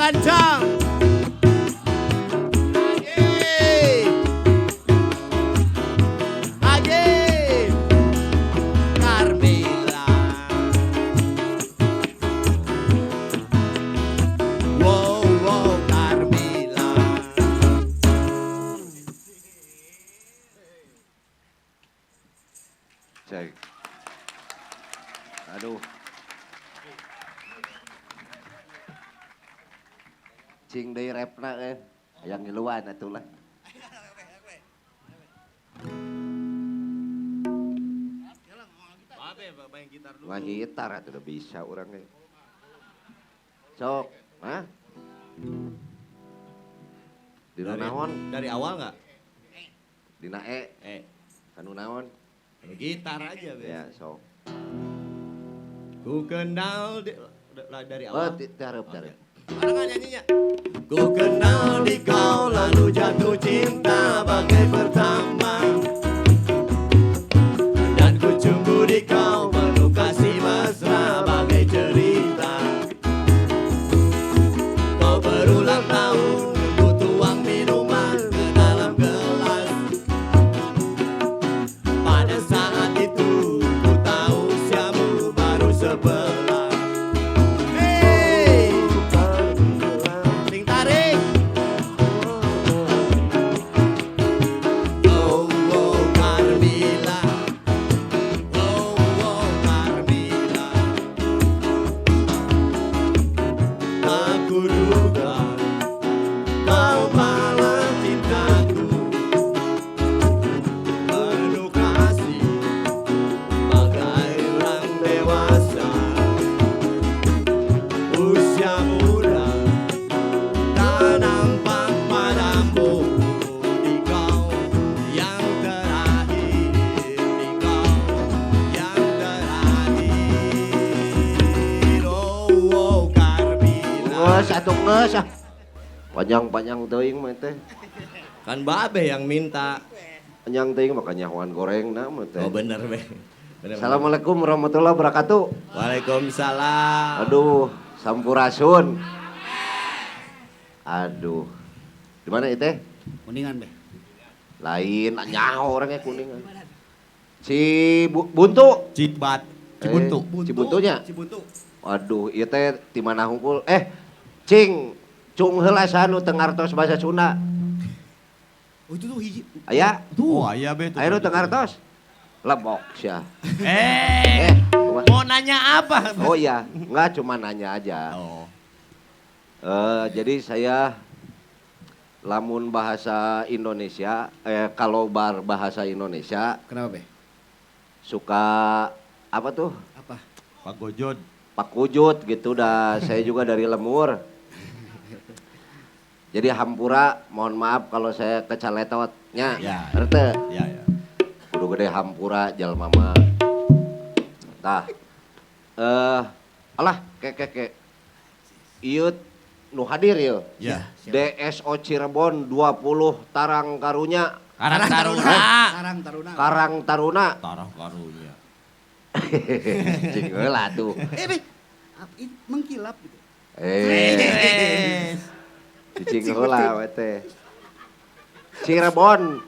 Kencang. Lagi. Lagi. Carmilla. Wow, wow, Carmilla. Cek. Aduh. Cing deui repna eh. Hayang ngiluan atuh lah. Babe main gitar dulu. Wah gitar atuh udah bisa urang ge. Sok, hah? Dina naon? Dari awal nggak? Dina E. E. Kanu naon? Gitar aja, Be. Ya, sok. Ku kenal di, dari awal. Oh, tiarep, tiarep. Barengan nyanyinya. Ku kenal di kau lalu jatuh cinta bagai pertama. Dan ku cemburu di kau penuh kasih mesra bagai cerita. Kau berulang tahun, ku tuang minuman ke dalam gelas. Pada saat itu ku tahu usiamu baru 11. Hey! Sing tarik. Oh, oh, Carmilla. Oh, oh, Carmilla. Aku duga kau malah cintaku. Penuh kasih bagai orang dewasa. Usia muda tak nampak padamu. Di kau yang terakhir, di kau yang terakhir. Oh, oh, Carmilla. Geus atuh geus ah. Panjang-panjang teuing mah teh. Kan babe yang minta. Panjang teuing mah kanyahoan gorengna mah teh. Oh bener be. Bener, bener. Assalamualaikum warahmatullahi wabarakatuh. Waalaikumsalam. Aduh, sampurasun. Aduh. Di mana itu? Kuningan, Be. Lain, nyaho orangnya Kuningan. Cibuntu. Cibat. Cibuntu. Cibuntunya. Cibuntu. Aduh, ieu teh di mana hungkul? Cing, cung heula sanu teu ngartos bahasa Sunda. Oh, itu tuh hiji. Aya? Tuh. Oh aya be. Aya nu teu ngartos? Lebok sia. Mau nanya apa? Oh iya, enggak cuma nanya aja. Oh. Jadi saya lamun bahasa Indonesia, kalau bar bahasa Indonesia Kenapa, Be? suka apa tuh? Apa? Pak Gojod. Pak Kujut gitu dah. Saya juga dari Lemur. Jadi hampura, mohon maaf kalau saya kecaletotnya. Ya. Erte. Ya ya. Kudu gede hampura jalma mah. Tah. Alah, ke. Ieu nu hadir ieu. Ya. DSO Cirebon 20 Tarang Karunya. Karang Taruna. Karang Taruna. Karang Taruna. Tarang Karunya. Cing heula tuh. Be. Mengkilap gitu. Cicing heula we teh. Cirebon.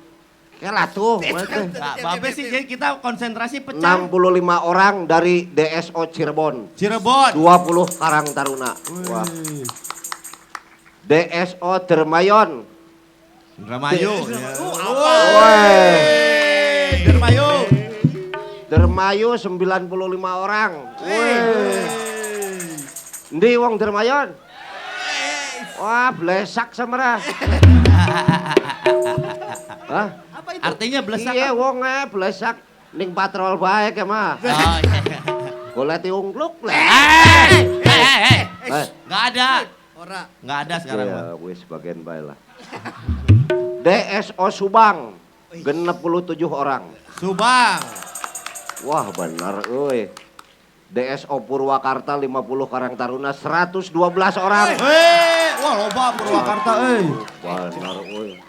Kela tuh we teh. Nah, Babe sih jadi kita konsentrasi pecah. 65 orang dari DSO Cirebon. Cirebon. 20 Karang Taruna. Wah. DSO Dermayon. Dermayu. Woi. Dermayu. Dermayu 95 orang. Woi. Endi wong Dermayon? Wah, blesak samara. Hah? Apa itu? Artinya blesak. Iya wong blesak ning patrol bae ke mah. Oh, iya. Goleti ungkluk lah. Nggak ada. Ora. Nggak ada sekarang Ya, mah. wis bagian bae lah. DSO Subang 67 orang. Subang. Wah, benar euy. DSO Purwakarta 50 Karang Taruna 112 orang. Wah loba Purwakarta euy. Benar euy.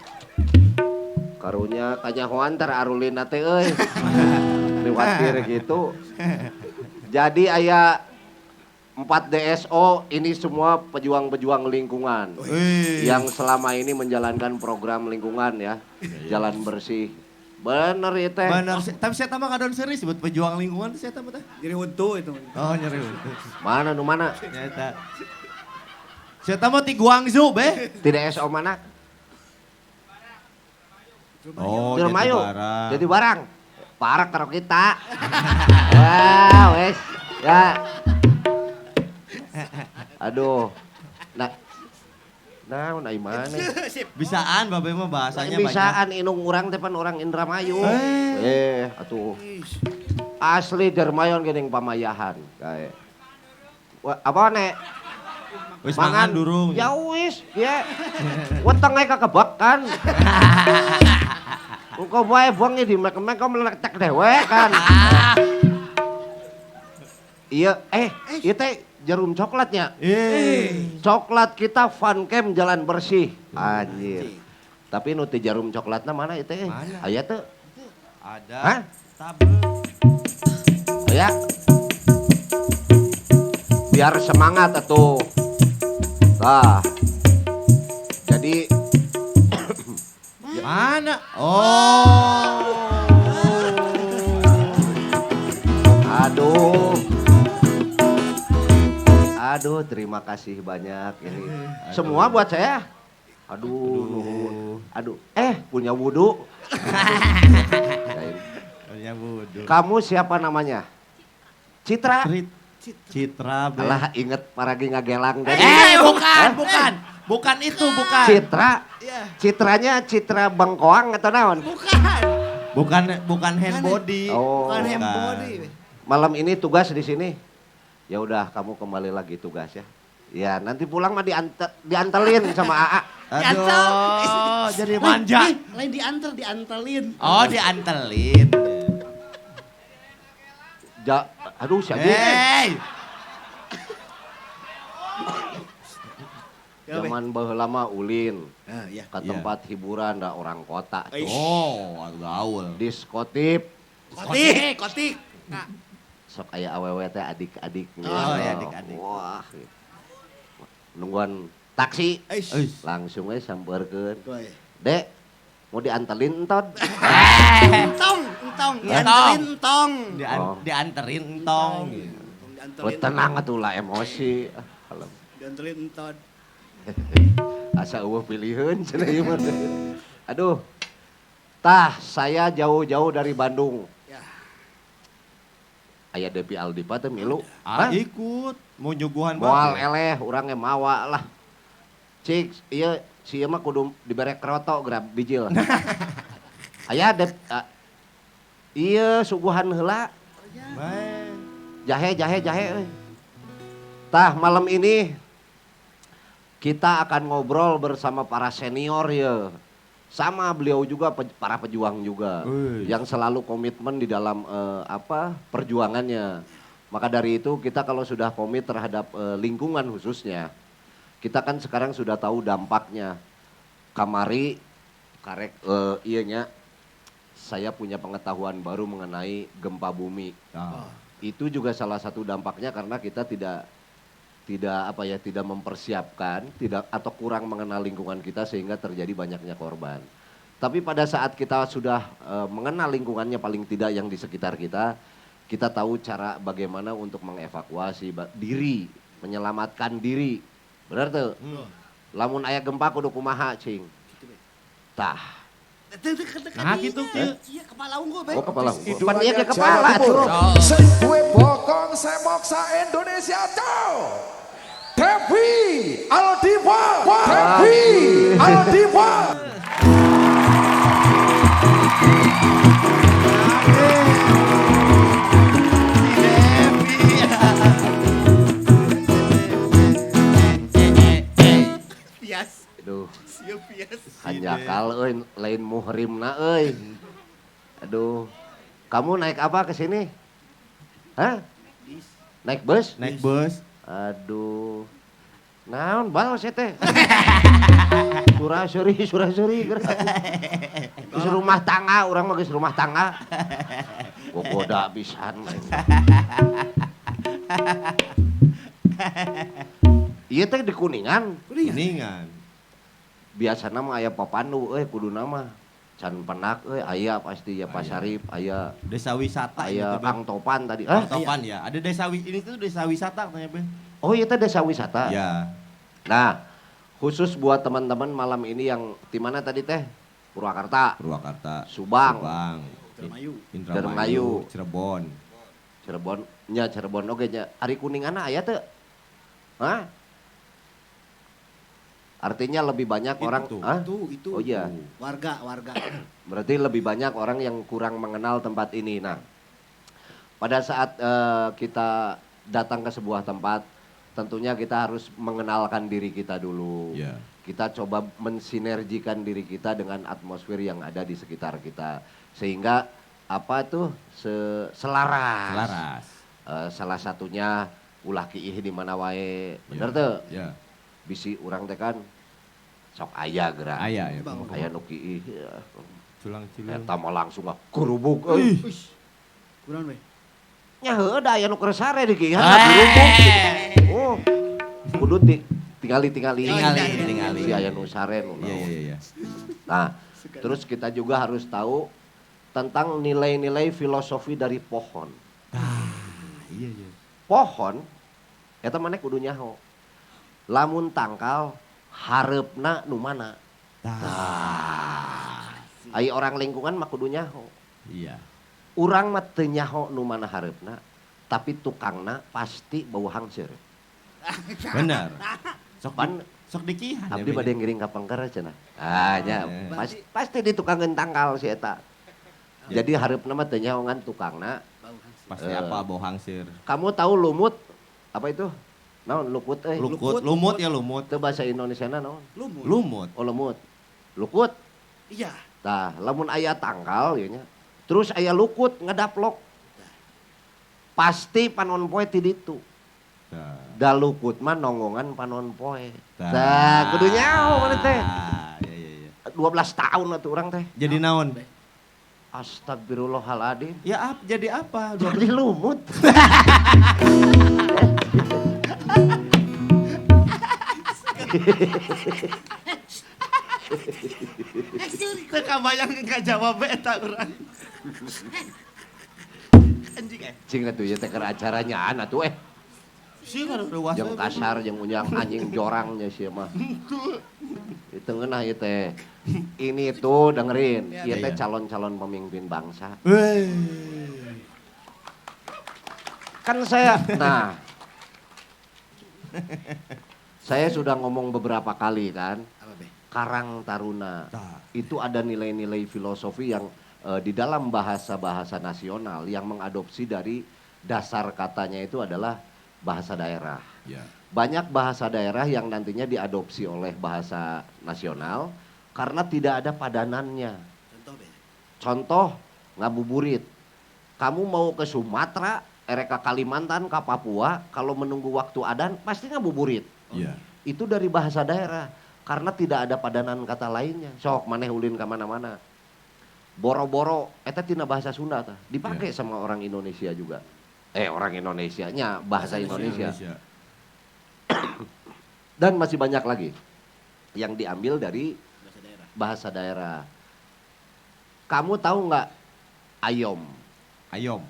Karunya kanyahoan tar arulina teh euy. Liwatir gitu. Jadi aya 4 DSO ini semua pejuang-pejuang lingkungan. Yang selama ini menjalankan program lingkungan ya. Jalan bersih. Bener ya teh. Bener, tapi saya tambah kadon serius buat pejuang lingkungan saya tambah teh. Nyeri huntu itu. Oh, nyeri huntu. Mana nu mana? Nyata. Saya tambah ti Guangzhou be. Ti DSO mana? Oh, Dermayu. Barang. Jadi barang. Parak karo kita. Ya, wes. Ya. Aduh. Nah. Nah, ai mana? Bisaan babe mah bahasanya banyak. Bisaan inung urang teh pan orang Indramayu. Atuh. Asli Dermayon geuning pamayahan kae. Apa nek? Wis mangan durung. Ya wis, ya. Wetenge kekebakan. Engko wae bengi dimek-mek kok meletek dewek kan. Iya, ieu teh jarum coklatnya. Coklat kita fun camp jalan bersih. Anjir. Tapi nu teh jarum coklatna mana ieu teh? Aya teu? Ada. Hah? Tabel. Aya. Biar semangat atuh. Tah. Jadi mana? Oh. Aduh. Aduh, terima kasih banyak ini. Aduh. Semua buat saya. Aduh. Aduh. Punya wudu. Punya wudu. Kamu siapa namanya? Citra. Citra. Alah, inget paragi ngagelang tadi. Bukan. Bukan itu, bukan. Citra. Citranya Citra Bengkoang atau naon? Bukan. Bukan hand body. Oh. Bukan hand body. Malam ini tugas di sini. Ya udah, kamu kembali lagi tugas ya. Ya, nanti pulang mah diantelin sama AA. Aduh, jadi manja. Lain diantar, diantelin. Oh, diantelin. Aduh, siapa? Hey. Zaman baheula mah ulin. Ya. Ke tempat hiburan da orang kota. Oh, gaul. Diskotik. Kotik. Nah. Sok aya awewe teh adik-adik. Oh, ya adik-adik. Wah. Nungguan taksi. Langsung we sampeurkeun. Dek, mau diantelin entot? Entong, dianterin entong. Dianterin entong. Oh, tenang atuh lah emosi. Dianterin entot. Asa eueuh piliheun cenah ieu mah. Aduh. Tah, saya jauh-jauh dari Bandung. Ya. Aya Depi Aldipa teh milu. Ah, ikut. Mau nyuguhan moal eleh urang ge mawa lah. Cik, ieu si ieu mah kudu dibere kroto grab bijil. Aya Dep ieu suguhan heula. Jahe euy. Tah, malam ini kita akan ngobrol bersama para senior ya. Sama beliau juga para pejuang juga. Yang selalu komitmen di dalam perjuangannya. Maka dari itu kita kalau sudah komit terhadap lingkungan khususnya, kita kan sekarang sudah tahu dampaknya. Kamari karek iyanya saya punya pengetahuan baru mengenai gempa bumi. Itu juga salah satu dampaknya karena kita tidak mempersiapkan, tidak atau kurang mengenal lingkungan kita sehingga terjadi banyaknya korban. Tapi pada saat kita sudah mengenal lingkungannya paling tidak yang di sekitar kita, kita tahu cara bagaimana untuk mengevakuasi diri, menyelamatkan diri. Benar tuh? Lamun aya gempa kudu kumaha, cing. Tah. Nah gitu kieu. Iya, kepala unggul, Be. Oh, kepala unggul. Pan ieu ke kepala tuh. Sing duwe bokong semok sa Indonesia, cow. Devi Aldiva, Devi Aldiva. Aduh. Hanjakal euy, lain muhrimna euy. Aduh. Kamu naik apa ke sini? Hah? Naik bus? Naik bus. Aduh. Naon balas ya teh? Surah-suri. Geus rumah tangga, urang mah geus rumah tangga. Gogoda pisan. Ieu teh di Kuningan. Kuningan. Biasana mah aya papandu euy kuduna mah. Can penak euy aya pasti ya Pak Sarip aya. Desa wisata aya Kang Topan tadi. Kang Topan ya. Ada desa ini tuh desa wisata katanya, Be. Oh iya teh desa wisata. Iya. Nah, khusus buat teman-teman malam ini yang di mana tadi teh? Purwakarta. Purwakarta. Subang. Subang. Indramayu. Cirebon. Cirebon, nya Cirebon oge nya. Ari Kuningan aya teu? Hah? Artinya lebih banyak itu orang tuh. Hah? Itu. Oh iya. Warga. Berarti lebih banyak orang yang kurang mengenal tempat ini. Nah, pada saat kita datang ke sebuah tempat, tentunya kita harus mengenalkan diri kita dulu. Yeah. Kita coba mensinergikan diri kita dengan atmosfer yang ada di sekitar kita. Sehingga apa tuh selaras. Selaras. Salah satunya ulah kiih di mana wae. Bener tuh? Yeah. Bisi urang teh kan sok aya geura. Aya ya. Aya nu kiih. Culang-cilung. Eta mah langsung ngagurubug euy. Kurang we. Nya heueuh da aya nu keur sare di kiihan ngagurubug. Oh. Kudu tingali-tingali. Tingali. Si aya nu sare nu. Iya. Nah, terus kita juga harus tahu tentang nilai-nilai filosofi dari pohon. Ah, iya. Pohon eta maneh kudu nyaho. Lamun tangkal hareupna nu mana? Tah. Ai orang lingkungan mah kudu nyaho. Iya. Urang mah teu nyaho nu mana hareupna, tapi tukangna pasti bau hangseur. Benar. Sok pan sok dikihan. Abdi bade ngiring ka pengker cenah. Ah nya, pasti di tukangeun tangkal si eta. Jadi hareupna mah teu nyaho ngan tukangna pasti apa bau hangseur. Kamu tahu lumut apa itu? Naon lukut euy? Lukut, lumut ya lumut. Itu bahasa Indonesiana naon? Lumut. Lumut. Oh lumut. Lukut? Iya. Tah, lamun aya tangkal ieu nya. Terus aya lukut ngedaplok. Pasti panon poe ti ditu. Da lukut mah nonggongan panon poe. Tah, kudu nyaho maneh teh. Iya. 12 tahun atuh urang teh. Jadi naon? Astagfirullahaladzim. Ya jadi apa? Jadi lumut. Teu kabayang enggak jawab eta urang. Anjing eh. Cing atuh ieu teh keur acaranya atuh eh. Sih ruas. Jeung kasar jeung unjang anjing jorangnya sia mah. Itu ngeunah ieu teh. Ini tuh dengerin, ieu teh calon-calon pemimpin bangsa. Kan saya, nah. Saya sudah ngomong beberapa kali kan, Karang Taruna itu ada nilai-nilai filosofi yang di dalam bahasa-bahasa nasional yang mengadopsi dari dasar katanya itu adalah bahasa daerah. Ya. Banyak bahasa daerah yang nantinya diadopsi oleh bahasa nasional karena tidak ada padanannya. Contoh ngabuburit. Kamu mau ke Sumatera, erek ke Kalimantan, ke Papua, kalau menunggu waktu adan pasti ngabuburit. Yeah. Itu dari bahasa daerah karena tidak ada padanan kata lainnya. Sok maneh ulin ka mana-mana. Boro-boro eta tina bahasa Sunda tah, dipakai sama orang Indonesia juga. Orang Indonesianya bahasa Indonesia. Dan masih banyak lagi yang diambil dari bahasa daerah. Kamu tahu nggak ayom? Ayom.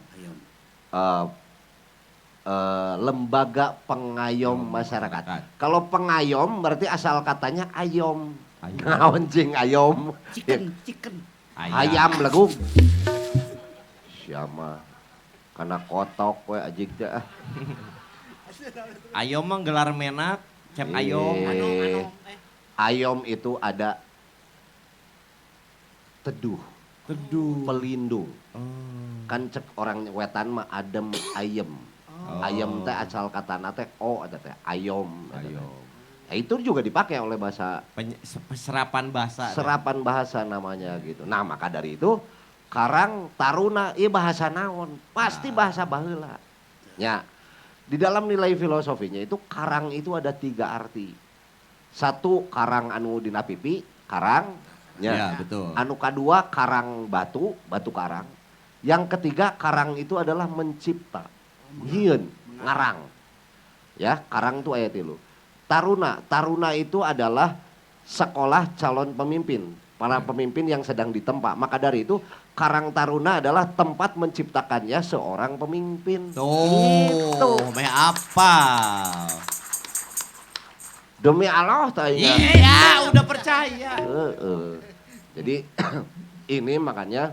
Lembaga pengayom masyarakat. Kalau pengayom berarti asal katanya ayom. Naon cing ayom? Chicken. Ayam leguk. Siapa? Karena kotok we ajig teh. Ayom mah gelar menak, cep ayom. Ayom itu ada teduh. Teduh. Pelindung. Oh. Kan cek orang wetan mah adem ayem. Oh. Ayem teh asal katana teh o eta teh ayom. Ayom. Nah, itu juga dipakai oleh bahasa serapan bahasa. Serapan bahasa namanya gitu. Nah, maka dari itu Karang Taruna ieu bahasa naon? Pasti bahasa baheula. Ya. Di dalam nilai filosofinya itu karang itu ada 3 arti. Satu karang anu dina pipi, karang. Ya, ya betul. Anu kadua karang batu, batu karang. Yang ketiga karang itu adalah mencipta, nyieun, ngarang. Ya, karang tuh aya 3. Taruna, taruna itu adalah sekolah calon pemimpin, para pemimpin yang sedang ditempa. Maka dari itu Karang Taruna adalah tempat menciptakannya seorang pemimpin. Tuh, Gitu. meh apa? Demi Allah tanya. Iya, udah percaya. Heeh. Jadi ini makanya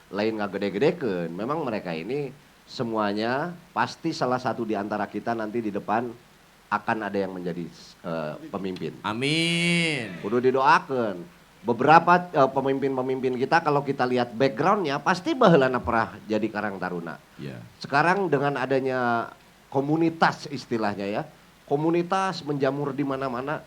lain ngagede-gedekeun. Memang mereka ini semuanya pasti salah satu di antara kita nanti di depan akan ada yang menjadi pemimpin. Amin. Kudu didoakan. Beberapa pemimpin-pemimpin kita kalau kita lihat backgroundnya pasti baheulana pernah jadi Karang Taruna. Iya. Sekarang dengan adanya komunitas istilahnya ya, komunitas menjamur di mana-mana,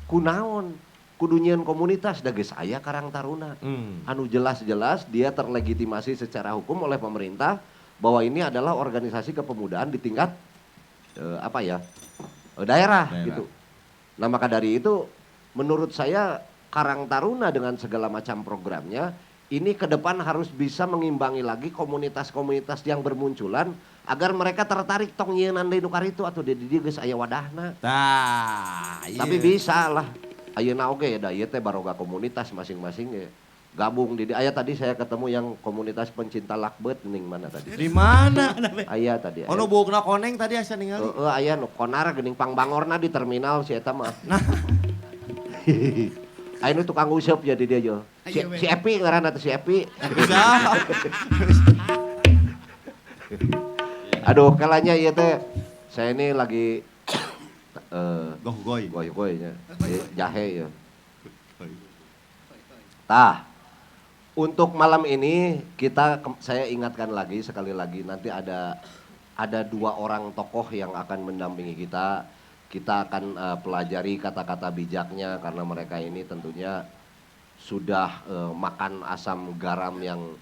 kunaon, kudu nyieun komunitas da geus aya Karang Taruna. Anu jelas-jelas dia terlegitimasi secara hukum oleh pemerintah bahwa ini adalah organisasi kepemudaan di tingkat apa ya, daerah, Daerah. gitu. Nah maka dari itu menurut saya Karang Taruna dengan segala macam programnya ini ke depan harus bisa mengimbangi lagi komunitas-komunitas yang bermunculan agar mereka tertarik tong nyieunnan deui nu karitu atuh di dieu geus aya wadahna. Tah, iya. Tapi bisa lah. Ayeuna oge da ieu teh baroga komunitas masing-masing ge. Gabung di aya tadi saya ketemu yang komunitas pencinta lakbet ning mana tadi? Di mana? Aya tadi. Oh, nu buukna koneng tadi asa ningali. Heeh, aya nu konar geuning pangbangorna di terminal si eta mah. Nah. Aya nu tukang useup jadi dia jo. Si, Ayo, we. si Epi ngaranna teh si Epi. Bisa. Aduh, kalanya ieu teh saya ini lagi Goh-goy. goy-goy nya. Jahe ya. Tah. Untuk malam ini kita saya ingatkan lagi sekali lagi nanti ada 2 orang tokoh yang akan mendampingi kita. Kita akan pelajari kata-kata bijaknya karena mereka ini tentunya sudah makan asam garam yang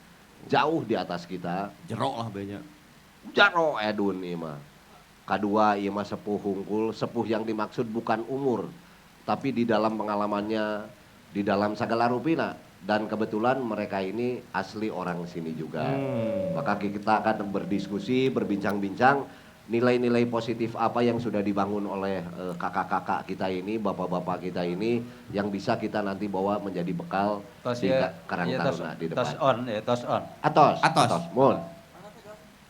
jauh di atas kita. Jerok lah banyak. Jaro edun ieu mah. Kadua ieu mah sepuh hungkul, sepuh yang dimaksud bukan umur, tapi di dalam pengalamannya, di dalam segala rupina. Dan kebetulan mereka ini asli orang sini juga. Maka kita akan berdiskusi, berbincang-bincang nilai-nilai positif apa yang sudah dibangun oleh kakak-kakak kita ini, bapak-bapak kita ini yang bisa kita nanti bawa menjadi bekal Tos di ya, Karang ya, Taruna di depan. Tos on, ya tos on. Atos, Atos. atos, mun.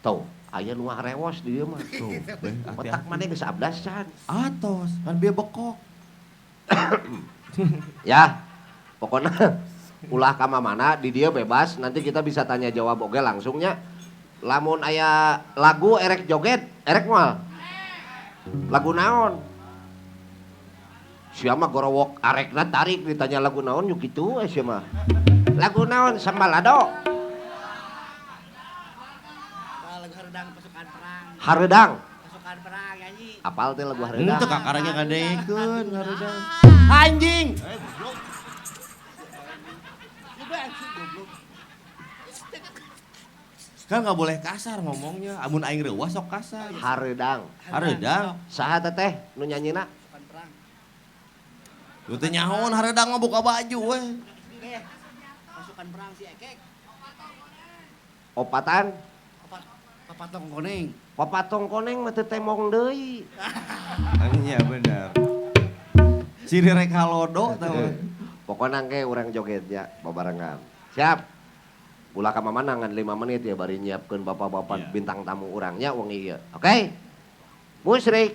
Tuh, aya nu rewos di dieu mah. Tuh, Otak maneh geus abdas can. Atos, kan bieu bekok. Ya, pokoknya ulah ka mana di dia bebas, nanti kita bisa tanya jawab oge langsungnya. Lamun aya lagu erek joget, erek moal. Lagu naon? Sia mah gorowok arekna tarik ditanya lagu naon yuk kitu we sia mah. Lagu naon Sambalado? Lagu hareudang pasukan perang. Hareudang. Pasukan perang nyanyi. Apal teh lagu hareudang? Henteu kakaranya ngadekeun hareudang. Anjing. Kan nggak boleh kasar ngomongnya. Amun aing reuwas sok kasar. Hareudang. Hareudang. Saha teteh nu nyanyina? Pasukan perang. Lu teh nyahoan hareudang mah buka baju we. Pasukan perang si Ekek. Opatan? Papatong koneng. Papatong koneng mah teu temong deui. Iya bener. Ciri rek halodo tah mah. Pokona engke urang jogetnya babarengan. Siap. Ulah ka mamana ngan 5 menit ya bari nyiapkeun bapak-bapak bintang tamu urangnya wengi ieu. Oke? Musrik.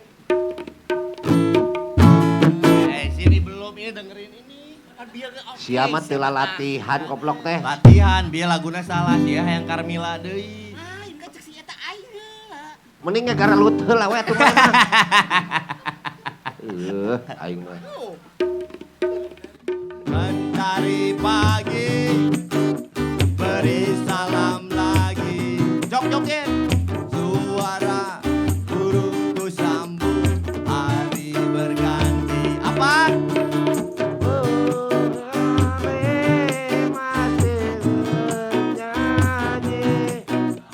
Sini belum ini dengerin ini. Kan biar oke. Sia mah teu latihan koplok teh. Latihan biar laguna salah sia hayang Carmila deui. Aing kan cek si eta aing heula. Mending ngagara lut heula we atuh mah. Aing mah. Mentari pagi beri salam lagi. Jok joget. Suara burungku sambut hari berganti. Apa?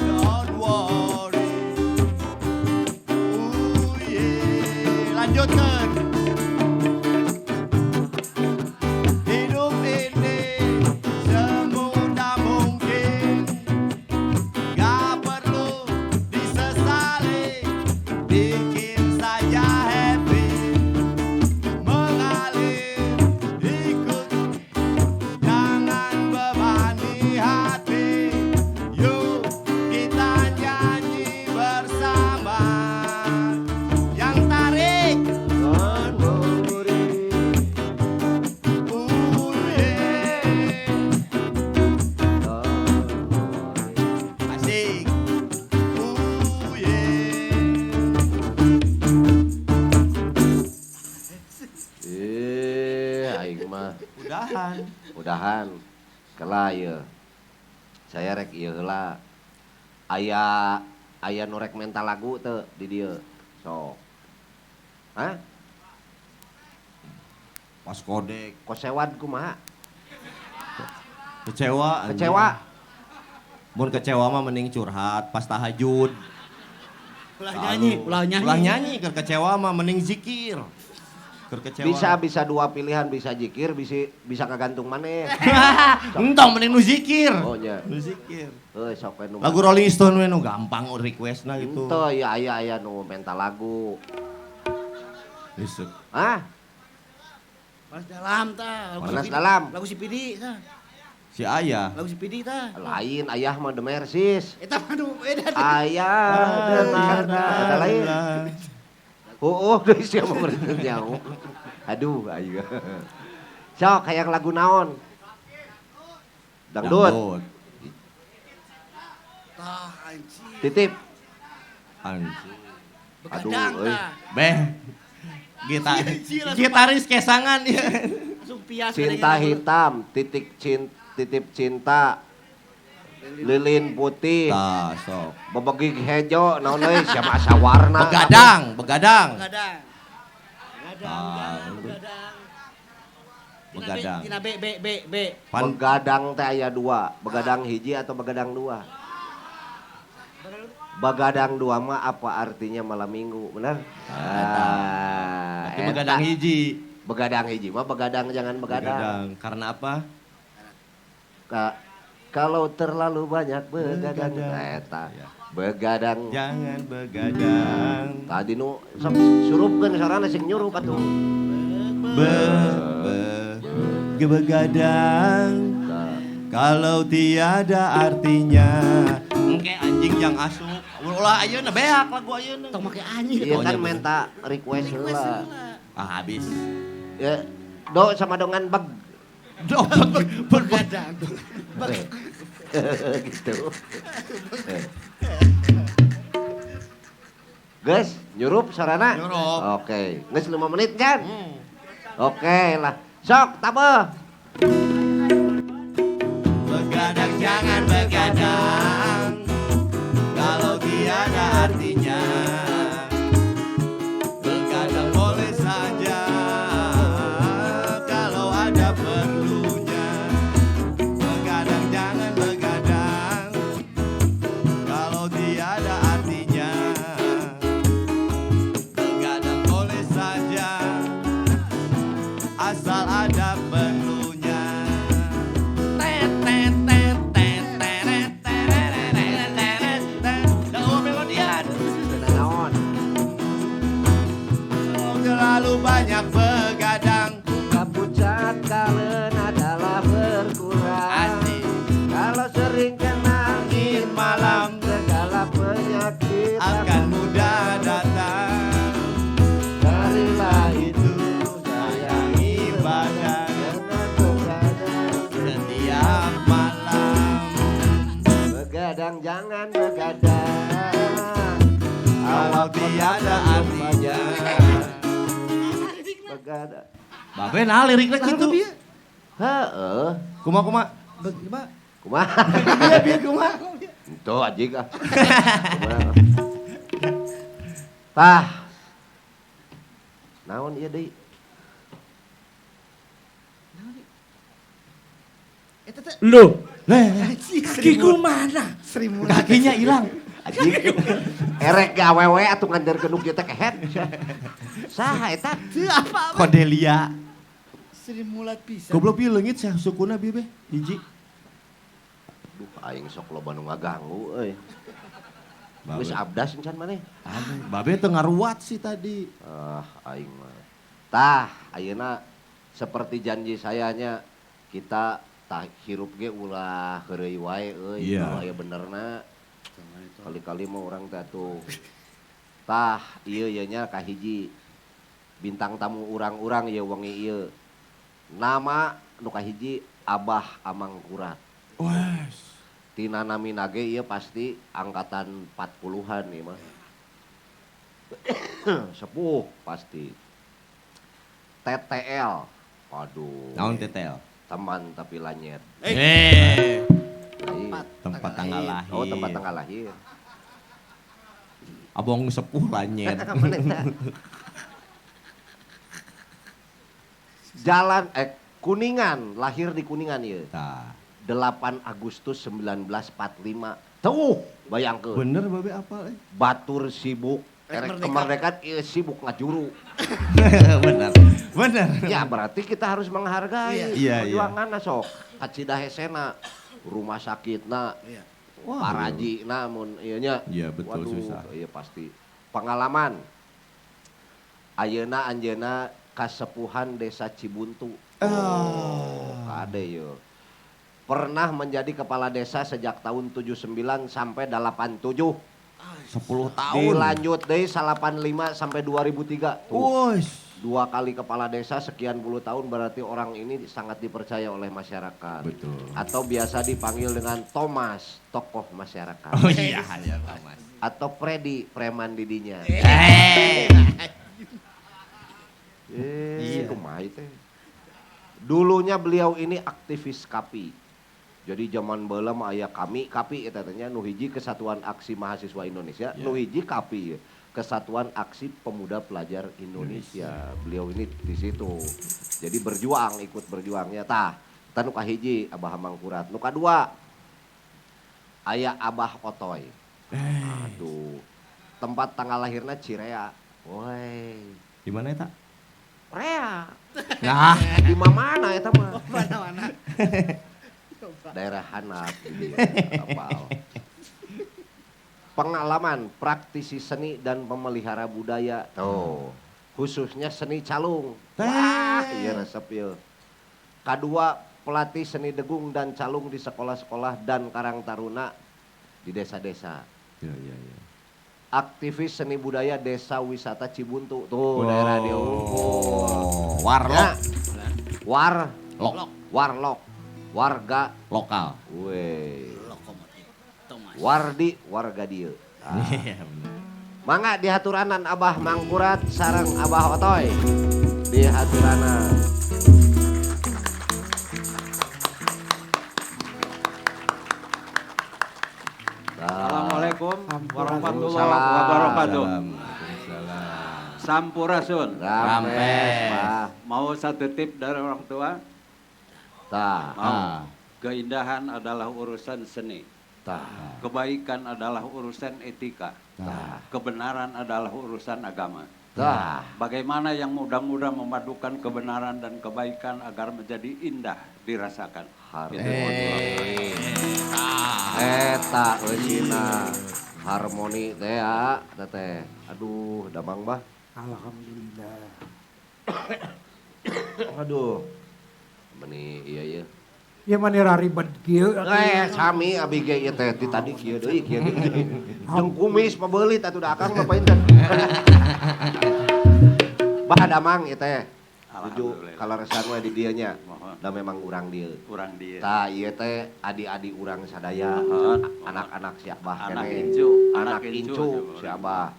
Don't worry. Ooh, yeah. Lanjutkan. Hidup ini Aing mah Udahan. Udahan. Kela ieu. Saya rek ieu heula. Aya aya nu rek menta lagu teu di dieu. Sok. Hah? Pas kodek. Kosewad kumaha? Kecewa. Anjing. Kecewa. Mun kecewa mah mending curhat pas tahajud. Ulah nyanyi, ulah nyanyi. Ulah nyanyi, keur kecewa mah mending zikir. Keur kecewa. Bisa bisa dua pilihan, bisa jikir, bisa bisa kagantung maneh. Entong mending nu zikir. Oh nya. Nu zikir. Heuh, sok we nu Lagu Rolling Stone we nu gampang requestna gitu. Henteu ya aya aya nu menta lagu. Isuk. Hah? Panas dalam tah. Lagu Panas si Pidi. dalam. Lagu si Pidi tah. Si ayah. Lagu si Pidi tah. Lain ayah mah The Mercies. Eta mah nu beda. Ayah dengarna eta lain. Oh, deui sia mah berarti nyaho. Aduh, ayo. Sok hayang lagu naon? Dangdut. Tah anjing. Titip. Anjing. Begadang Aduh, euy. tah. Beh. Gitar, Anjing, langsung gitaris kesangan ya. Langsung pias Cinta hitam, titik cinta, titip cinta. Lilin putih, Tah, sok. bebegig hejo, naon euy, siapa asa warna. Begadang, begadang. Begadang. Begadang, Ah, jangan begadang. Tina B, Begadang. Tina B B B B. Pan Begadang teh aya dua, begadang hiji atau begadang dua? Begadang dua mah apa artinya malam minggu, benar? Ah, Berarti begadang eta. hiji. Begadang hiji mah begadang jangan begadang. Begadang. Karena apa? Kalau terlalu banyak begadang, Begadang. eta. Ya. Begadang. Jangan begadang. Tadi nu sok surupkeun sorana sing nyurup atuh. Be, be, begadang. Tah. Kalau tiada artinya. Engke anjing yang asup. Ulah ayeuna beak lagu ayeuna. Tong make anjing. Iya Oh, kan iya, bener. minta request Request heula. heula. Ah habis. Ya, do sama dongan beg. Do, Begadang. Gitu. Guys, nyurup sarana? Nyurup. Oke, geus 5 menit kan? Oke lah. Sok, tabeuh. Begadang jangan begadang. Kalau tiada artinya. Begadang boleh saja kalau ada perlunya. Begadang jangan begadang. Kalau tiada artinya. Begadang boleh saja asal ada perlunya. Tet tet tet tet teret tereret teret tet. Dah melodian. Naon? Terlalu banyak begadang. Kapucat kalen adalah berkurang. Asik. Kalau sering kena Angin malam segala penyakit akan mudah datang. Carilah Itu sayangi badan jangan begadang. setiap malam. Begadang jangan begadang. Kalau tiada artinya. Begadang. Babe nah liriknya gitu. Heeh. Kuma kuma. Bagaimana? Kumaha? Iya biar kumaha. Itu anjing ah. Kumaha? Tah. Naon ieu deui? Eta teh Loh, Leh, kakiku mana? Sri Mulat. kakinya hilang. Anjing. Erek ge awewe atuh nganderkeun nu kieu teh kehet. Saha eta? Teu apa-apa. Kodelia. Sri Mulat pisan. Goblok bieu leungit sah sukuna bieu beh. Hiji. Duh, aing sok loba nu ngaganggu euy. Geus abdas encan maneh. Aduh, babe teu ngaruat sih tadi. Ah, aing mah. Tah, ayeuna seperti janji sayanya kita tah hirup ge ulah heureuy wae euy. Iya. Ulah aya benerna. Kali-kali mah urang teh atuh. Tah, ieu ieu nya kahiji bintang tamu urang-urang ieu wengi ieu. Nama nu kahiji Abah Amangkurat. Wes. Tina namina ge ieu pasti angkatan 40-an ieu mah. Sepuh pasti. TTL. Waduh. Naon TTL? Teman tapi lanyet. Tempat tanggal lahir. Oh, tempat tanggal lahir. Abong sepuh lanyet. Jalan Kuningan, lahir di Kuningan ya. Tah. 8 Agustus 1945. Tuh, bayangkeun. Bener babe apa? Batur sibuk erek kemerdekaan ieu sibuk ngajuru. Bener. Bener. Ya berarti kita harus menghargai iya, perjuanganna sok. Kacida hesena, rumah sakitna, iya. Parajina mun ieu nya. Iya betul. Waduh, susah. Iya pasti. Pengalaman. Ayeuna anjeunna kasepuhan Desa Cibuntu. Oh, kade yeuh. Pernah menjadi kepala desa sejak tahun 79 sampai 87. 10 tahun. Dilanjut deui 85 sampai 2003. Tuh. Wush. 2 kali kepala desa sekian puluh tahun berarti orang ini sangat dipercaya oleh masyarakat. Betul. Atau biasa dipanggil dengan Thomas, tokoh masyarakat. Oh iya, iya Thomas. Atau Freddy, preman didinya. Iya. Kumaha teh. Dulunya beliau ini aktivis KAPI. Jadi zaman baheula mah aya kami KAPI eta teh nya nu hiji Kesatuan Aksi Mahasiswa Indonesia, Yeah. nu hiji KAPI, Kesatuan Aksi Pemuda Pelajar Indonesia. Beliau ini di situ. Jadi berjuang, ikut berjuangnya. Tah, eta nu kahiji Abah Mangkurat. Nu kadua aya Abah Otoy. Aduh. Tempat tanggal lahirna Cirea. Woi. Di mana eta? Rea. Nah, Di mana eta mah? Mana-mana. Daerah Hanap gitu. Apal. Pengalaman praktisi seni dan pemelihara budaya. Tuh, khususnya seni calung. Wah, iya resep ieu. Kadua, pelatih seni degung dan calung di sekolah-sekolah dan Karang Taruna di desa-desa. Iya, iya, iya. Aktivis seni budaya Desa Wisata Cibuntu. Tuh, daerah dia unggul. Warlock. Ya. Warlock. Warlock. Warga lokal. Weh. Lokomotif. Thomas. Wardi warga dieu. Nah. Iya, bener. Mangga dihaturanan Abah Mangkurat sareng Abah Otoy. Dihaturanan. Assalamualaikum warahmatullahi wabarakatuh. Sampurasun. Rampes, Pak. Mau satu tip dari orang tua? Tah. Mau. Keindahan adalah urusan seni. Tah. Kebaikan adalah urusan etika. Tah. Kebenaran adalah urusan agama. Tah. Bagaimana yang muda-muda memadukan kebenaran dan kebaikan agar menjadi indah dirasakan. Harmoni. Eta eusina. Harmoni teh ya, teteh. Aduh, damang bah. Alhamdulillah. Aduh. Meni iya iya. Ya mani raribet kieu. Sami abi ge ieu teh ti tadi kieu deui kieu deui. Jeung kumis pabeulit atuh da akang mah painten. Bah damang ieu teh. Tuju kaleresan we di dieu nya. Da memang urang dieu. Urang dieu. Tah ieu teh adi-adi urang sadaya, anak-anak si Abah anak keneh. Incu, anak incu si Abah.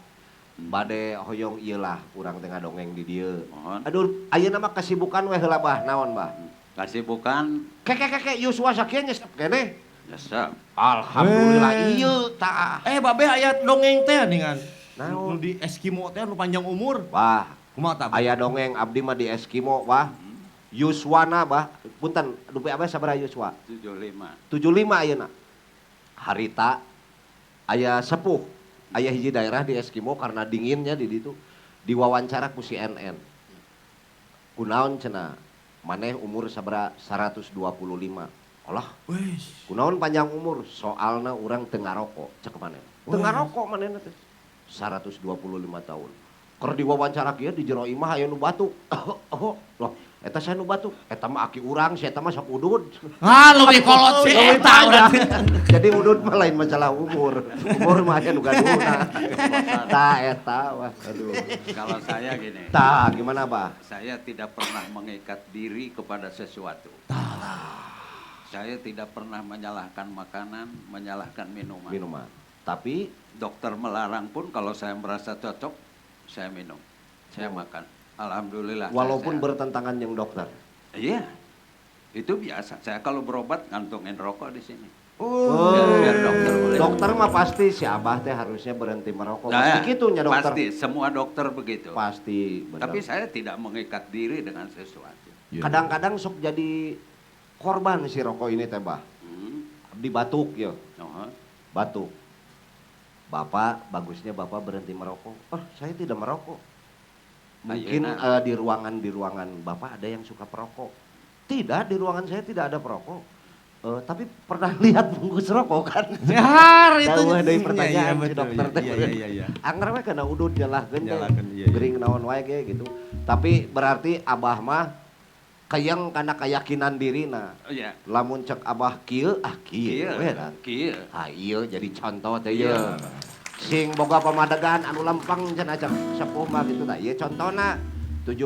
Bade hoyong ieu lah urang teh ngadongeng di dieu. Aduh, ayeuna mah kesibukan we heula bah, naon bah? Kasibukan keke Yuswa sakieu nyesep keneh. Nyesep. Alhamdulillah ieu tah. Babe aya dongeng teh ningan. Naon? Nu di Eskimo teh nu panjang umur. Wah, kumaha tah? Aya dongeng abdi mah di Eskimo wah. Yuswana bah, punten dupi abah sabaraha Yuswa? 75. 75 ayeuna. Harita aya sepuh, aya hiji daerah di Eskimo karena dinginnya di ditu diwawancara ku CNN. Kunaon cenah? Maneh umur sabaraha 125. Alah, kunaon panjang umur? Soalna urang teu ngarokok, cek maneh. Teu ngarokok manehna teh. 125 tahun. Keur diwawancara kieu di jero imah aya nu batuk. Loh, eta saha nu batuk? Eta mah aki urang, si eta mah sok udud. Ah, leuwih kolot si eta urang. Jadi udud mah lain masalah umur. Umur mah aya nu gaduhna. Tah eta wah aduh. Kalau saya gini. Tah, gimana, Bah? Saya tidak pernah mengikat diri kepada sesuatu. Saya tidak pernah menyalahkan makanan, menyalahkan minuman. Minuman. Tapi dokter melarang pun kalau saya merasa cocok, saya minum, saya makan. Alhamdulillah. Saya Walaupun sehat. bertentangan yang dokter. Iya. Itu biasa. Saya kalau berobat ngantongin rokok di sini. Oh. Biar dokter boleh. Dokter mah pasti si Abah teh harusnya berhenti merokok. Nah, Pasti gitu nya dokter. Pasti, semua dokter begitu. Pasti benar. Tapi saya tidak mengikat diri dengan sesuatu. Iya. Kadang-kadang sok jadi korban si rokok ini teh, Bah. Abdi batuk ya, Oh, batuk. Bapak, bagusnya Bapak berhenti merokok. Oh, saya tidak merokok. Mungkin Ayeuna. di ruangan Bapak ada yang suka perokok. Tidak, di ruangan saya tidak ada perokok. Tapi pernah lihat bungkus rokok kan? Ya, itu Tahu dari iya, pertanyaan iya, si dokter teh. Iya. Angger we kana udud nyalahkeun teh. Nyalahkeun, iya. Gering naon wae ge gitu. Tapi berarti Abah mah kayang kana keyakinan dirina. Oh, iya. Lamun cek Abah kieu, ah kieu Kieu. we kan. Kieu. Ah ieu jadi contoh teh ieu. Iya. Sing boga pamadegan anu lempeng cenah cek sepuh mah gitu tah. Ieu contona 75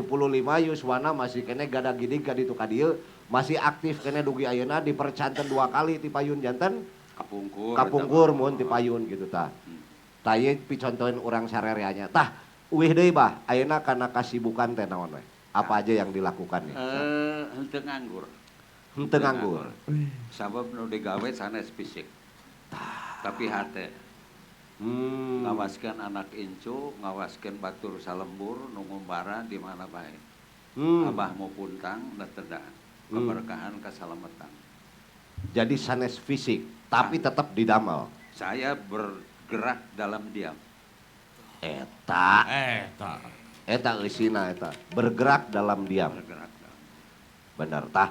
yuswana masih keneh gada gidig ka ditu ka dieu, masih aktif keneh dugi ayeuna dipercanten dua kali ti payun janten Kapungkur. kapungkur mun ti payun gitu tah. Tah ieu picontohin urang sarereanya. Tah, uih deui bah, ayeuna kana kasibukan teh naon we? Apa aja yang dilakukan nih? Henteu nganggur. Henteu nganggur. Sabab nu digawe sanes fisik. Tapi hate. Ngawaskeun anak incu, ngawaskeun batur salembur, nu ngumbara di mana bae. Abah mau puntang, netedan. Keberkahan, keselamatan. Jadi sanes fisik, tapi tetap didamel. Saya bergerak dalam diam. Eta, Eta. eta eusina eta, bergerak dalam diam. Bergerak dalam. Benar tah.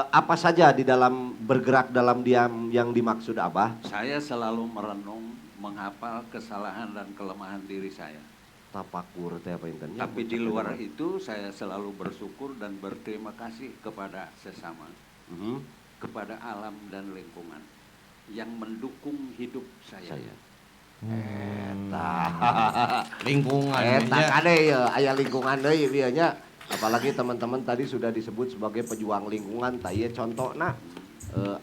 Apa saja di dalam bergerak dalam diam yang dimaksud Abah? Saya selalu merenung, menghafal kesalahan dan kelemahan diri saya. Tapakur teh apa intinya? Tapi di luar itu saya selalu bersyukur dan berterima kasih kepada sesama, kepada alam dan lingkungan yang mendukung hidup saya. Saya. Eta. Lingkungan. Eta ya. kade ya, aya lingkungan deui ieu nya. Apalagi teman-teman tadi sudah disebut sebagai pejuang lingkungan, tah ieu contona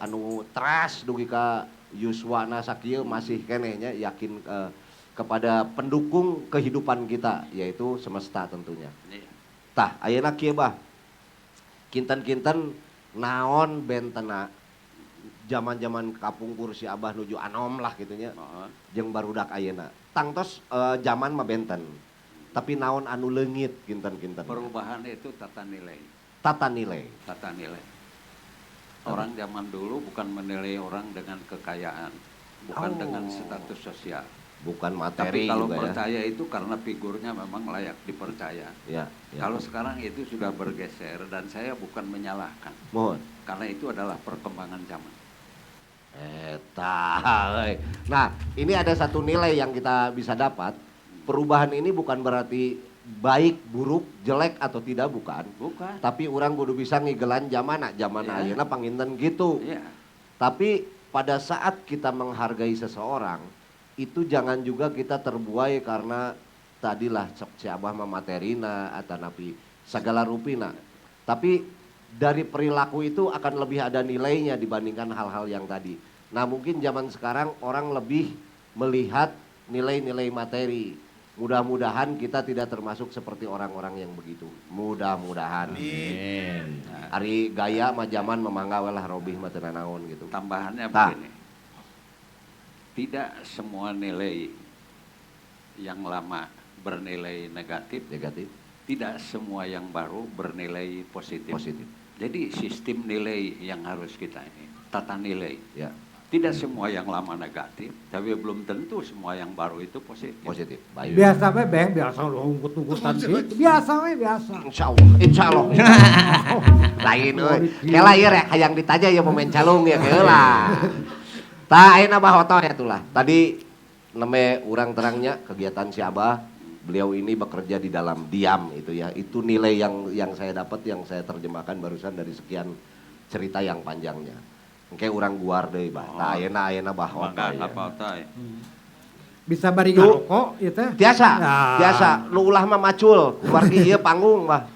anu teras dugi ka yuswana sakieu masih keneh nya yakin kepada pendukung kehidupan kita yaitu semesta tentunya. Iya. Tah, ayeuna kieu bah. Kinten-kinten naon bentena zaman-zaman kapungkur si Abah nuju anom lah gitu nya Mohon. jeung barudak ayeuna. Tangtos zaman mah benten. Tapi naon anu leungit kinten-kinten. Perubahan itu tata nilai, Tata nilai. tata nilai. Orang zaman dulu bukan menilai orang dengan kekayaan, bukan Oh. dengan status sosial. Bukan Tapi materi kalau juga ya. percaya itu karena figurnya memang layak dipercaya. Ya, ya. Kalau sekarang itu sudah bergeser dan saya bukan menyalahkan, Mohon. karena itu adalah perkembangan zaman. Eta. Euy. Nah, ini ada satu nilai yang kita bisa dapat. Perubahan ini bukan berarti baik, buruk, jelek atau tidak bukan. Bukan. Tapi orang kudu bisa ngigelan zamana, zaman Ya. ayeuna panginten gitu. Iya. Tapi pada saat kita menghargai seseorang, itu jangan juga kita terbuai karena tadilah cek si Abah mah materina atau napi segala rupina. Tapi dari perilaku itu akan lebih ada nilainya dibandingkan hal-hal yang tadi. Nah mungkin zaman sekarang orang lebih melihat nilai-nilai materi. Mudah-mudahan kita tidak termasuk seperti orang-orang yang begitu. Mudah-mudahan. Amin. Ari gaya mah zaman memangga we lah robih mah teu nanaon gitu. Tambahannya Tah. begini. Tidak semua nilai yang lama bernilai negatif, Negatif, tidak semua yang baru bernilai positif. positif. Jadi sistem nilai yang harus kita ini, tata nilai. Ya, Tidak semua yang lama negatif, tapi belum tentu semua yang baru itu positif. positif. Baik. Biasa we beng, biasa lu ungkut-ungkutan gitu. Biasa we biasa. Insya Allah, insya Allah. Lain euy. Kela ieu rek hayang ditanya ya momen calung ya keula. Tah ayeuna Abah Oto ya tulah. Tadi neme urang terangnya kegiatan si Abah, beliau ini bekerja di dalam diam itu ya. Itu nilai yang saya dapat yang saya terjemahkan barusan dari sekian cerita yang panjangnya. Engke urang guar deui bah. Tah ayeuna ayeuna Bah Oto Mangga ya. apa Oto ya? Bisa bari Tuh. ngarokok ieu teh. Tiasa, Ya. tiasa. Nu ulah mah macul, wargi ieu panggung bah.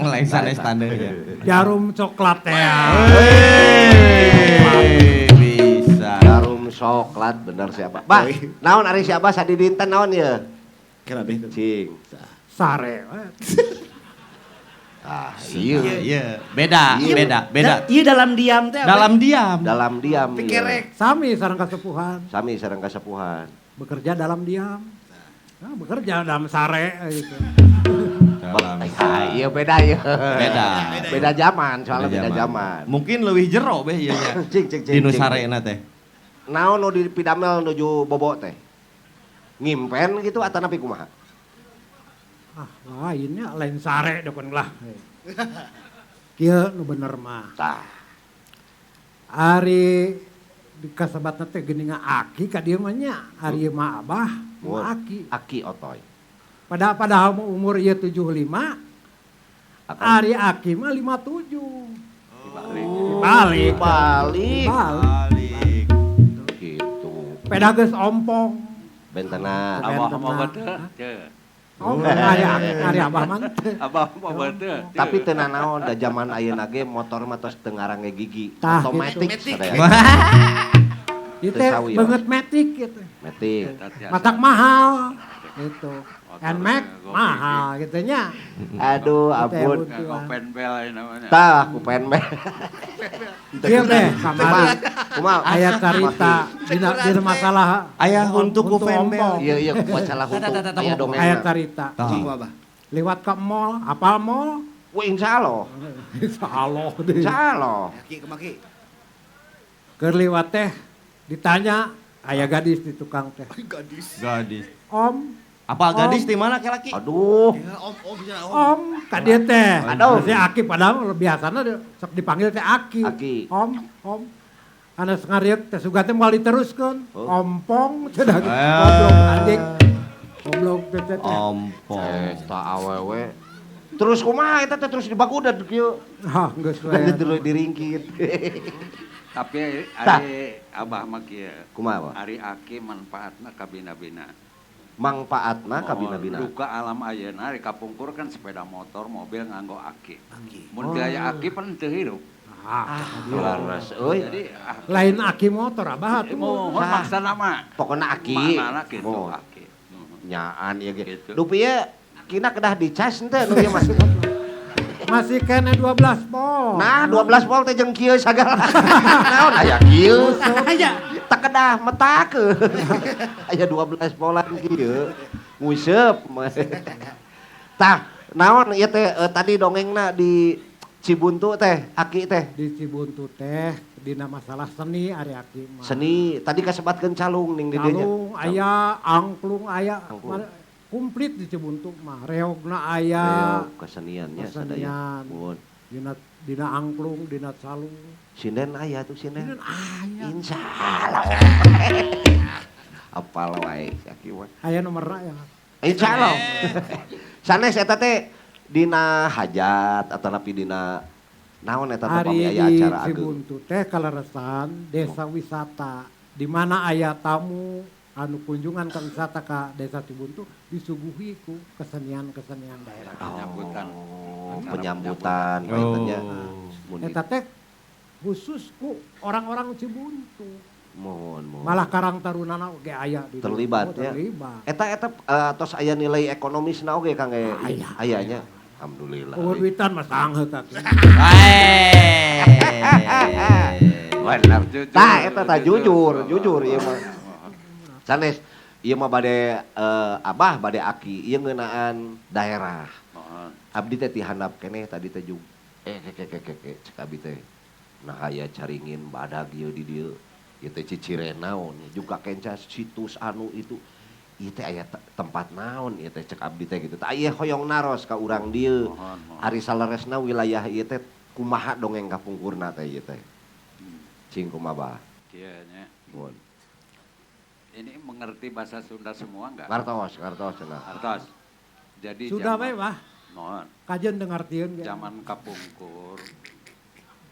Lain sanes tanda ya. Jarum coklat teh. Hei, bisa. Jarum coklat bener siapa? Bah, naon ari siapa sadidinten naon ya? Kenapa itu? Cing. Sare. Ah, iya. Iya, beda, beda, beda. Iya dalam diam teh. Dalam diam. Dalam diam. Pikerek. Sami sareng kasepuhan. Sami sareng kasepuhan. Bekerja dalam diam. Nah, bekerja dalam sare gitu. Dalam iya beda ya. Beda. Beda zaman, soalnya beda zaman. Mungkin lebih jero beh ieu nya. Cing cing cing. Dinu sarena teh. Naon nu dipidamel nuju bobo teh? Ngimpen gitu atanapi kumaha? Ah, lainnya lain sare depan lah. Kieu nu bener mah. Tah. Ari di kasebatna teh geuning aki ka dieu mah nya. Ari mah abah, mah aki. Aki otoy. Padahal umur ieu 75. Ari aki mah 57. Dibalik. Balik. Balik. Gitu. Peda geus ompong. Bentena. Abah mah teu. Oh, ari abah mah teu. Abah mah teu. Tapi teu nanaon da zaman ayeuna ge motor mah tos teu ngarang ge gigi. Tah, otomatis gitu. Sadaya. Ieu teh beungeut metik gitu. Metik. Matak mahal gitu. Nmax mahal gitu nya. Aduh ampun. Ku penbel namanya. Tah, ku penbel. Ieu teh kamari. Kumaha? Aya carita dina masalah aya huntu ku penbel. Iya iya masalah huntu. Aya dongeng. Aya carita. Lewat ke mall, apal mall? Wah, insyaallah. Insyaallah. Insyaallah. Ki kemaki. Keur liwat teh ditanya aya gadis di tukang teh. Gadis. Gadis. Om. Apa gadis di mana laki-laki? Aduh. Ya, om, om, om. Om, ka dieu teh. Aduh. Si Aki padahal biasana sok dipanggil teh Aki. Aki. Om, om. Anu ngariuk teh sugan teh moal diteruskeun. Oh. Ompong cenah goblok anjing. Goblok teh. Ompong. Eta awewe. Terus kumaha eta teh terus dibagudan kieu. Hah, geus we. Terus diringkit. Tapi ari abah mah kieu. Kumaha, Pak? Ari aki manfaatna ka bina-bina. Mangpaatna ka bina-bina. Duka alam ayeuna ari kapungkur kan sepeda motor, mobil nganggo aki. Mun teu aya aki pan teu hirup. Ah, leres euy. Jadi lain aki motor abah atuh. Mohon maksana mah. Pokona aki. Maknana kitu aki. Nyaan ieu ge. Dupi ieu kina kedah dicas henteu nu ieu mah. Masih kene 12 volt. Nah, 12 volt teh jeung kieu sagala. Naon aya kieu? Aya. Tak kedah metakeun. Aya 12 volan kieu. Nguseup. Tah, naon ieu teh tadi dongengna di Cibuntu teh, Aki teh. Di Cibuntu teh dina masalah seni ari Aki mah. Seni, tadi kasebatkeun calung ning di dieu nya. Calung aya, angklung aya. Komplit di Cibuntu mah, reogna aya. Reog keseniannya sadaya. Mun dina angklung, dina calung. Sinden aya tuh sinden. Sinden aya. Insyaallah. Apal wae si Aki mah. Aya nomerna ya. Insyaallah. Sanes eta teh dina hajat atanapi dina naon eta teh pami aya acara ageung. Di Cibuntu teh kaleresan desa wisata di mana aya tamu anu kunjungan ke wisata ke desa Cibuntu disuguhi ku kesenian-kesenian daerah. Penyambutan. Oh, penyambutan kaitannya. Eta teh khusus ku orang-orang Cibuntu. Mohon, mohon. Malah Karang Tarunana oge aya di terlibat ya. Terlibat. Eta tos aya nilai ekonomisna oge Kang aya nya. Alhamdulillah. Eueuh duitan mah sangheut atuh. Bener. Tah eta tah jujur, jujur ieu mah. Sanes ieu mah bade abah bade aki ieu ngeunaan daerah. Abdi teh ti handap keneh tadi teh jug cek abdi teh. Nah aya caringin badag ieu di dieu. Ieu teh cicire naon juga kenca situs anu itu. Ieu teh aya tempat naon ieu teh cek abdi teh gitu. Tah ieu hoyong naros ka urang dieu. Ari saleresna wilayah ieu teh kumaha dongeng kapungkurna teh ieu teh. Cing kumaha bah? Kieu nya. Mun. Ini mengerti bahasa Sunda semua enggak? Ngartos, ngartos cenah. Ngartos. Jadi sudah bae, Bah. Mohon. Kajen dengartieun ge. Zaman kapungkur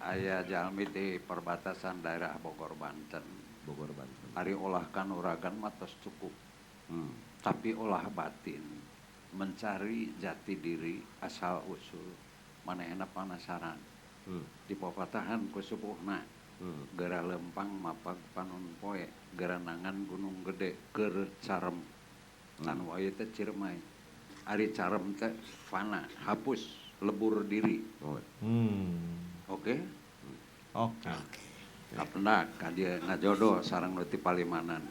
aya jalmi di perbatasan daerah Bogor Banten. Bogor Banten. Ari olah kanuragan mah tos cukup. Tapi olah batin, mencari jati diri asal usul manehna panasaran. Di popatahan ku subuhna. Gera lempang mapag panon poe, geranangan gunung gede keur carem. Anu aya teh Ciremai. Ari carem teh fana, hapus, lebur diri. Oke? Oke. Kapendak ka dieu ngajodoh sareng nu ti Palimanan.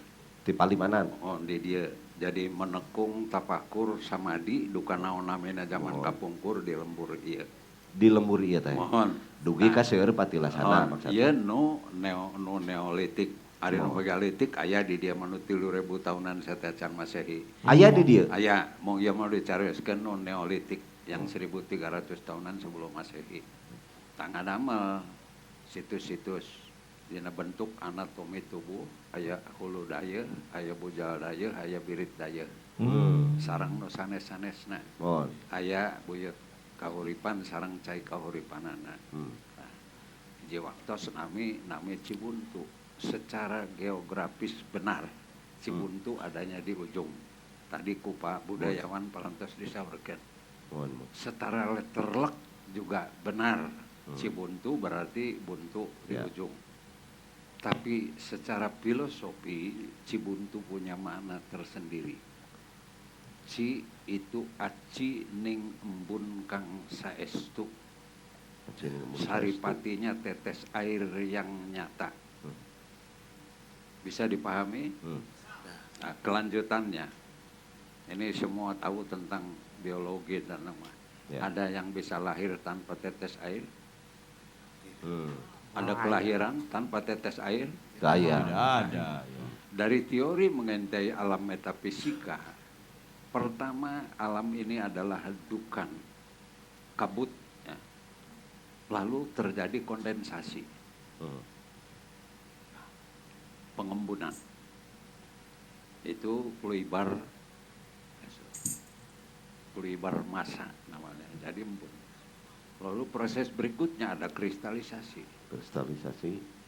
Ti Palimanan. Oh, di dieu. Jadi menekung tapakur samadi duka naon namina zaman kapungkur di lembur ieu. Di lembur ieu teh. Mohon. Dugi ka seueur patilasana maksudna. Ieu nu nu neolitik. Ari nu megalitik aya di dieu mah nu 3000 tahunan sateuacan Masehi. Aya di dieu? Aya, mung ieu mah dicarioskeun nu neolitik yang 1300 tahunan sebelum Masehi. Tangga damel situs-situs dina bentuk anatomi tubuh, aya hulu dayeuh, aya bujal dayeuh, aya birit dayeuh. Sareng nu sanes-sanesna. Aya buyut kahuripan sareng cai kahuripanana. Nah, hiji waktos nami Cibuntu. Secara geografis benar Cibuntu adanya di ujung. Tadi ku Pak Budayawan parantos disaurkeun. Secara letterlek juga benar. Cibuntu berarti buntu di ujung. Tapi secara filosofi Cibuntu punya makna tersendiri. Ci itu aci ning embun kang saestu. Saripatinya tetes air yang nyata. Bisa dipahami? Nah, kelanjutannya, ini semua tahu tentang biologi dan nama. Ada yang bisa lahir tanpa tetes air? Ada kelahiran tanpa tetes air? Tidak ada. Ya. Dari teori mengenai alam metafisika, pertama alam ini adalah dukan, kabut, ya. Lalu terjadi kondensasi. Pengembunan itu kulibar massa namanya, jadi embun. Lalu proses berikutnya ada kristalisasi.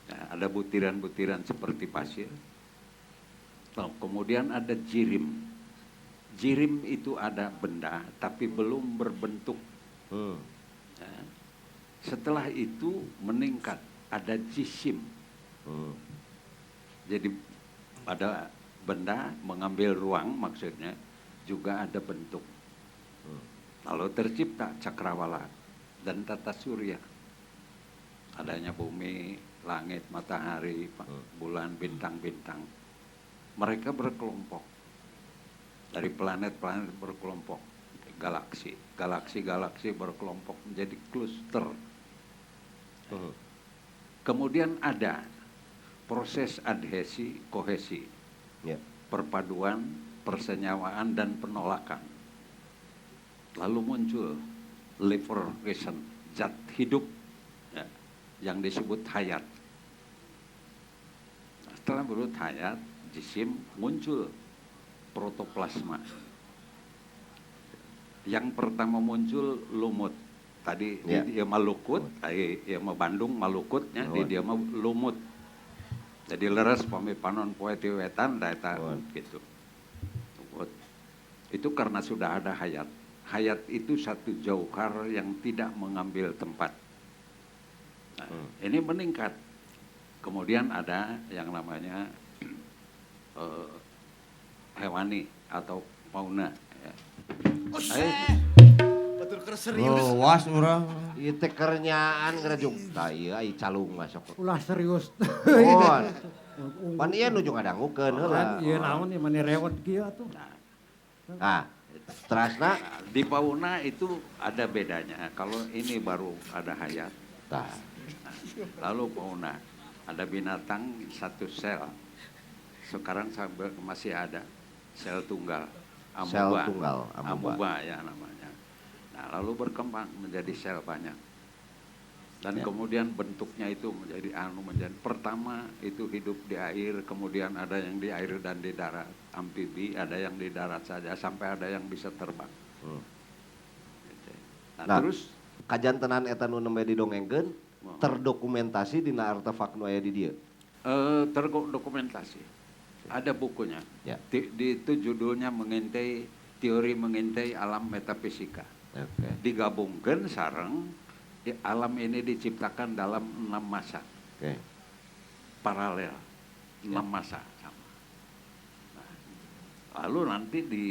Nah, ada butiran-butiran seperti pasir. Lalu kemudian ada jirim. Jirim itu ada benda tapi belum berbentuk. Nah, setelah itu meningkat ada jisim. Jadi ada benda mengambil ruang maksudnya, juga ada bentuk. Lalu tercipta cakrawala dan tata surya. Adanya bumi, langit, matahari, bulan, bintang-bintang. Mereka berkelompok. Dari planet-planet berkelompok, galaksi. Galaksi-galaksi berkelompok menjadi kluster. Kemudian ada proses adhesi, kohesi, perpaduan, persenyawaan, dan penolakan. Lalu muncul liberation, zat hidup, ya, yang disebut hayat. Setelah berwujud hayat, jisim, muncul protoplasma. Yang pertama muncul lumut. Tadi di dia Malukut, tadi dia mah Bandung Malukutnya, di dia mah lumut. Jadi leres pami panon poe ti wetan da eta gitu. Itu karena sudah ada hayat. Hayat itu satu jauhar yang tidak mengambil tempat. Nah, ini meningkat. Kemudian ada yang namanya hewani atau fauna. Ya. Betul keur serius. Oh, was urang. Ieu teh kernyaan ngerejung. Tah ieu ai calung masuk. Ulah serius. Oh. Pan ieu nuju ngadangukeun heula. Ieu naon ieu mani rewet kieu atuh. Nah, terasna di fauna itu ada bedanya. Kalau ini baru ada hayat. Tah. Nah, lalu fauna ada binatang satu sel. Sekarang masih ada sel tunggal. Amuba. Sel tunggal, amuba. Amuba ya namanya. Nah, lalu berkembang menjadi sel banyak. Dan kemudian bentuknya itu menjadi menjadi pertama itu hidup di air, kemudian ada yang di air dan di darat, amfibi, ada yang di darat saja, sampai ada yang bisa terbang. Nah, terus kajantenan eta nu nembe didongengkeun terdokumentasi dina artefak nu aya di dieu. Terdokumentasi. Ada bukunya. Ya. Di itu judulnya mengintai teori mengintai alam metafisika. Okay. Digabungkan sareng alam ini diciptakan dalam 6 masa. Okay. Paralel 6 masa sama. Nah, lalu nanti di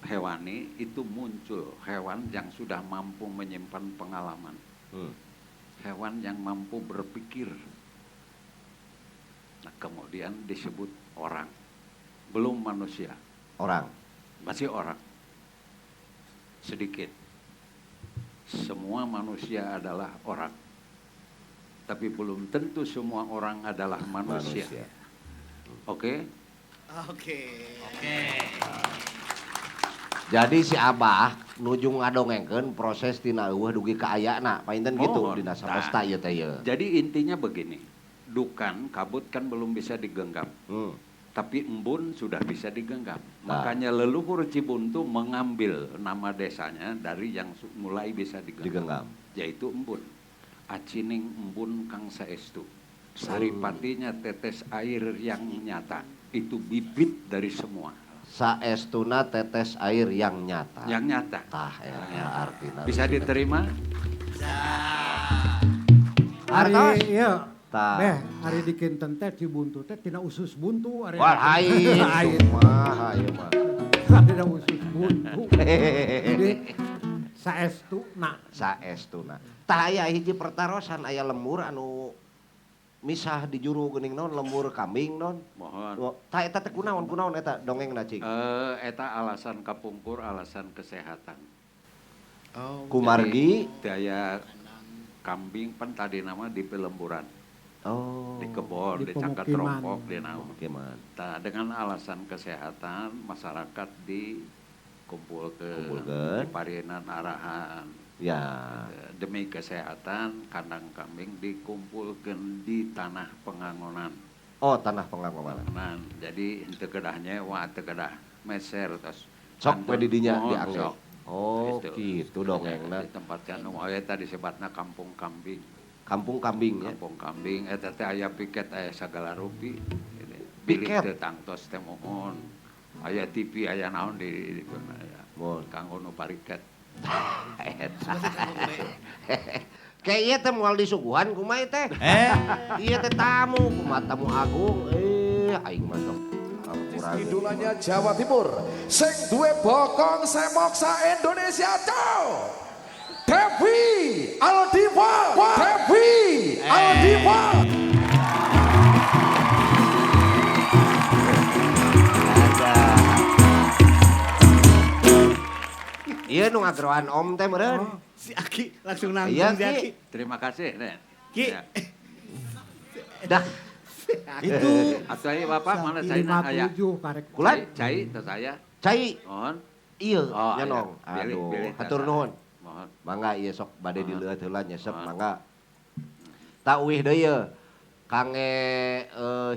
hewani itu muncul hewan yang sudah mampu menyimpan pengalaman. Hewan yang mampu berpikir. Nah, kemudian disebut orang. Belum manusia. Orang. Masih orang. Sedikit. Semua manusia adalah orang. Tapi belum tentu semua orang adalah manusia. Oke? Oke. Oke. Jadi si Abah nuju ngadongengkeun proses tina euweuh dugi ka ayana, painten gitu Oh, dina samesta nah. ieu teh ieu. Jadi intinya begini, dukan kabut kan belum bisa digenggam. Tapi embun sudah bisa digenggam. Nah. Makanya leluhur Cibuntu mengambil nama desanya dari yang mulai bisa digenggam. Digenggam. Yaitu embun. Acining embun kang saestu. Saripatinya tetes air yang nyata. Itu bibit dari semua. Saestuna tetes air yang nyata. Yang nyata. Tah eta artina. Bisa diterima? Ari Artos. iya. Tah. Beh, ari dikinten teh Cibuntu teh tina usus buntu ari. Wah, lain. Lain. Kumaha ieu mah. Tina usus buntu. Jadi saestuna. Saestuna. Tah aya hiji pertarosan aya lembur anu misah di juru geuning naon lembur kambing naon. Mohon. Tah eta teh kunaon kunaon eta dongengna cing? Eta alasan kapungkur, alasan kesehatan. Oh. Kumargi Jadi, daya kambing pan tadi nama di pelemburan. Oh. Di kebon, Di di cangkat pemukiman. rokok, di naon. Pemukiman. Tah, dengan alasan kesehatan masyarakat dikumpulkeun, Kumpulkeun. diparinan arahan. Ya. Demi kesehatan kandang kambing dikumpulkan di tanah pengangonan. Oh, tanah pengangonan. Nah, jadi henteu kedah nyewa, teu kedah meser tos. Sok we di dinya Mohon, diangge. sok. Oh, gitu dongengna. Ditempatkan nu eta disebatna kampung kambing. Kampung kambing ya. Kampung kambing eta teh aya piket aya sagala rupi. Bilih Piket? teu tangtos teh mohon. Aya TV aya naon di aya. Mohon. Kanggo nu pariket. Eta. Kayak ieu teh moal disuguhan kumaha teh? Ieu teh tamu, kumaha tamu agung. Aing mah sok kurang. Idolanya Jawa Timur, sing duwe bokong semok sa Indonesia cow. Devi Aldiva, Devi Aldiva. Iya nu ngageroan om teh meureun. Oh, si Aki langsung nanggung Iya, si Aki. Ki. Terima kasih, Nen. Ki. Ya. Dah. Itu Atuh aya bapak mana caina aya? 57 karek. Kulan? Cai teh saya. Cai. Mohon. Iya, Oh, nyanong. aya. Bilih, Aduh, bilih, hatur teh nuhun. saya. Mohon. Mangga ieu sok bade Mohon. dileueut heula nyesep Mohon. mangga. Tak uih deui ye. Kange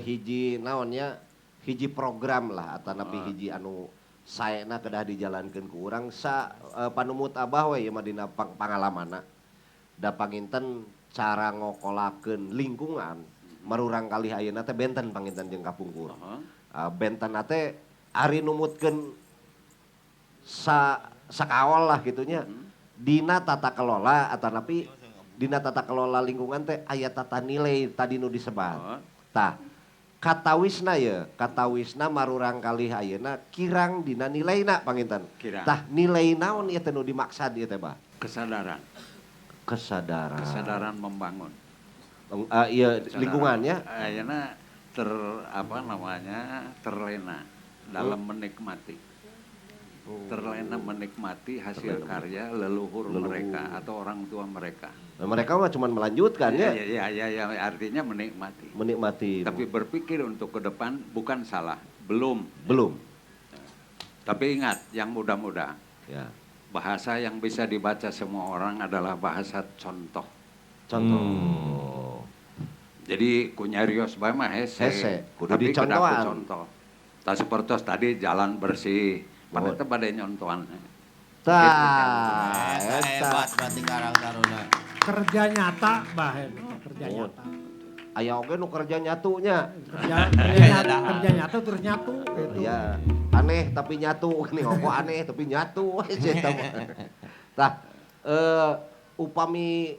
hiji naon nya? Hiji program lah atanapi Mohon. hiji anu saena kedah dijalankeun ku urang sa panumut abah we ieu mah dina pangalamanna. Da panginten cara ngokolakeun lingkungan marurang kalih ayeuna teh benten panginten jeung kapungkur. Benten teh ari numutkeun sakaol lah gitunya. Dina tata kelola atanapi dina tata kelola lingkungan teh aya tata nilai tadi nu disebat. Tah katawisna ye, katawisna marurang kalih ayeuna kirang dina nilaina panginten. Kirang. Tah nilai naon ieu teh nu dimaksad ieu teh bah? Kesadaran. Kesadaran. Kesadaran membangun. Iya, Kesadaran. lingkungannya. Ayeuna terlena dalam menikmati. Terlena menikmati hasil Terlena karya leluhur, Leluhur. mereka atau orang tua mereka. Nah, mereka mah cuma melanjutkan ya. Iya, iya, iya, artinya menikmati. Menikmati. Tapi berpikir untuk ke depan bukan salah, belum. Belum. Tapi ingat, yang muda-muda. Ya. Bahasa yang bisa dibaca semua orang adalah bahasa contoh. Contoh. Jadi kunyarios bae mah hese. Hese, kudu Tapi kedah ku dicontohan. contoh. Tah sapertos tadi jalan bersih, pada teh bade nyontohan. Tah, Eta hebat berarti Karang Taruna. Kerja nyata bah, kerja nyata. Aya oge nu kerja nyatunya. Kerja nyata terus nyatu gitu. Iya, aneh tapi nyatu nih, opo aneh tapi nyatu. Tah, upami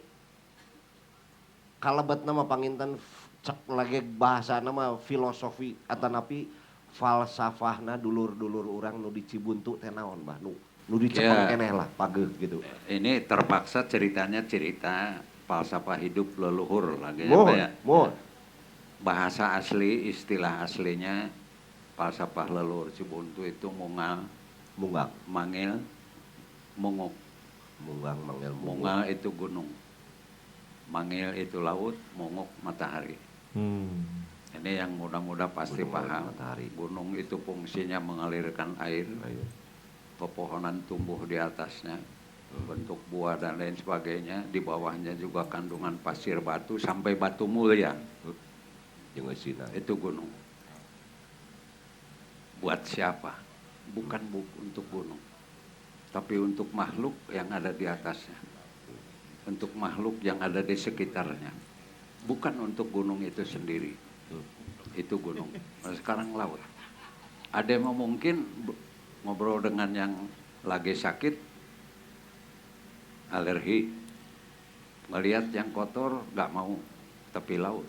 kalebet nama panginten cek lagi bahasa nama filosofi atanapi Falsafahna dulur-dulur urang nu di Cibuntu teh naon bah nu dicepeng keneh lah pageuh gitu. Ini terpaksa ceritanya cerita falsafah hidup leluhur lagi apa ya? Mohon. Bahasa asli, istilah aslinya falsafah leluhur Cibuntu itu mungal, munggang, mangil, munguk. Munggang, mangil, munguk. Mungal itu gunung. Mangil itu laut, munguk matahari. Ini yang muda-muda pasti gunung paham. Matahari. Gunung itu fungsinya mengalirkan air. Pepohonan tumbuh di atasnya, bentuk buah dan lain sebagainya. Di bawahnya juga kandungan pasir batu sampai batu mulia. Itu gunung. Buat siapa? Bukan untuk gunung, tapi untuk makhluk yang ada di atasnya, untuk makhluk yang ada di sekitarnya. Bukan untuk gunung itu sendiri. Itu gunung. Nah, sekarang laut. Ada yang mungkin ngobrol dengan yang lagi sakit, alergi, ngelihat yang kotor nggak mau, tepi laut,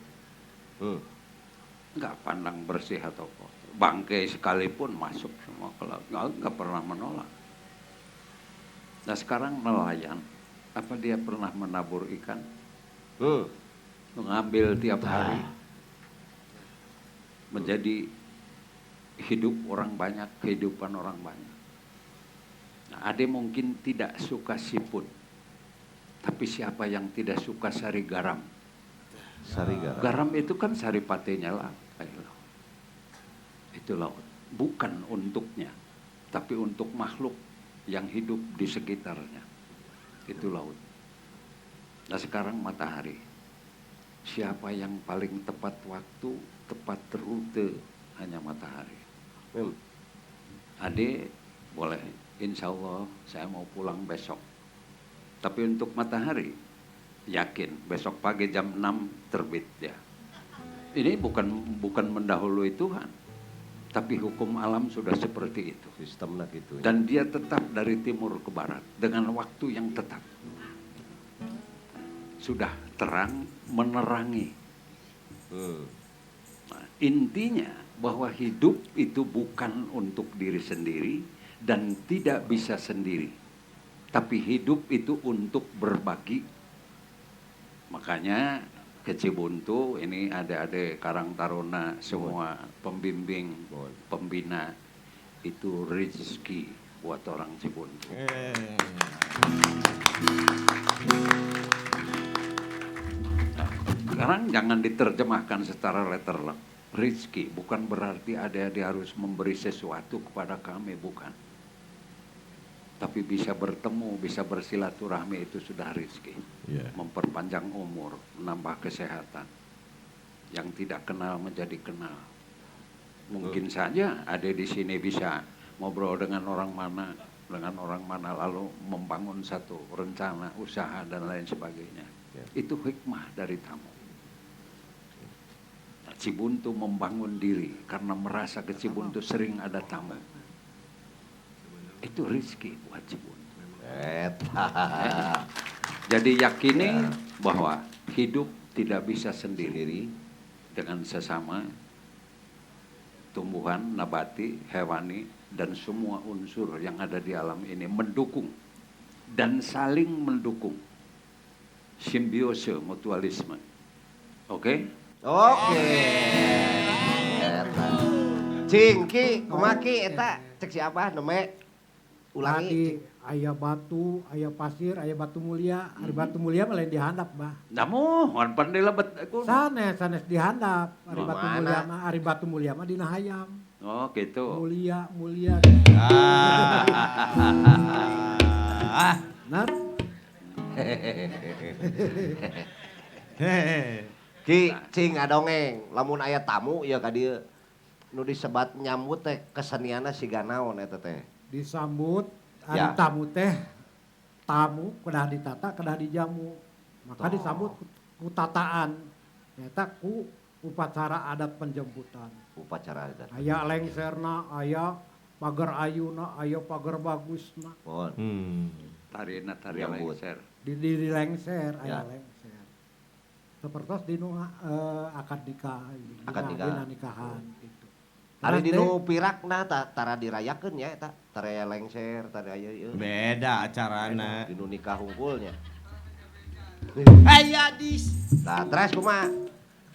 nggak pandang bersih atau kotor, bangkai sekalipun masuk semua ke laut, nggak pernah menolak. Nah sekarang nelayan, apa dia pernah menabur ikan? Mengambil tiap hari, menjadi hidup orang banyak, kehidupan orang banyak. Nah, ada mungkin tidak suka siput, tapi siapa yang tidak suka sari garam? Sari garam. Garam itu kan saripatinya lah. Itu laut. Bukan untuknya, tapi untuk makhluk yang hidup di sekitarnya. Itu laut. Nah sekarang matahari. Siapa yang paling tepat waktu, tepat rute, hanya matahari. Ade boleh, insya Allah saya mau pulang besok. Tapi untuk matahari, yakin besok pagi jam 6 terbit ya. Ini bukan mendahului Tuhan, tapi hukum alam sudah seperti itu. Sistemnya gitu. Dan dia tetap dari timur ke barat dengan waktu yang tetap. Sudah terang menerangi. Nah, intinya bahwa hidup itu bukan untuk diri sendiri dan tidak bisa sendiri. Tapi hidup itu untuk berbagi. Makanya ke Cibuntu ini ada-ada Karang Taruna semua pembimbing, pembina itu rezeki buat orang Cibuntu. Nah, sekarang jangan diterjemahkan secara letterlijk. Rizki bukan berarti adik-adik harus memberi sesuatu kepada kami, bukan. Tapi bisa bertemu, bisa bersilaturahmi itu sudah rizki. Yeah. Memperpanjang umur, menambah kesehatan. Yang tidak kenal menjadi kenal. Mungkin saja ada di sini bisa ngobrol dengan orang mana, lalu membangun satu rencana, usaha dan lain sebagainya. Yeah. Itu hikmah dari tamu. Cibuntu membangun diri karena merasa ke Cibuntu sering ada tamu. Itu rizki buat Cibuntu. Jadi yakini bahwa hidup tidak bisa sendiri dengan sesama tumbuhan, nabati, hewani, dan semua unsur yang ada di alam ini mendukung dan saling mendukung. Simbiose mutualisme. Oke? Oke. Cing ki kumaki eta cek siapa neme ulangi. Tadi aya batu, aya pasir, aya batu mulia, ari batu mulia mah lain dihandap, Bah. Namun, pan dilebet ku. Sanes, sanes dihandap. Ari batu mulia mah, ari batu mulia mah dina hayam. Oh, gitu. Mulia, mulia. Benar? Ki, cing ngadongeng, lamun aya tamu ya ka dieu nu disebat nyambut teh kesenianna siga naon eta teh. Disambut ari ya. Tamu teh tamu kedah ditata kedah dijamu. Maka disambut ku tataan nyata ku upacara adat penjemputan. Upacara adat. Aya lengserna, aya pagar ayuna, aya pagar bagusna. Mohon. Tarina tari lengser. Di lengser aya ya. Lengser. Seperti di akad nikah, akad nikah, dina nikahan gitu. Ari dinu pirakna tara dirayakeun ya eta, tara aya lengser, tara aya ieu. Beda acarana. Dinu nikah hungkulnya. Aya dis. Tah terus kumaha?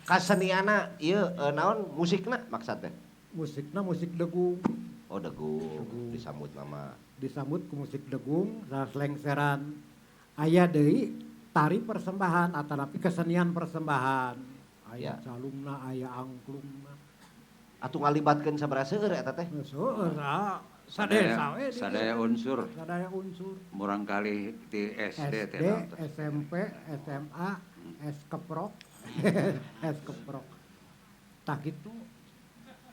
Kaseniana ieu naon musikna maksad teh? Musikna musik degung. Oh degung, disambut nama. Disambut ku musik degung, salah lengseran. Aya deui tari persembahan atanapi kesenian persembahan. Aya calungna, aya angklungna. Atuh ngalibatkeun sabaraha seueur eta teh? Seueur, sadaya we. Sadaya unsur. Sadaya unsur. Murangkali di SD teh. SMP, SMA, S keprok. S keprok. Tah kitu.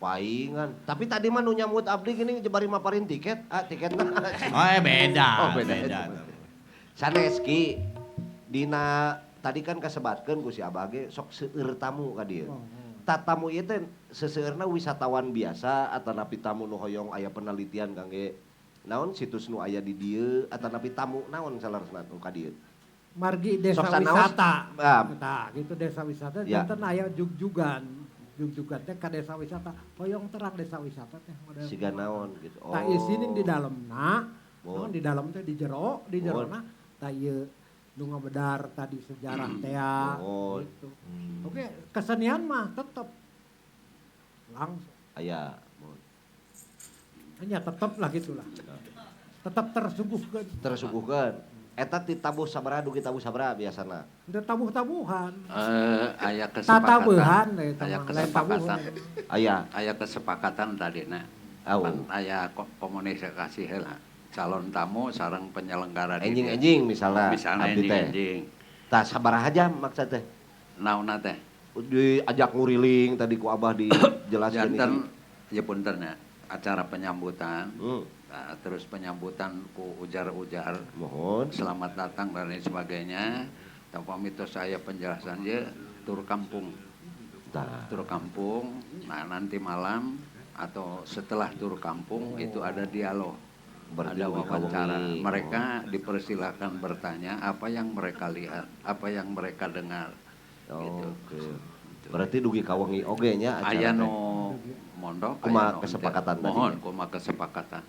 Paingan. Tapi tadi mah nu nyambut abdi gini jebari maparin tiket, tiketna. Oh, beda. Oh, beda. Sanes ki dina tadi kan kasebatkeun ku si Abah ge sok seueur tamu ka dieu. Tamu ieu teh seseueurna wisatawan biasa atanapi tamu nu hoyong aya penelitian kangge naon situs nu aya di dieu atanapi tamu naon saleresna nu ka dieu. Margi desa wisata. Tah gitu desa wisata janten aya jugjugan. Jugjugan teh ka desa wisata. Hoyong terang desa wisata teh model. Siga naon gitu. Tah isinin di dalemna, naon di dalem teh di jero, di jerona tah ieu nu ngabedar tadi sejarah tea gitu. Oke, kesenian mah tetep langsung. Aya. Hanya tetep lah gitulah. Tetep tersuguhkeun. Tersuguhkeun. Eta ti tabuh sabaraha dugi tabuh sabaraha biasana? Teu tabuh-tabuhan. Aya kesepakatan. Tatabuhan aya kesepakatan. Aya. Aya kesepakatan tadina. Aya komunikasi heula. Calon tamu sareng penyelenggara enjing-enjing misalnya enjing-enjing. Tah sabaraha jam maksud teh? Naonna teh? Diajak nguriling tadi ku Abah dijelaskeun. Janten ya punten ya, acara penyambutan. Nah, terus penyambutan ku ujar-ujar. Mohon. Selamat datang dan lain sebagainya. Tanpa mitos saya penjelasan je tur kampung. Tah. Tur kampung. Nah, nanti malam atau setelah tur kampung itu ada dialog. Ada wawancara, mereka dipersilakan bertanya apa yang mereka lihat, apa yang mereka dengar. Gitu. Oke. Berarti dugi kawengi oge nya acara. Aya nu mondok, kumaha kesepakatan tadi. Mohon kumaha kesepakatan.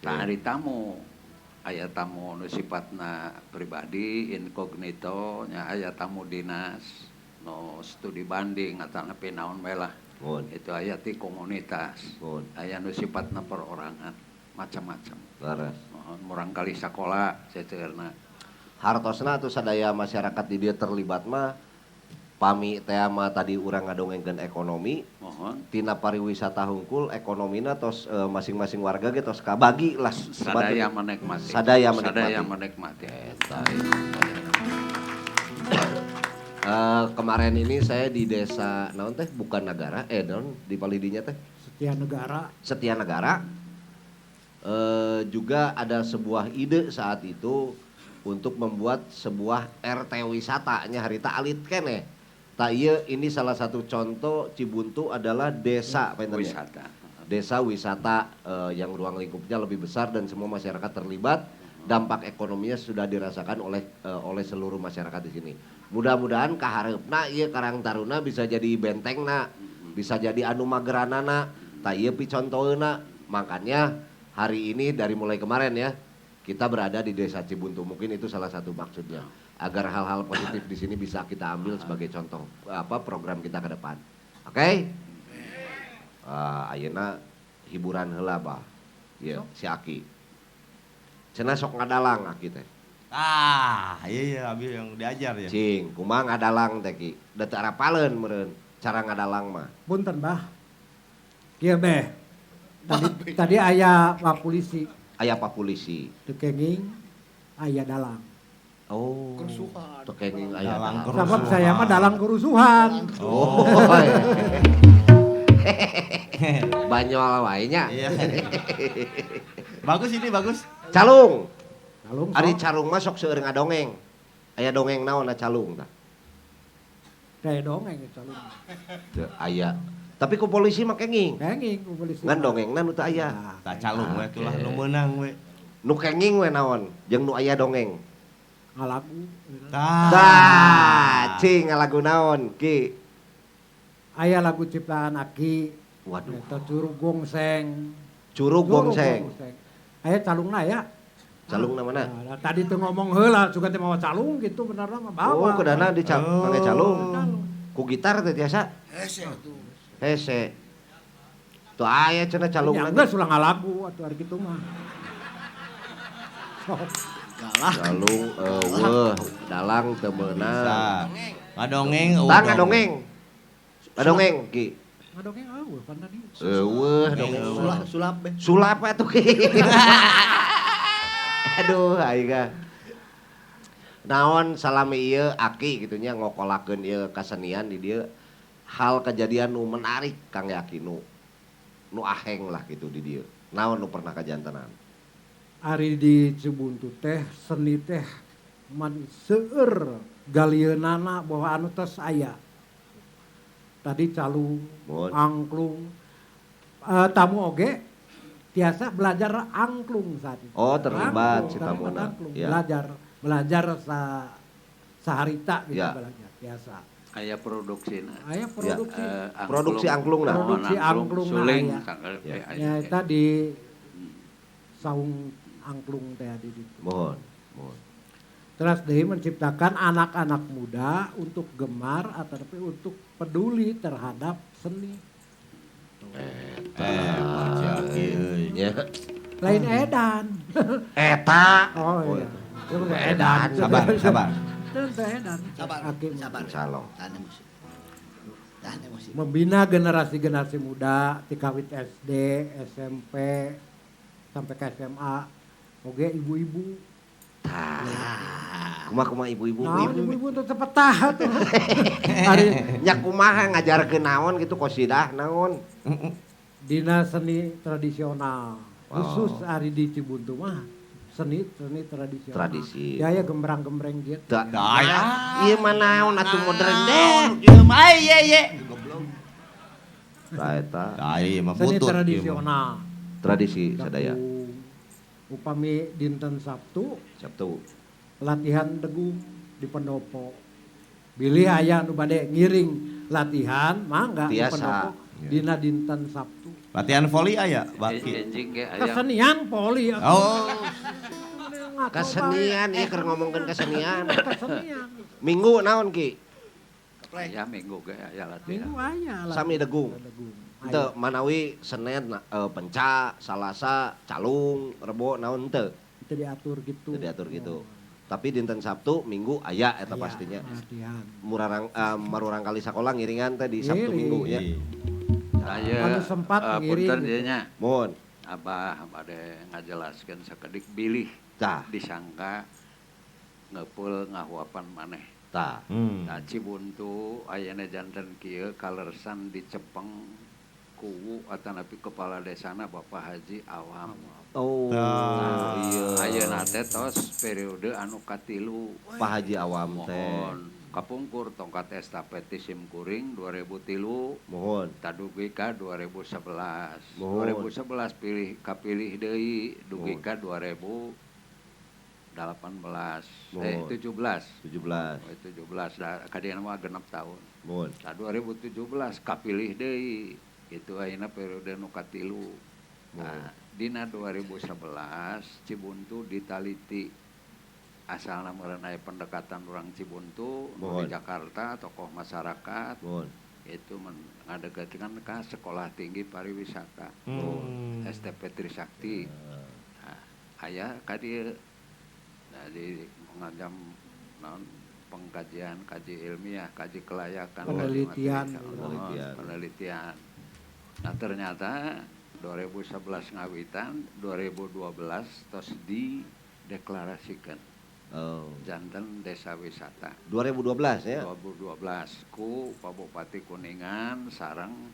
Tah ari tamu, aya tamu nu sifatna pribadi, inkognito, nya aya tamu dinas, nu studi banding atanapi naon we lah. Itu aya ti komunitas. Aya nu sifatna perorangan. Macam-macam. Leres. Murangkali sekolah seueurna. Hartosna atuh sadaya masyarakat di dieu terlibat mah pami teh mah tadi urang ngadongengkeun ekonomi. Mohon. Tina pariwisata hungkul ekonomina tos masing-masing warga ge tos kabagi lah. Sadaya menikmati. Sadaya menikmati. Sadaya menikmati. Eta. Kemarin ini saya di desa naon teh bukan negara naon di palidinya teh Setia Negara. Setia Negara. Juga ada sebuah ide saat itu untuk membuat sebuah RT wisatanya harita alit keneh. Tak iya ini salah satu contoh Cibuntu adalah desa wisata. Desa wisata yang ruang lingkupnya lebih besar dan semua masyarakat terlibat. Dampak ekonominya sudah dirasakan oleh oleh seluruh masyarakat di sini. Mudah-mudahan kahareupna ieu Karang Taruna bisa jadi bentengna, bisa jadi anu mageranana, tak ieu picontoeuna. Makanya hari ini dari mulai kemarin ya, kita berada di Desa Cibuntu. Mungkin itu salah satu maksudnya. Agar hal-hal positif di sini bisa kita ambil sebagai contoh apa program kita ke depan. Oke? Okay? Ayeuna hiburan heula bah. Ieu si Aki. Cenah sok ngadalang Aki teh. Ah, iya abi yang diajar ya. Cing, kumaha ngadalang teh Ki? Da teu arapaleun meureun cara ngadalang mah. Punten bah. Kieu beh. Tadi aya pak polisi. Aya pak polisi. Teu kenging aya dalang. Oh. Kerusuhan. Teu kenging aya dalang. Sabab saya mah dalang kerusuhan. Oh. Banyol wae nya. Iya. Bagus ini bagus. Calung. Calung. Ari calung mah sok seueur ngadongeng. Aya dongeng naon calung tah? Kayak dongeng calung. Teu aya. Tapi ku polisi mah kenging. Kenging ku polisi. Ngan dongengna nu teu aya. Tah calung we tulah nu meunang we. Nu kenging we naon jeung nu aya dongeng. Ngalagu. Tah, cing ngalagu naon Ki? Aya lagu ciptaan Aki. Waduh. Eta Curug Gongseng. Curug Gongseng. Aya calungna ya. Calungna mana? Nah, tadi tuh ngomong heula sugan teh mawa calung gitu benerna mah bawa. Oh, kedana di make calung. Ku gitar teh tiasa. Hese tuh. Hese. Tuh aya cenah calungna. Ya geus ulah ngalagu atuh ari kitu mah. Galak. Calung eueuh dalang teu meunang. Ngadongeng Tah ngadongeng. Ngadongeng Ki. Ngadongeng eueuh pan tadi. Eueuh dongeng. Sulap sulap be. Sulap atuh Ki. Aduh aing ah. Naon salami ieu Aki kitu nya ngokolakeun ieu kasenian di dieu hal kejadian nu menarik Kang Yaki nu aheng lah gitu di dieu. Naon nu pernah kajantenan? Ari di Cibuntu teh seni teh man seueur galieunana bahwa anu tos aya. Tadi calung, angklung, tamu oge tiasa belajar angklung saat itu. Oh terlibat si tamuna. Ya. Belajar saharita gitu ya. Belajar biasa. Aya produksina. Aya produksi. Ya. Produksi angklung nah. Produksi angklung suling. Ya, ya eta di saung angklung teh di ditu. Mohon, mohon. Terus deui menciptakan anak-anak muda untuk gemar atau tapi untuk peduli terhadap seni. Lain edan. Eta. Oh iya. Edan. Sabar, sabar. Edan. Sabar, sabar. Tahan emosi. Tahan emosi. Membina generasi-generasi muda ti kawit SD, SMP sampai ke SMA. Oge ibu-ibu. Tah. Kumaha-kumaha ibu-ibu? Naon ibu-ibu teh cepetah tuh. Nya kumaha ngajarkeun naon gitu qasidah naon. Dina seni tradisional. Khusus ari di Cibuntu mah seni tradisional. Tradisi. Ya ya gembrang-gembreng gitu. Ieu mah naon atuh modern deh. Ieu mah ye ye. Goblok. Tah eta. Tah ieu mah seni butut. Tradisional. Tradisi sadaya. Upami dinten Sabtu. Sabtu. Latihan degung di pendopo. Bilih aya nu bade ngiring latihan mangga di pendopo dina dinten Sabtu. Latihan voli aya baki. Kesenian voli. Oh. Kesenian ieu keur ngomongkeun kesenian. Kesenian. Minggu naon Ki? Ya minggu ge aya latihan. Minggu aya. Sami degung. Teu manawi Senin penca, Salasa calung, Rebo naon teu. Teu diatur gitu. Teu diatur gitu. Tapi dinten Sabtu, Minggu aya eta pastinya. Latihan. Murarang marurang kali sakola ngiringan teh di Sabtu Minggu nya. Aya sempat ngiring. Punten ieu nya. Mohon. Abah bade ngajelaskeun sakedik bilih. Tah. Disangka ngeupul ngahuapan maneh. Tah. Nah Cibuntu ayana janten kieu kalersan dicepeng kuwu atanapi kepala desana Bapak Haji Awam. Oh, iya. Ayeuna teh tos periode anu katilu. Pak Haji Awam teh. Mohon kapungkur tongkat estafet ti simkuring 2003. Mohon. Tadugi ka 2011. Mohon. 2011 pilih kapilih deui dugi ka 2018. Mohon. 17. 17. Oh, 17 da kadieu mah genep tahun. Mohon. Nah 2017 kapilih deui. Itu ayeuna periode nu katilu. Nah, dina 2011 Cibuntu ditaliti asalna meureun aya pendekatan urang Cibuntu di Jakarta tokoh masyarakat. Mohon. Itu ngadeketkeun ka Sekolah Tinggi Pariwisata. STP Trisakti. Nah, aya ka dieu. Nah, di ngajam naon pengkajian, kaji ilmiah, kaji kelayakan, penelitian, kaji penelitian. Nah ternyata 2011 ngawitan, 2012 tos dideklarasikan. Oh. Janten desa wisata. 2012 ya? 2012 ku Pak Bupati Kuningan sareng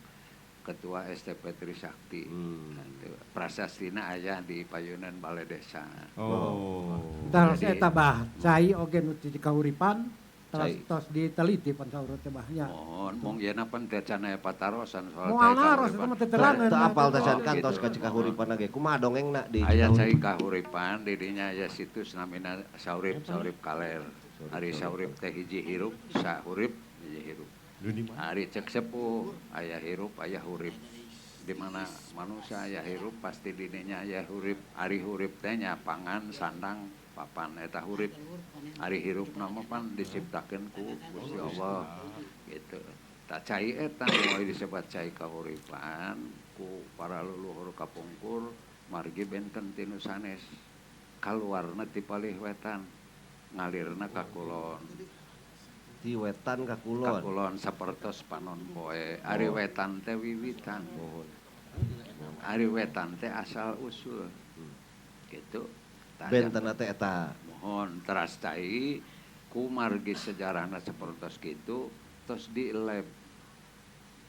Ketua STP Trisakti. Nah, prasastina aya di payunan Balai Desa. Oh. Terus eta bah cai oge nu ti Kahuripan terus tos diteliti pan saur teh bah nya. Mohon mung yeuna pan teh can aya patarosan soal cai Kahuripan. Moal mah teh terangeun. Teu apal teh can kantos ka Cikahuripan ge. Kumaha dongengna di Aya cai Kahuripan di dinya aya situs namina Saurip Saurip Kaler. Ari Saurip teh hiji hirup, sahurip hiji hirup. Ari cek sepuh aya hirup aya hurip. Di mana manusia aya hirup pasti didinya aya hurip. Ari hurip teh nya pangan, sandang, papan eta hurip. Ari hirup nama pan diciptakeun ku Gusti Allah gitu. Tah cai eta nu disebut cai kahuripan ku para leluhur kapungkur margi benten ti nu sanes. Kaluarna ti palih wetan, ngalirna ka kulon. Ti wetan ka kulon. Ka kulon sapertos panon poe. Ari wetan teh wiwitan. Ari wetan teh asal usul. Gitu. Benten teh eta. Mohon teras cai ku margi sejarahna sapertos kitu tos di lab.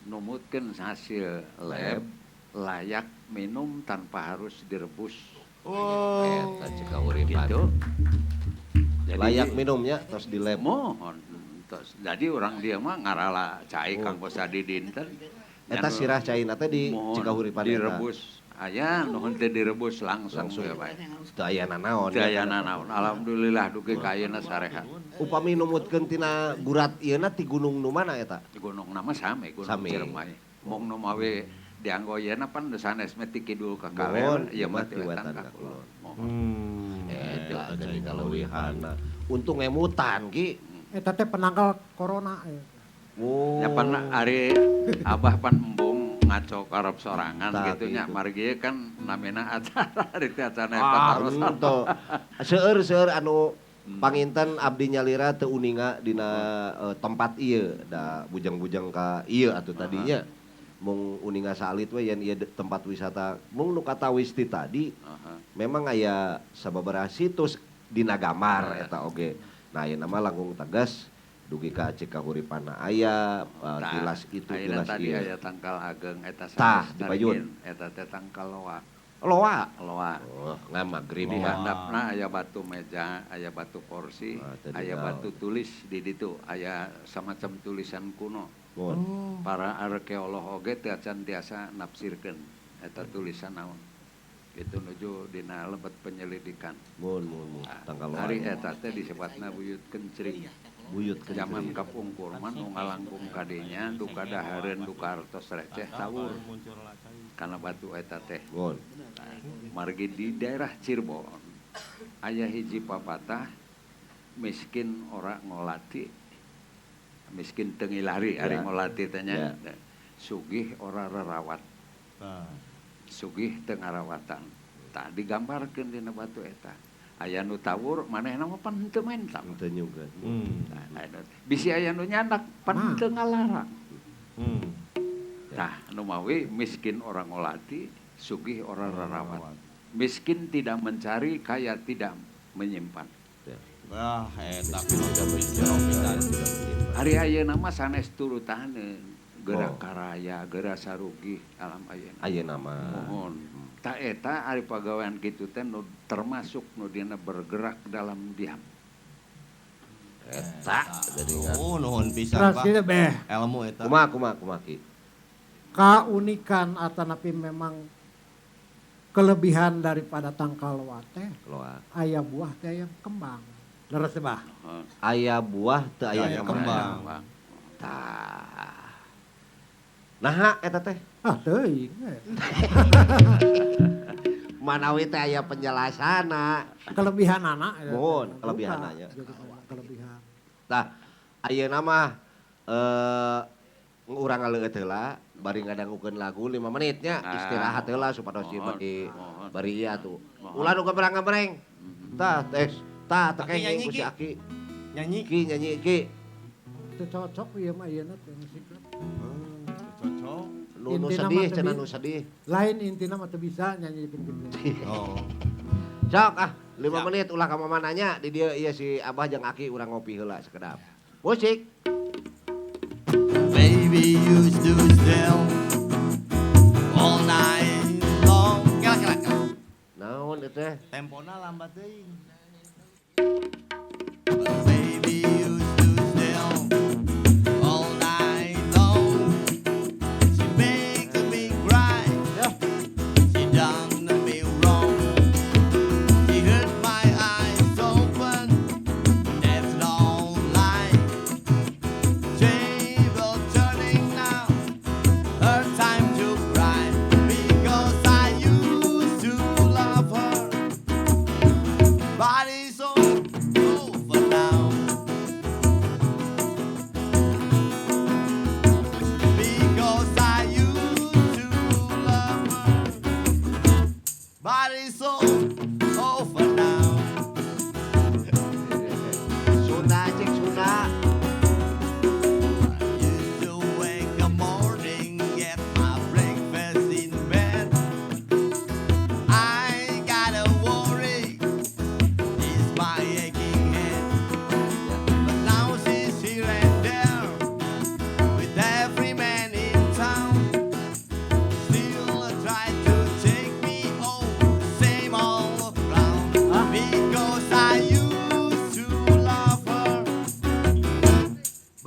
Numutkeun hasil lab layak minum tanpa harus direbus. Oh, eta Cikahuripan. Gitu. Jadi, layak minumnya terus di lab. Mohon. Terus, jadi orang dia mah ngarala cai kanggo sadidinten. Eta sirah caina teh di Cikahuripan direbus. Aya nuhun teh direbus langsung ya bae. Teu aya nanaon. Teu aya nanaon. Alhamdulillah dugi ka ayeuna sarehat. Upami numutkeun tina gurat ieu na ti gunung nu mana eta? Ti gunung nama sami, Gunung Ciremai. Mung nu mawe dianggo yeuna pan sanes mah ti kidul ka kaler, ieu mah ti wetan ka kulon. Eta jadi kaleuwihana. Untung emutan ki. Eta teh penangkal corona. Oh. Nya pan ari abah pan embung ngaco karep sorangan gitu nya margi kan namina acara ari teh acara eta taros. Seueur-seueur anu panginten abdi nyalira teu uninga dina tempat ieu da bujang-bujang ka ieu atuh tadinya. Mung uninga salit we yen ieu tempat wisata mung nu katawis ti tadi memang aya sababaraha situs dina gambar eta oge. Nah ayeuna mah langkung tegas dugi ka Cikahuripanna aya tilas itu tilas tadi ieu. Aya tangkal ageng eta tah di payun eta teh tangkal loa. Loa. Loa. Oh, ngamagrib di handapna aya batu meja, aya batu kursi, aya batu tulis di ditu, aya samacam tulisan kuno. Oh. Para arkeolog oge teu acan tiasa nafsirkeun eta tulisan naon. Itu nuju dina lebet penyelidikan. Mun tangkal loa. Ari eta teh disebatna buyut kencring. Buyut kencring. Zaman kapungkur mah nu ngalangkung kadinya duka dahareun duka artos receh tawur. Kana batu eta teh. Mun. Margi di daerah Cirebon aya hiji papatah miskin ora ngolati, miskin teu ngilari ari ngolati teh nya. Sugih ora rerawat. Sugih teu ngarawatan. Tah digambarkeun dina batu eta. Aya nu tawur manehna mah pan henteu menta. Henteu nyugan. Bisi aya nu nyandak pan henteu ngalarang. Tah nu mawi miskin ora ngolati, sugih ora rerawat. Miskin tidak mencari, kaya tidak menyimpan. Wah, eta filosofi jero pisan. Ari ayeuna mah sanes turutaneun. Gerak karaya, gerak sarugih alam ayeuna. Ayeuna mah. Mohon. Ta eta ari pagawean kitu teh nu termasuk nu dina bergerak dalam diam. Eta jadi oh nuhun pisan Pak. Ilmu eta. Kumaha kumaha kumaha ki. Kaunikan atanapi memang kelebihan daripada tangkal loa teh. Aya buah teh aya kembang. Leres teh bah. Aya buah teu aya kembang. Tah. Naha eta teh? Ah teuing. Manawi teh aya penjelasanna. Kelebihanana. Mohon kelebihanana. Kelebihan. Tah ayeuna mah urang ngaleueut heula bari ngadangukeun lagu 5 menit nya istirahat heula supados ieu bagi bari ieu atuh. Ulah nu gabrang-gabreng. Tah tes tah teh kenging ku si Aki. Nyanyi ki nyanyi ki. Teu cocok ieu mah ayeuna teh musik. Cocok. Nu sedih cenah nu sedih. Lain intina mah teu bisa nyanyi gitu. Oh. Sok ah 5 menit ulah ka mama nanya di dieu ieu si Abah jeung Aki urang ngopi heula sekedap. Musik. Baby used to steal all night long. Kela kela kela. Naon ieu teh? Tempona lambat teuing. Baby used to steal all night long. She makes me cry. She done me wrong. She hurt my eyes open. That's no lie. Table turning now. Her time to cry.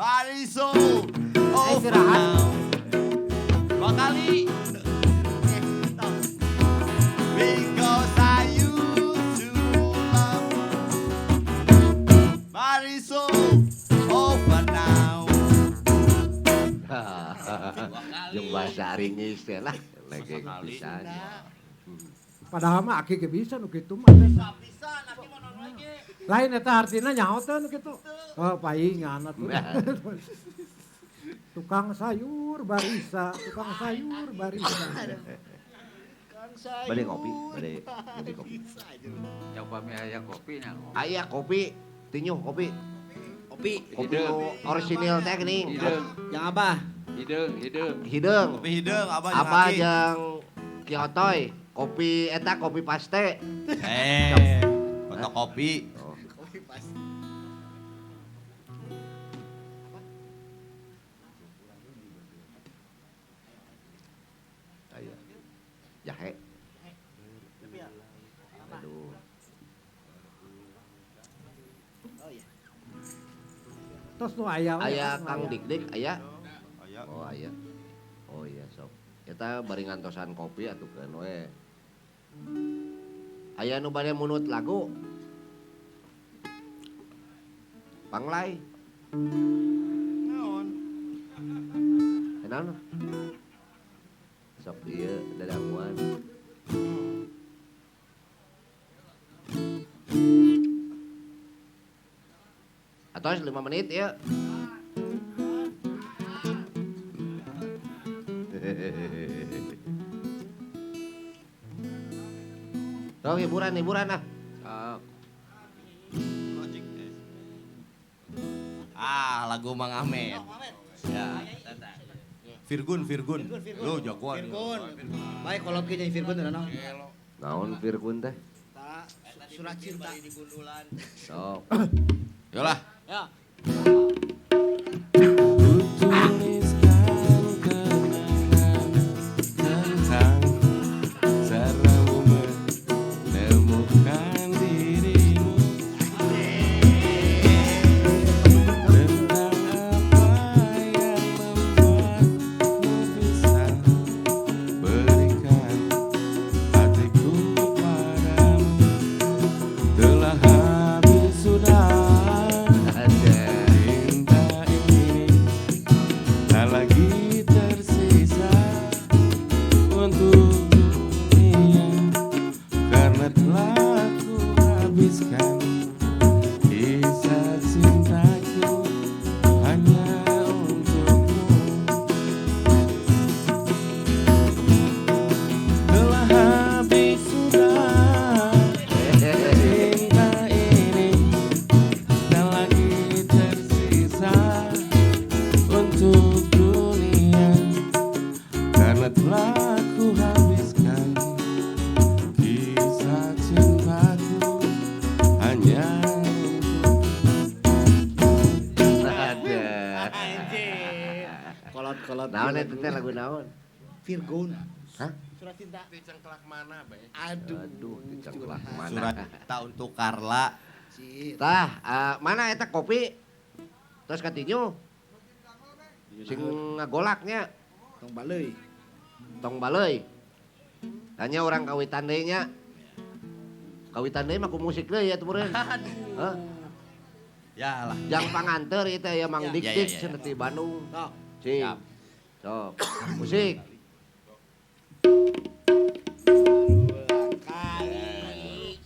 But it's all over now. Dua kali. Because I used to love, but it's all over now. Jeung bahasa Inggris teh lah, legeng pisan. Padahal mah aki ge bisa nu kitu mah. Bisa pisan, aki mau naon lagi. Lain eta artina nyaho teh nu kitu. Oh, paingan atuh. Tukang sayur barisa, tukang sayur barisa. Bade ngopi, bade bade kopi. Ya upami aya kopi nya. Aya kopi, tinjuh kopi. Kopi. Kopi nu orisinil teh geuning. Hideung, Yang apa? hideung, hideung. Hideung. Kopi hideung, abah jeung Apa aki. jeung Kiotoy, kopi eta kopi paste. Eh, fotokopi. Oh. Kopi pasti. Aya. Jahe. Aduh. Oh iya. Tos nu aya we, Aya nu Kang aya. Dik-dik aya. Aya. Oh aya. Oh iya sok. Eta bari ngantosan kopi atuh keun we. Aya nu bade munut lagu. Panglai. Naon? Naon? Sok ieu dadanguan. Atau 5 menit ya. Tuh hiburan hiburan ah. Sok. Ah, lagu Mang Ahmed. Ya. Virgun, Virgun. Lu jagoan. Virgun. Baik kolot ge nyanyi Virgun udah naon. Naon Virgun teh? Surat cinta. Sok. Yolah. Ya. Kutuliskan kenangan tentang caramu menemukan dirimu, tentang apa yang membuatmu bisa berikan hatiku padamu. Telah habis sudah Ada. cinta ini, tak lagi tersisa untuk dunia, karena telah ku habiskan kisah cintaku hanya untukmu. Telah habis sudah cinta ini, tak lagi tersisa untuk dunia, karena telah ku habiskan kisah cintaku hanya untuk. Ada. Kolot-kolot. Naon eta teh lagu naon? Virgun. Hah? Surat cinta. Cengklak mana, Bay? Aduh. Aduh, dicengklak mana? Surat cinta untuk Carla. Cit. Tah, mana eta kopi? Terus katinyu. Sing ngagolaknya Tong baleuy. tong baleuy. Tanya orang kawitan deui nya. Kawitan deui mah ku musik deui ya meureun. Hah? Ya lah. Jang panganteur ieu teh ya Mang Ya. Dik Ya, Dik ya, ya. cenah ti Bandung. Sok. Cing. Siap. Sok. Musik. Kali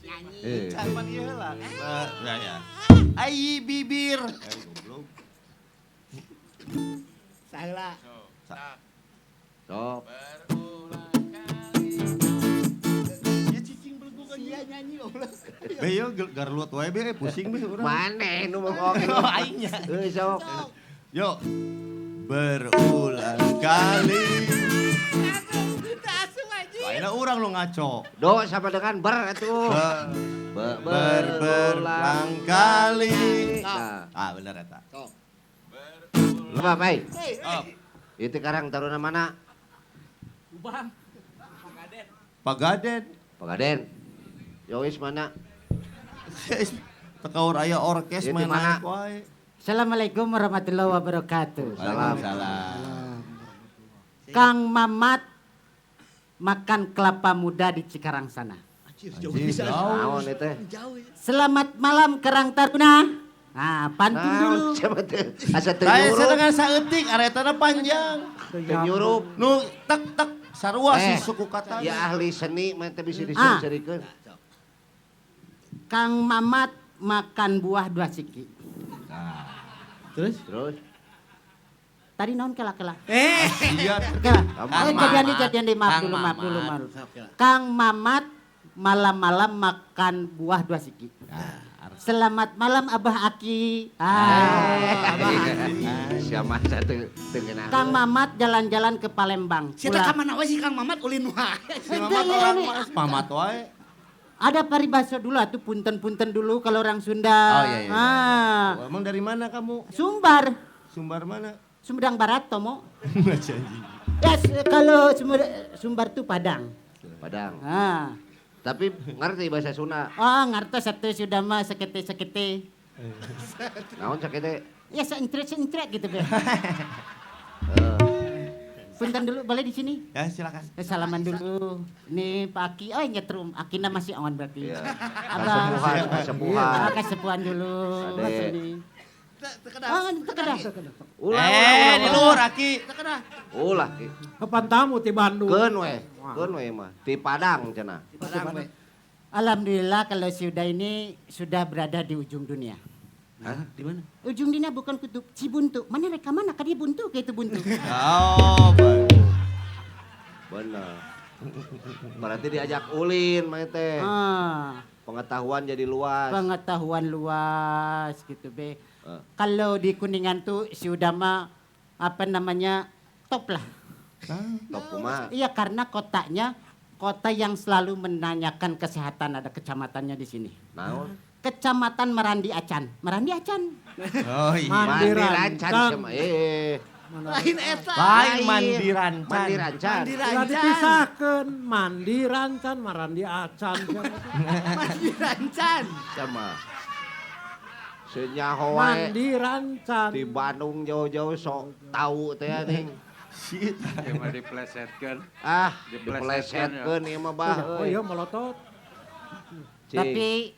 nyanyi. Eh. Cuman ieu heula. Ya ya. Ai bibir. Eh, goblok. Saheula. Sok. Ya cicing belegug Sia nyanyi goblok. Be ieu garluat wae be pusing be urang. Maneh nu ngomong. Oh, aingnya. Heuh sok. Yuk. Berulang kali. Lainnya orang lu ngaco. Do sama dengan ber atuh. Ber, Be berulang kali. Nah, Ah bener eta. Sok. apa Pai? Oh, Itu Karang Taruna mana? Pagaden. Pagaden. Yois mana? Tekaur aya orkes Ieu di main mana? naik wae. Assalamualaikum warahmatullahi wabarakatuh. Waalaikumsalam. Kang Mamat makan kelapa muda di Cikarang sana. Anjir, jauh bisa. Naon itu? Jauh ya. Selamat malam Karang Taruna. Nah, pantun dulu. Siapa teh? Asa teu Lain nyurup. sedangkan saeutik aretana panjang. Teu nyurup. Nu tek tek sarua sih suku kata. Ya ahli seni mah teh bisa diseri-serikeun. Kang Mamat makan buah dua siki. Terus? Terus. Tadi naon kela-kela? Iya. Kela. Kang Jadian di maaf Kang dulu, maaf Mamat. dulu, maaf. Kang Mamat malam-malam makan buah dua siki. Selamat malam Abah Aki. Siapa masa teu teu ngeunah. Kang Mamat jalan-jalan ke Palembang. Siapa ka mana we sih Kang Mamat ulin wae. Si Mamat orang Mamat wae. Ada paribasa dulu atuh punten-punten dulu kalau orang Sunda. Oh iya iya. Ah. Oh, emang dari mana kamu? Sumbar. Sumbar mana? Sumedang Barat Tomo. Janji. Yes, kalau Sumbar tuh Padang. Padang. Ah. Tapi ngerti bahasa Sunda. Oh, ngerti satu sudah mah sekete-sekete. Naon sakete? Ya seentrek-seentrek gitu, Be. Punten dulu boleh di sini? Ya silakan. Salaman dulu. Ini Pak Aki, oh nyetrum. Akina masih on berarti. Iya. Abah. Kasepuhan, kasepuhan. Ah, kasepuhan dulu. Ade. Sini. Oh, tekedah. Ulah, ulah, Di luhur Aki. Ulah Ki. Kapan tamu ti Bandung? Keun we. Keun we mah. Ti Padang cenah. Padang we. Alhamdulillah kalau sudah ini sudah berada di ujung dunia. Hah? Di mana? Ujung dunia bukan kutub Cibuntu. Mana reka mana ka dia buntu ka itu buntu. Oh, baik. Bener. Berarti diajak ulin mah teh. Ah, Pengetahuan jadi luas. pengetahuan luas gitu be. Kalau di Kuningan tuh sudah mah apa namanya top lah. Top kumaha? Iya karena kotanya kota yang selalu menanyakan kesehatan ada kecamatannya di sini. Naon? Kecamatan Marandi Acan. Marandi Acan. Oh iya. Mandi Mandi rancan rancan. sama. Lain eta. Lain mandi rancan. Mandi rancan. Mandi Ulah rancan. dipisahkeun, mandi rancan, marandi acan. Mandi rancan. Sama. Senyaho wae Mandi rancan. di Bandung jauh-jauh sok tahu teh nih. Shit. Ieu mah diplesetkeun. Ah, Diplesetkeun, diplesetkeun ieu mah bah. Oh iya melotot. Cing. Tapi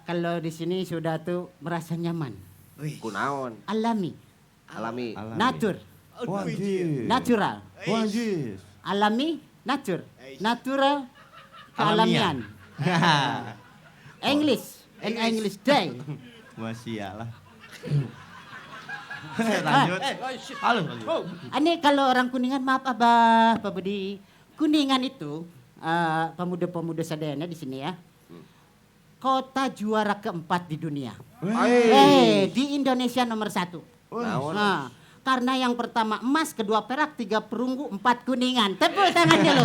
kalau di sini sudah tuh merasa nyaman. Kunaon? Alami, Alami. natur, Wajib. natural. Wajib. Alami, natur. Natural, kealamian. English, and English day. Masih lah. Lanjut. Halo. Ini kalau orang Kuningan, maaf Abah, Pak Budi. Kuningan itu, pemuda-pemuda sadayana di sini ya. Kota juara keempat di dunia. Di Indonesia nomor 1. Naon? Nah, karena yang pertama emas, kedua perak, 3 perunggu, 4 kuningan. Tepuk tangan dulu.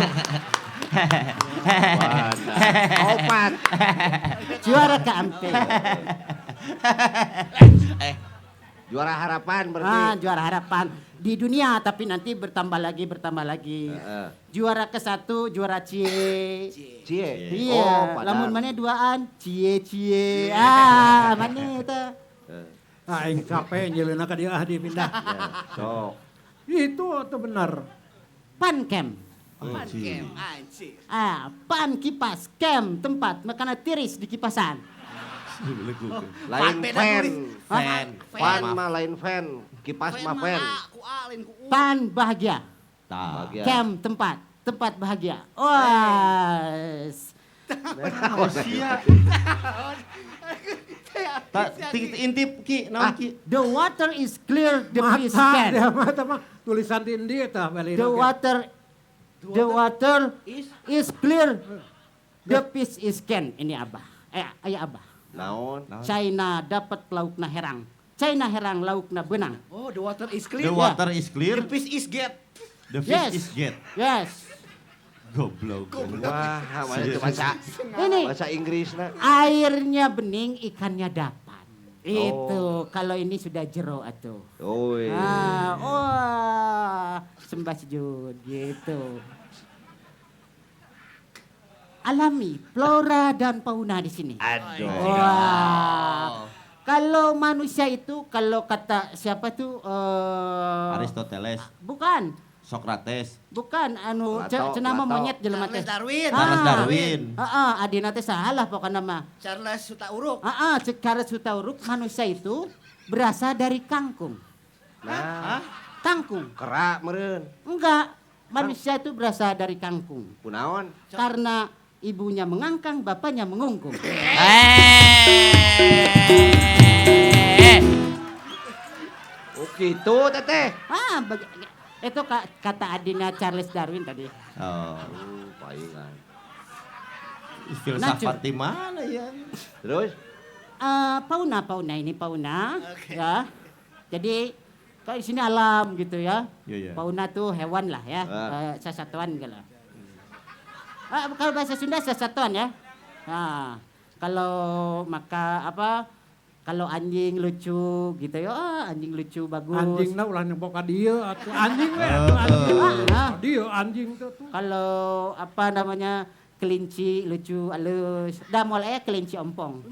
Opat. Juara keempat. Juara harapan berarti. Ah, juara harapan di dunia, tapi nanti bertambah lagi, bertambah lagi. Juara ke-1, juara cie. Cie. Iya, Oh, Padang. lamun mana duaan, cie cie. Ah, mana itu? Ah, aing capek nyeleuna ka dieu ah dipindah. Ya, sok. Itu atau benar. Pankem. Pankem anjir. Ah, pan kipas, kem tempat makanan tiris di kipasan. Lain Beda fan. tulis. Fan. Fan mah lain fan. Kipas mah fan. Ku A lain ku U. Pan bahagia, Bahagia. kem tempat, tempat bahagia. Wah. Oh sia. Intip Ki, naon Ki? The water is clear, the fish Mata can. dia mata mah tulisan di endi eta bali. The water is clear, the fish is can. Ini Abah. Ayah Abah. Naon? China dapat laukna herang. China herang laukna benang. Oh, the water is clear. The water is clear. The fish is get. The fish Yes. is get. Yes. Goblok. Wah, mana itu bahasa Ini bahasa Inggris na. airnya bening, ikannya dapat. Itu kalau ini sudah jero atuh. Oi. Ah, wah, sembah sujud gitu. Alami, flora dan fauna di sini. Aduh. Wah. Kalau manusia itu, kalau kata siapa tuh? Aristoteles. Bukan. Sokrates. Bukan, anu cenah mah monyet jelema teh. Charles Darwin. Charles Darwin. Heeh, adina teh salah pokokna mah. Charles Hutauruk. Heeh, Charles Hutauruk, manusia itu berasal dari kangkung. Nah, kangkung. Kerak meureun. Enggak, manusia itu berasal dari kangkung. Kunaon? Karena ibunya mengangkang, bapaknya mengungkung. Oh gitu teteh. Ah, itu kata adina Charles Darwin tadi. Oh, palingan. Filsafat di mana ya? Terus? Fauna ini fauna, ya. Jadi kalau di sini alam gitu ya. Yeah, yeah. Fauna tuh hewan lah ya, sasatuan gitu lah. Kalau bahasa Sunda sasatuan ya. Nah, kalau maka apa? Kalau anjing lucu gitu ya, oh, anjing lucu bagus. Anjingna ulah nyebok ka dieu atuh anjing we atuh anjing. Dieu anjing tuh. Kalau apa namanya kelinci lucu halus. Dah mulai kelinci ompong.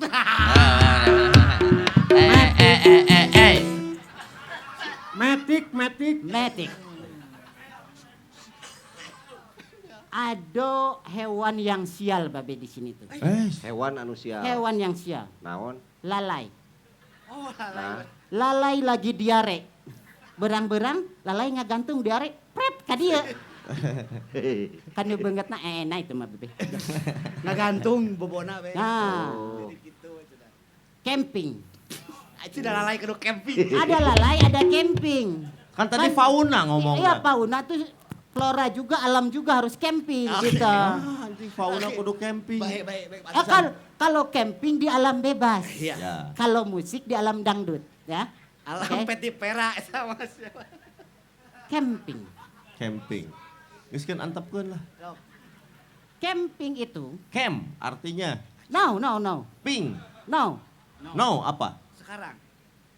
Metik. Metik. Ada hewan yang sial babe di sini tuh. Hewan anu sial. Hewan yang sial. Naon? Lalai. Oh, lalai. Nah. Lalai lagi diare. Berang-berang, lalai ngagantung diare, pret ka dieu. Kan nu beungeutna enak itu mah bebe. Ngagantung bobona be. Nah. Oh. Gitu, camping. Itu udah lalai kudu camping. Ada lalai, ada camping. Kan tadi fauna ngomongnya. Iya, fauna tuh flora juga, alam juga harus camping gitu. Ah, anjing fauna kudu camping. Baik, baik. Kalau camping di alam bebas. Iya. Ya. Kalau musik di alam dangdut, ya. Alam peti perak sama siapa. Camping. Camping. Geus kan antepkeun lah. Camping itu. Camp artinya? No. Ping. No. No apa? Sekarang.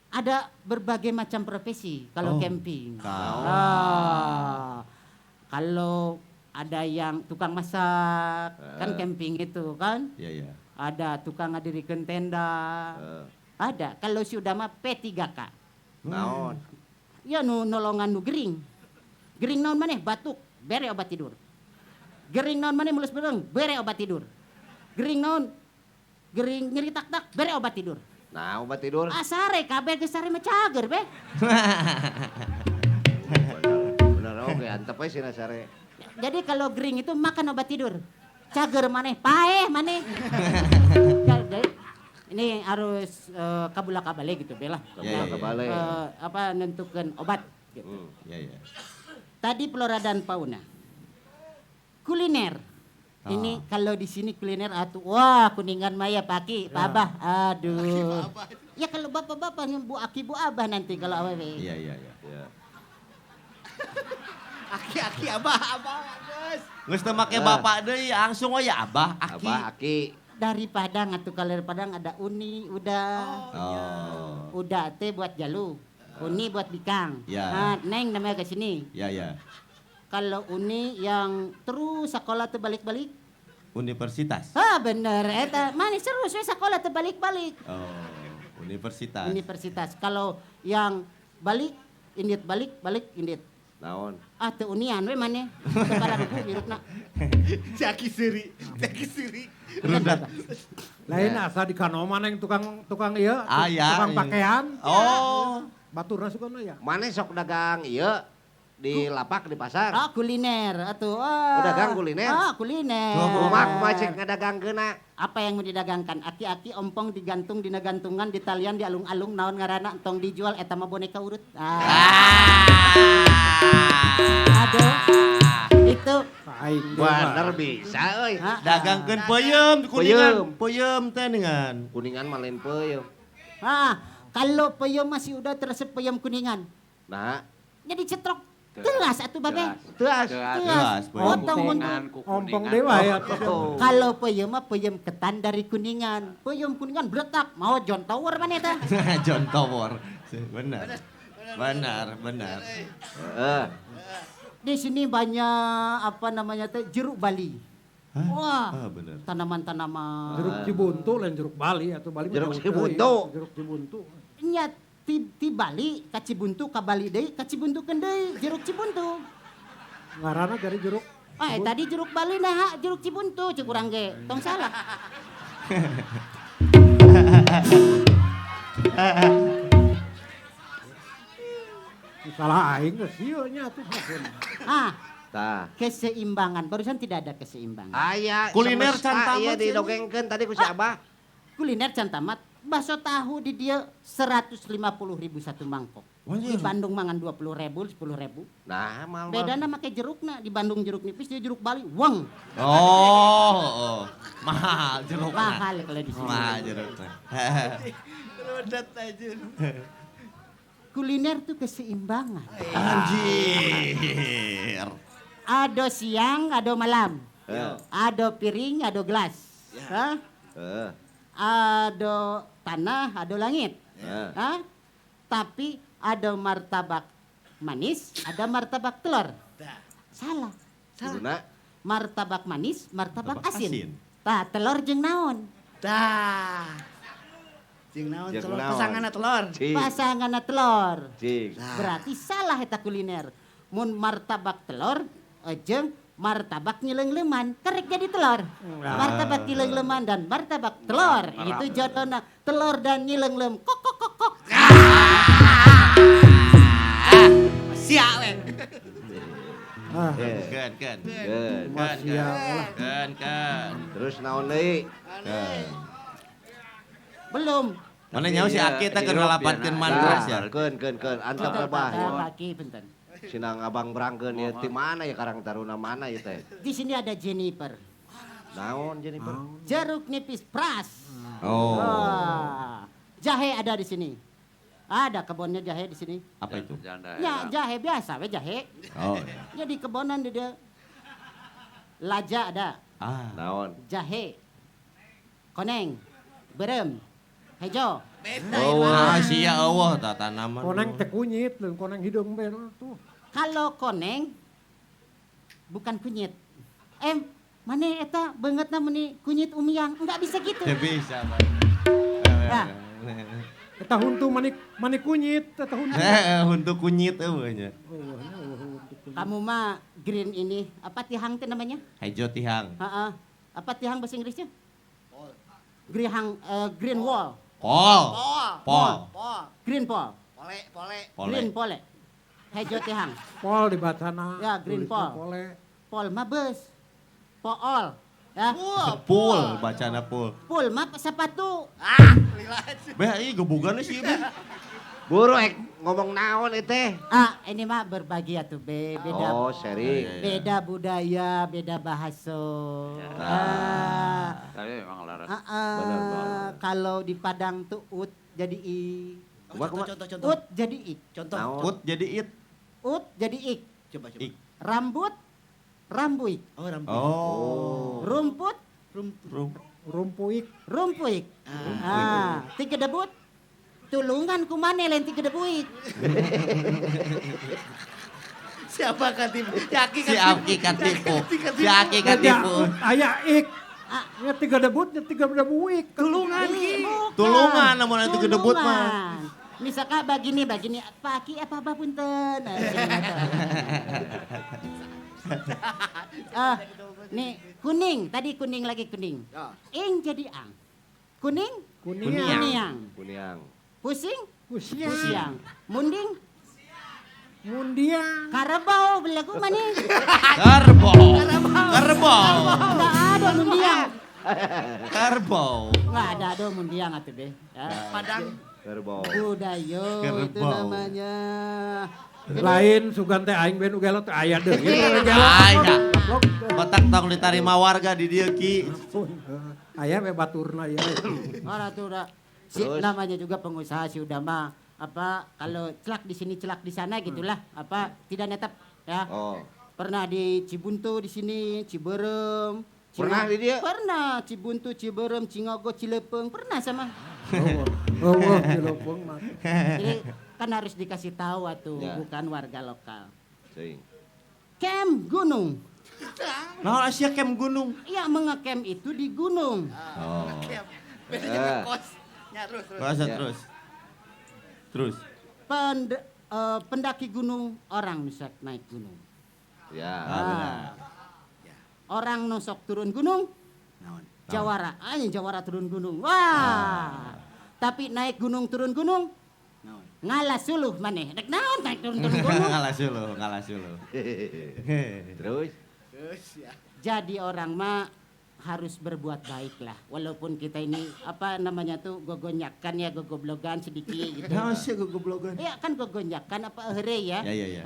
Ada berbagai macam profesi kalau camping. Kalau ada yang tukang masak, kan camping itu kan? Iya, iya. Ada tukang ngadirikan tenda. Ada. Kalau sudah mah P3K. Naon? Ya nu nolongan nu gering. Gering naon maneh? Batuk, bere obat tidur. Gering naon maneh mulus bereng, bere obat tidur. Gering naon? Gering nyeri tak-tak, bere obat tidur. Nah, obat tidur. Ah, sare kabeh geus sare mah cager be. Bener oke, antep we sina sare. Jadi kalau gering itu makan obat tidur. Cager maneh, paeh maneh. Jadi ini harus kabula kabale gitu bela. Kabula kabale. Apa nentukan obat gitu. Ya, ya. Tadi flora dan fauna. Kuliner. Ini kalau di sini kuliner atuh wah Kuningan maya Pak Aki, Pak Abah. Aduh. Ya kalau bapak-bapak Bu Aki Bu Abah nanti kalau awewe. Iya, iya, iya. Ya. Aki-aki abah, abah, guys. Geus teu make bapak deui, langsung we ya abah, aki. Abah, aki. Dari Padang atuh kalau dari Padang ada uni, udah. Oh. Udah teh buat jalu. Uni buat bikang. Ya. Nah, Neng namanya ke sini. Ya, ya. Kalau uni yang terus sekolah tuh balik-balik. Universitas. Ah bener, eta manis terus we sekolah tuh balik-balik. Oh, universitas. Universitas. Kalau yang balik, indit balik, balik indit. Naon? Ah teu unian we maneh. Teu pararugu hirupna. Si Aki Siri, si Aki Siri. Rudat. Lain asa di Kanoman yang tukang ieu, tukang pakaian. Oh, baturna sukana ya. Maneh sok dagang ieu di lapak di pasar. Ah kuliner atuh. Ah. Oh, dagang kuliner. Ah kuliner. Kumaha kumaha cek ngadagangkeunna? Apa yang mau didagangkan? Aki-aki ompong digantung dina gantungan di talian di alung-alung naon ngaranna entong dijual eta mah boneka urut. Aduh. Itu bener bisa euy. Dagangkeun peuyeum Kuningan. Peuyeum teh dengan Kuningan mah lain peuyeum. Ah, kalau peuyeum masih udah teresep peuyeum Kuningan. Nah, jadi cetrok. Telas atuh babe. Telas. Telas. Potong ompong dewa ya. Kalau peuyeum mah peuyeum ketan dari Kuningan. Peuyeum Kuningan beletak. Mau John Tower mana eta? John Tower. Benar. Benar, benar. Di sini banyak apa namanya teh jeruk Bali. Wah, bener. Tanaman-tanaman. Jeruk Cibuntu lain jeruk Bali atau Bali. Jeruk Cibuntu. Jeruk Cibuntu. Nya ti Bali ka Cibuntu ka Bali deui, ka Cibuntu keun deui, jeruk Cibuntu. Ngaranna dari jeruk. Ah, tadi jeruk Bali nah jeruk Cibuntu cek urang ge. Tong salah. Salah aing geus ieu nya atuh. Ah. Tah. Keseimbangan, barusan tidak ada keseimbangan. Aya kuliner can tamat iya didongengkeun tadi ku si Abah. Kuliner can tamat, bakso tahu di dia 150.000 satu mangkok. Di Bandung mangan 20.000, 10.000. Nah, mal. Bedana make jerukna, di Bandung jeruk nipis, dia jeruk Bali, weng. Oh, mahal jerukna. Mahal kalau di sini. Mahal jerukna. Rodat aja. Kuliner tuh keseimbangan. Anjir. Ado siang, ado malam. Ado piring, ado gelas. Ya. Ado tanah, ado langit. Hah? Tapi ada martabak manis, ada martabak telur. Salah. Salah. Martabak manis, martabak asin. Tah, telur jeung naon? Tah. Jeung naon telur? Pasanganna telur. Pasanganna telur. Berarti salah eta kuliner. Mun martabak telur jeung martabak nyileung-leuman kerek jadi telur. Martabak nyileung-leuman dan martabak telur. Itu jotona telur dan nyileung-leum. Kok kok kok kok. Sia we. Keun keun. Keun keun. Terus naon deui? Belum. Mana nyaho si Aki teh keur ngalapatkeun mantra sia. Keun keun keun antep bah. Aki punten. Sinang abang berangkeun ya ti mana ya Karang Taruna mana ya teh? Di sini ada Jennifer. Naon Jennifer? Jeruk nipis pras. Oh. Jahe ada di sini. Ada kebunnya jahe di sini. Apa itu? Ya jahe biasa we jahe. Oh ya. Ya di kebonan di dia. Laja ada. Ah. Naon? Jahe. Koneng. Berem. Hejo. Oh, sia eueuh tah tanaman. Koneng teh kunyit, lain koneng hideung bae tuh. Kalau koneng bukan kunyit. Mana eta beungeutna meuni kunyit umiang, enggak bisa gitu. Teu bisa, Pak. Nah. Eta huntu mani kunyit, eta huntu. Huntu kunyit eueuh nya. Kamu mah green ini, apa tihang teh namanya? Hejo tihang. Heeh. Apa tihang bahasa Inggrisnya? Green green wall. Pol. Pol. Green pol. Pole, pole. Green pole. Hejo tihang. Pol dibacana. Ya, green pol. Pole. Pol mah beus. Pool. Ya. Pul, bacana pul. Pul mah sepatu. Ah, lila. Beh, ieu gebugan sih ieu. Buru ek ngomong naon ieu teh? Ah, ini mah berbagi atuh be, beda. Oh, sharing. Beda budaya, beda bahasa. Ya. Tapi memang laras. Benar banget. Kalau di Padang tuh ut jadi i. Oh, contoh, contoh. Ut jadi ik. Contoh. Ut jadi it. Ut jadi ik. Coba coba. Ik. Rambut rambuik. Oh, rambut. Oh. Rumput rumpuik. Rumpuik. Ah, tiga debut. Tulungan kumane lain tiga debuik. Siapa katipu? Si Aki katipu. Si Aki katipu. Aya ik. Nya tiga debut, nya tiga debuik. Tulungan ki. Tulungan namun tiga debut mah. Misalkan begini, Pak Aki apa apa punten. Nih kuning, tadi kuning lagi kuning. Ing jadi ang. Kuning? Kuniang. Kuniang. Pusing? Pusiang. Pusiang. Munding? Mundiang. Karabau belagu mana? Kerbau. Kerbau. Enggak ada mundiang. Kerbau. Enggak ada mundiang atuh deh. Padang. Kerbau. Budayo itu namanya. Lain sugan teh aing ben ugelot aya deui. Aya. Kotak tong ditarima warga di dieu ki. Aya we baturna ieu. Ora tuh udah. Si, namanya juga pengusaha si udah mah apa kalau celak di sini celak di sana gitulah apa tidak netap ya. Oh. Pernah di Cibuntu di sini, Ciberem. Pernah di dia? Pernah Cibuntu, Ciberem, Cingogo, Cilepeng, pernah sama. Oh, Cilepeng mah. Jadi kan harus dikasih tahu atuh, ya. Bukan warga lokal. Sing. Kem gunung. Nah, Asia kem gunung. Iya, mengekem itu di gunung. Oh. Bedanya kos. Ya, terus. Terus. Terus. Pendaki gunung, orang bisa naik gunung. Ya. Benar. Orang nusok turun gunung. Jawara. Ini jawara turun gunung. Wah. Tapi naik gunung turun gunung. Ngalah suluh maneh. Rek naon naik turun gunung. Ngalah suluh, ngalah suluh. Terus. Terus ya. Jadi orang mah harus berbuat baik lah. Walaupun kita ini apa namanya tuh gogonyakan ya, gogoblogan sedikit gitu. Naon sih gogoblogan? Iya kan gogonyakan apa here ya. Ya ya ya.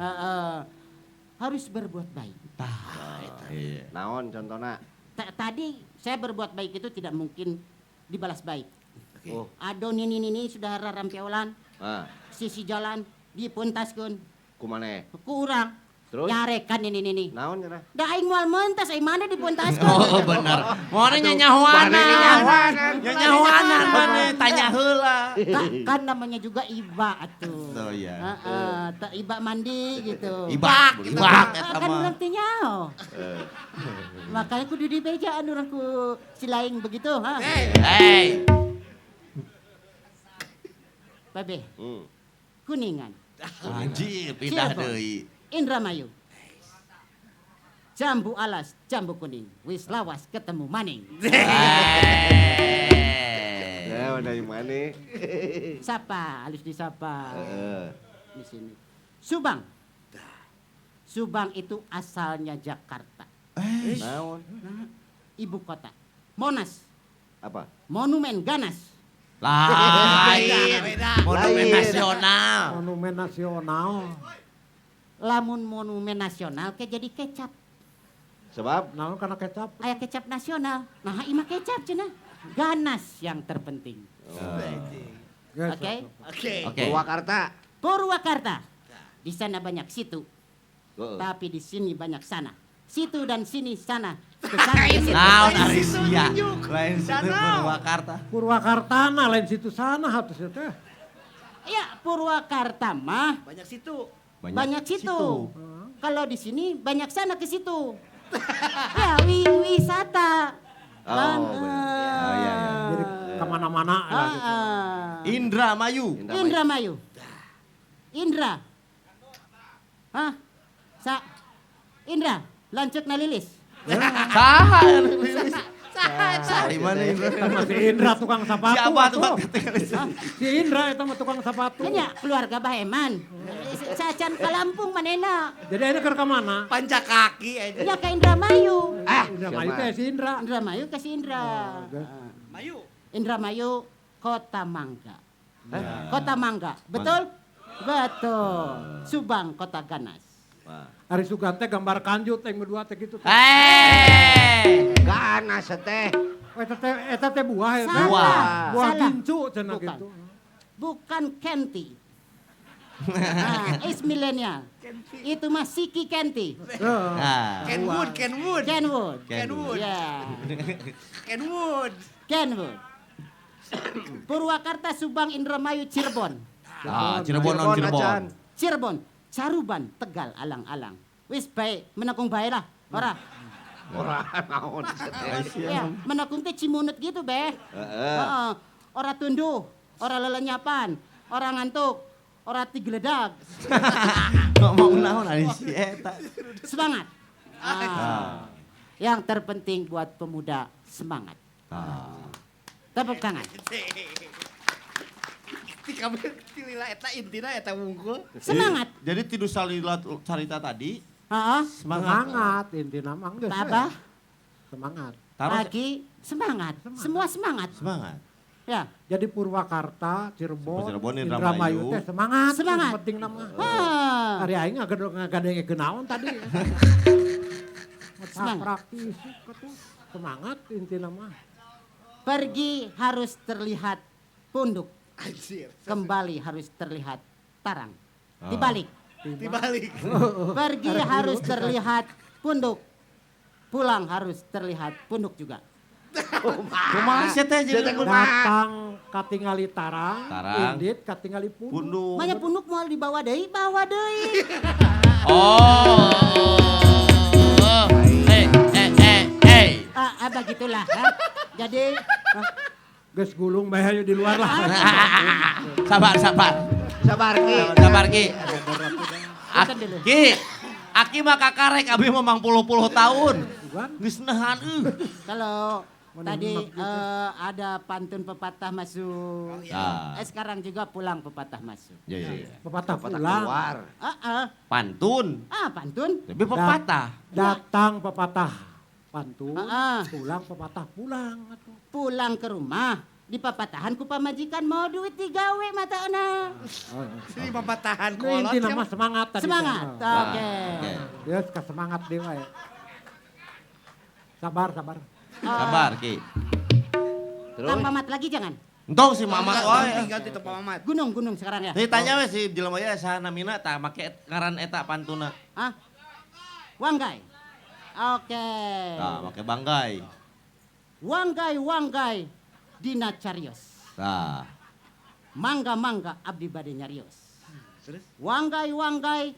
Harus berbuat baik. Tah, iya. Naon contohna? Tadi saya berbuat baik itu tidak mungkin dibalas baik. Okay. Oh. Ado nini sudah rarampeolan. Sisi jalan dipuntaskeun. Ku maneh? Ku urang. Terus? Nyarekan ini. Naon cenah? Da aing moal mentas aing mana dipuntaskeun. Oh benar. Moal nyanyahoanan. Nyanyahoanan maneh tanya heula. Kan namanya juga iba atuh. Oh iya. Heeh, iba mandi gitu. Ibak, ibak eta Kan mah. urang teh nyaho. Makanya kudu dibejaan urang ku si laing begitu, ha. Hey. Babe. Kuningan. Anjir, pindah deui. Indramayu. Jambu alas, jambu kuning. Wis lawas ketemu maning. Ya, dari mana? Sapa, halus disapa. Di sini. Subang. Subang itu asalnya Jakarta. Naon? Ibu kota. Monas. Apa? Monumen Ganas. Lain. Monumen nasional. Monumen nasional. Lamun monumen nasional ke jadi kecap. Sebab? Naon karena kecap. Aya kecap nasional. Nah, ima kecap cenah. Ganas yang terpenting. Oke. Oke. Purwakarta. Purwakarta. Di sana banyak situ. Tapi di sini banyak sana. Situ dan sini sana. Ke sana ke situ. Naon ari sia. Lain situ Purwakarta. Purwakarta nah lain situ sana harusnya teh. Ya, Purwakarta mah banyak situ. Banyak situ. Kalau di sini banyak sana ke situ. Ya, wisata. Oh, benar. Ya, ya. Jadi kemana-mana lah gitu. Indramayu. Indramayu. Indra. Hah? Sa Indra, lanceuk na lilis. Saha lilis? Saha di mana Indra? Si Indra tukang sepatu. Siapa tukang Si Indra itu mah tukang sepatu. Hanya keluarga Baheman. Sacan ke Lampung manena. Jadi ini ke mana? Panca kaki aja. Ya ke Indramayu. Indramayu teh si Indra. Indramayu ke si Indra. Mayu. Indramayu Kota Mangga. Kota Mangga, betul? Betul. Subang Kota Ganas. Ari Sugan teh gambar kanjut yang berdua teh gitu. Hei. Ganas teh. Eta teh buah ya. Buah. Buah gincu cenah gitu. Bukan Kenti. Nah, is milenial. Itu mah Siki Kenti. Kenwood, Kenwood. Kenwood. Kenwood. Ya. Kenwood. Kenwood. Purwakarta, Subang, Indramayu, Cirebon. Cirebon, Cirebon. Cirebon, Caruban, Tegal, Alang-alang. Wis baik, menakung bae lah. Ora. Ora naon. Ya, menakung teh cimunut gitu, beh. Heeh. Ora tunduh, ora lelenyapan, ora ngantuk, ora tigeledag. Ngomong naon ari si eta. Semangat. Yang terpenting buat pemuda semangat. Tepuk tangan. Eta intina eta wungkul. Semangat. Jadi tidur salila carita tadi. Semangat. Semangat intina mah geus. Apa? Semangat. Pagi semangat. Semua semangat. Semangat. Ya. Jadi Purwakarta, Cirebon, Indramayu teh semangat. Semangat. Penting nama. Ari aing ngagadeng naon tadi. Semangat. Praktis semangat intina mah. Pergi harus terlihat punduk. Anjir. Kembali harus terlihat tarang. Dibalik. Dibalik. Pergi harus terlihat punduk. Pulang harus terlihat punduk juga. Kumaha sia teh jadi Datang katingali tarang, indit katingali punduk. Manya punduk moal dibawa deui, bawa deui. Oh. Ah, begitulah. Ha? Jadi geus gulung bae hayu di luar lah. Sabar, sabar. Sabar Ki. Sabar Ki. Ki, Aki mah kakarek abi mah mang puluh-puluh tahun. Geus nahan euy. Kalau tadi ada pantun pepatah masuk. Ya. Sekarang juga pulang pepatah masuk. Ya, ya, ya. Pepatah Pepatah pulang. keluar. Pantun. Ah, pantun. Tapi pepatah. Datang pepatah pantun, pulang pepatah pulang. Pulang ke rumah. Di papatahan ku pamajikan mau duit digawe mata anak. Si papatahan kolot. Inti nama semangat tadi. Semangat. Oke. Ya, semangat dewa ya. Sabar, sabar. Sabar Ki. Terus? Kang Mamat lagi jangan. Entong si Mamat wae. Ganti teu Mamat. Gunung-gunung sekarang ya. Tadi tanya we si jelema ieu saha namina tah make ngaran eta pantuna. Hah? Wanggai. Oke. Tah make banggai. Wanggai wanggai dina carios. Tah. Mangga mangga abdi bade nyarios. Terus? Wanggai wanggai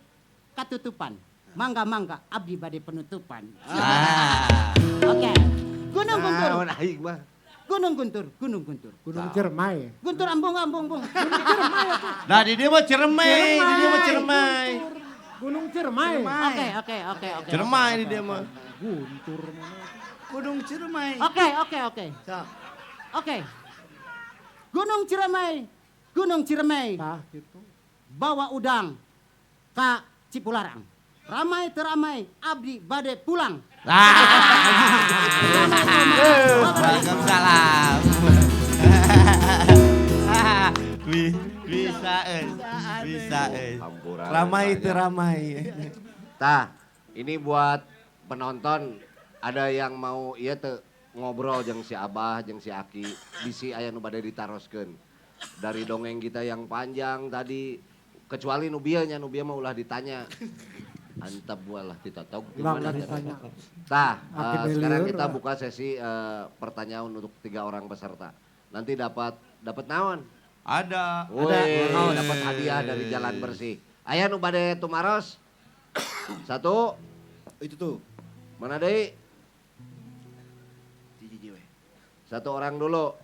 katutupan. Mangga mangga abdi bade penutupan. Ah. Oke. Gunung Guntur. Naon mah. Gunung Guntur, Gunung Guntur. Gunung Ciremai. Guntur ambung ambung bung. Gunung Ciremai. Nah, di dia mah Ciremai, di dia mah Ciremai. Gunung Ciremai. Oke, oke, oke, oke. Ciremai di dia mah. Guntur mana? Gunung Ciremai. Oke, oke, oke. Oke. Gunung Ciremai, Gunung Ciremai. Nah, gitu. Bawa udang ke Cipularang. Ramai teramai, abdi bade pulang. Waalaikumsalam. Bisa, bisa. Ramai teramai. Tah, ini buat penonton ada yang mau iya teu ngobrol jeung si Abah, jeung si Aki, bisi aya nu bade ditaroskeun. Dari dongeng kita yang panjang tadi, kecuali nu bieu nya, nu bieu mah ulah ditanya. Antap bualah ditotok gimana ditanya. Tah, sekarang kita buka sesi pertanyaan untuk 3 orang peserta. Nanti dapat naon? Ada. Woi, dapat hadiah dari Jalan Bersih. Aya nu bade tumaros? 1. Itu tuh. Mana deui? 1 orang dulu.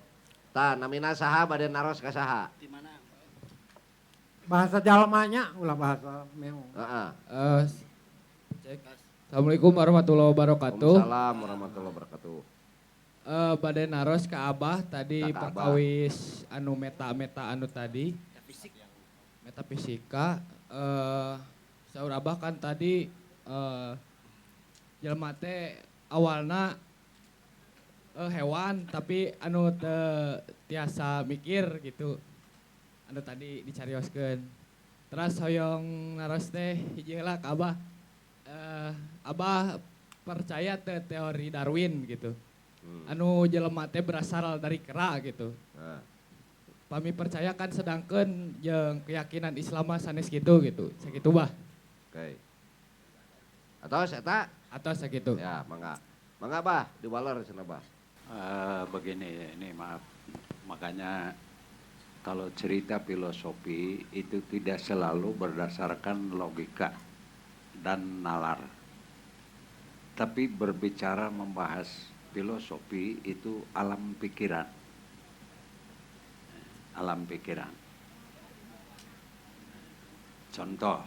Tah, namina saha bade naros ka saha? Di mana? Bahasa jalmanya, ulah bahasa meong. Cek. Assalamualaikum warahmatullahi wabarakatuh. Waalaikumsalam warahmatullahi wabarakatuh. Bade naros ka Abah tadi perkawis anu meta-meta anu tadi. Metafisika. Saur Abah kan tadi jelema teh awalna hewan tapi anu teu tiasa mikir gitu. Anu tadi dicarioskeun. Terus hoyong naros teh hiji heula ka Abah. Abah percaya teh teori Darwin gitu. Anu jelema teh berasal dari kera gitu. Pami percaya kan sedangkeun jeung keyakinan Islam mah sanes kitu gitu. Sakitu bah. Oke. Atau eta? Atau sakitu. Ya, mangga. Mangga Bah, diwaler cenah Bah. Begini, ini maaf. Makanya kalau cerita filosofi itu tidak selalu berdasarkan logika dan nalar. Tapi berbicara membahas filosofi itu alam pikiran. Alam pikiran. Contoh,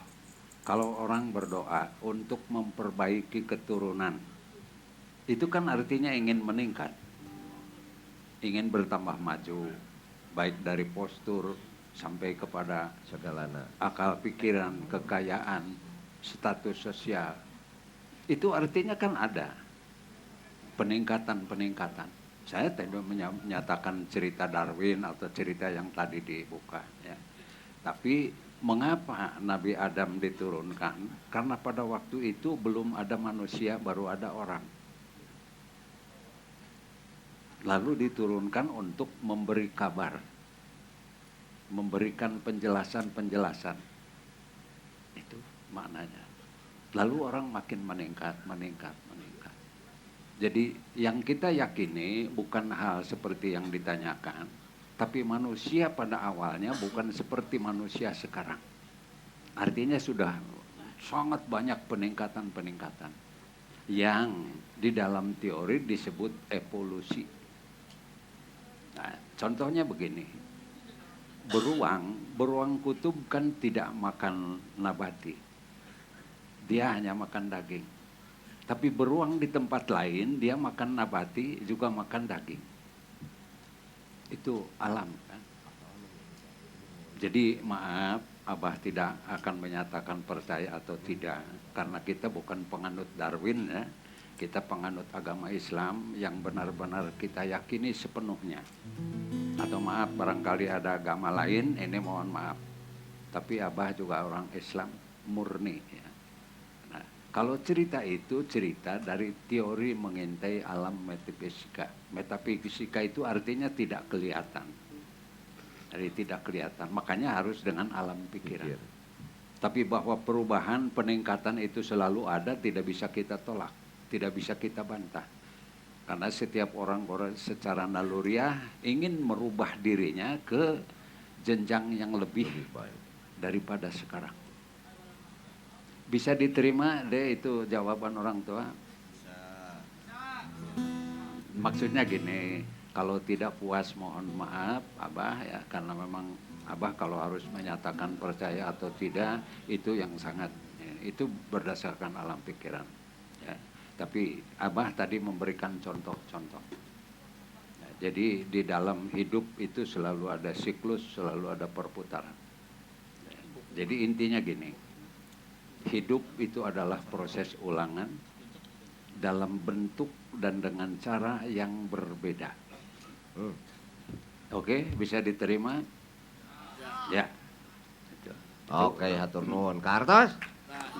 kalau orang berdoa untuk memperbaiki keturunan, itu kan artinya ingin meningkat, ingin bertambah maju, baik dari postur sampai kepada segalana, akal pikiran, kekayaan, status sosial. Itu artinya kan ada peningkatan-peningkatan. Saya tidak menyatakan cerita Darwin atau cerita yang tadi dibuka. Ya. Tapi mengapa Nabi Adam diturunkan? Karena pada waktu itu belum ada manusia, baru ada orang. Lalu diturunkan untuk memberi kabar, memberikan penjelasan-penjelasan. Itu maknanya. Lalu orang makin meningkat, meningkat, meningkat. Jadi yang kita yakini bukan hal seperti yang ditanyakan, tapi manusia pada awalnya bukan seperti manusia sekarang. Artinya sudah sangat banyak peningkatan-peningkatan. Yang di dalam teori disebut evolusi. Nah, contohnya begini. Beruang kutub kan tidak makan nabati. Dia hanya makan daging. Tapi beruang di tempat lain dia makan nabati juga makan daging. Itu alam kan. Jadi maaf, Abah tidak akan menyatakan percaya atau tidak. Karena kita bukan penganut Darwin ya. Kita penganut agama Islam yang benar-benar kita yakini sepenuhnya. Atau maaf barangkali ada agama lain, ini mohon maaf. Tapi Abah juga orang Islam murni ya. Nah, kalau cerita itu cerita dari teori mengintai alam metafisika. Metafisika itu artinya tidak kelihatan. Jadi tidak kelihatan, makanya harus dengan alam pikiran. Tapi bahwa perubahan, peningkatan itu selalu ada, tidak bisa kita tolak, tidak bisa kita bantah. Karena setiap orang secara naluriah ingin merubah dirinya ke jenjang yang lebih daripada sekarang. Bisa diterima deh itu jawaban orang tua? Bisa. Maksudnya gini, kalau tidak puas mohon maaf Abah ya, karena memang Abah kalau harus menyatakan percaya atau tidak itu yang sangat, itu berdasarkan alam pikiran. Ya. Tapi Abah tadi memberikan contoh-contoh. Ya, jadi di dalam hidup itu selalu ada siklus, selalu ada perputaran. Ya, jadi intinya gini, hidup itu adalah proses ulangan dalam bentuk dan dengan cara yang berbeda. Oke, bisa diterima? Ya. Oke, hatur nuhun. Kartos?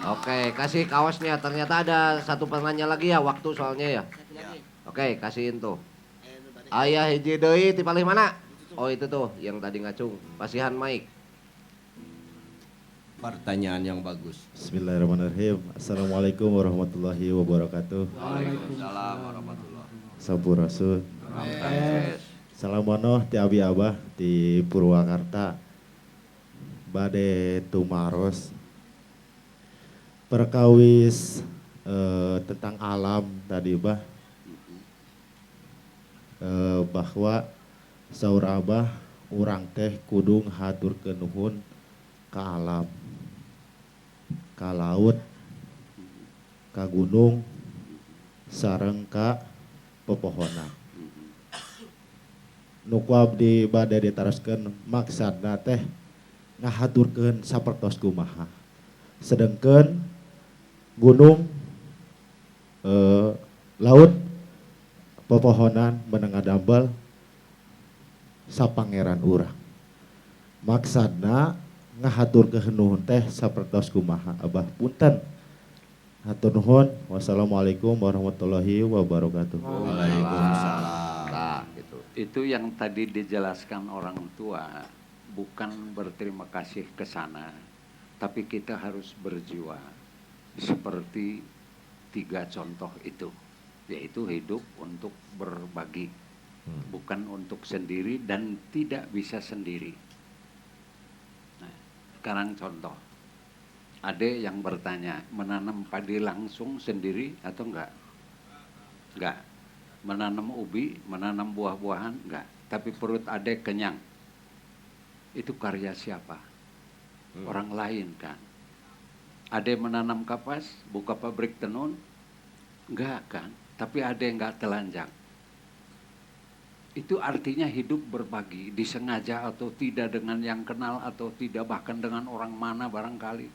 Oke, kasih kaosnya. Ternyata ada satu penanya lagi ya, waktu soalnya ya. Oke, kasihin tuh. Ayah hiji deui ti palih mana? Oh, itu tuh yang tadi ngacung. Pasihan mic. Pertanyaan yang bagus. Bismillahirrahmanirrahim. Assalamualaikum warahmatullahi wabarakatuh. Waalaikumsalam warahmatullahi. Sampurasun. Salam manoh ti abi Abah di Purwakarta. Bade tumaros. Perkawis tentang alam tadi Bah. Bahwa saur Abah urang teh kudu haturkeun nuhun ka alam, ka laut, ka gunung, sareng ka pepohonan. Nu ku abdi bade ditaroskeun maksadna teh ngahaturkeun sapertos kumaha. Sedengkeun gunung, laut, pepohonan meneng ngadambel sapangeran urang. Maksadna ngahaturkeun nuhun teh sapertos kumaha Abah punten. Hatur nuhun. Wassalamualaikum warahmatullahi wabarakatuh. Waalaikumsalam. Nah, gitu. Itu yang tadi dijelaskan orang tua, bukan berterima kasih ke sana, tapi kita harus berjiwa seperti tiga contoh itu, yaitu hidup untuk berbagi, bukan untuk sendiri dan tidak bisa sendiri. Nah, sekarang contoh, ada yang bertanya, menanam padi langsung sendiri atau enggak? Enggak. Menanam ubi, menanam buah-buahan, enggak. Tapi perut adek kenyang. Itu karya siapa? Orang lain kan. Ada yang menanam kapas, buka pabrik tenun, enggak kan. Tapi ada yang enggak telanjang. Itu artinya hidup berbagi, disengaja atau tidak dengan yang kenal atau tidak, bahkan dengan orang mana barangkali.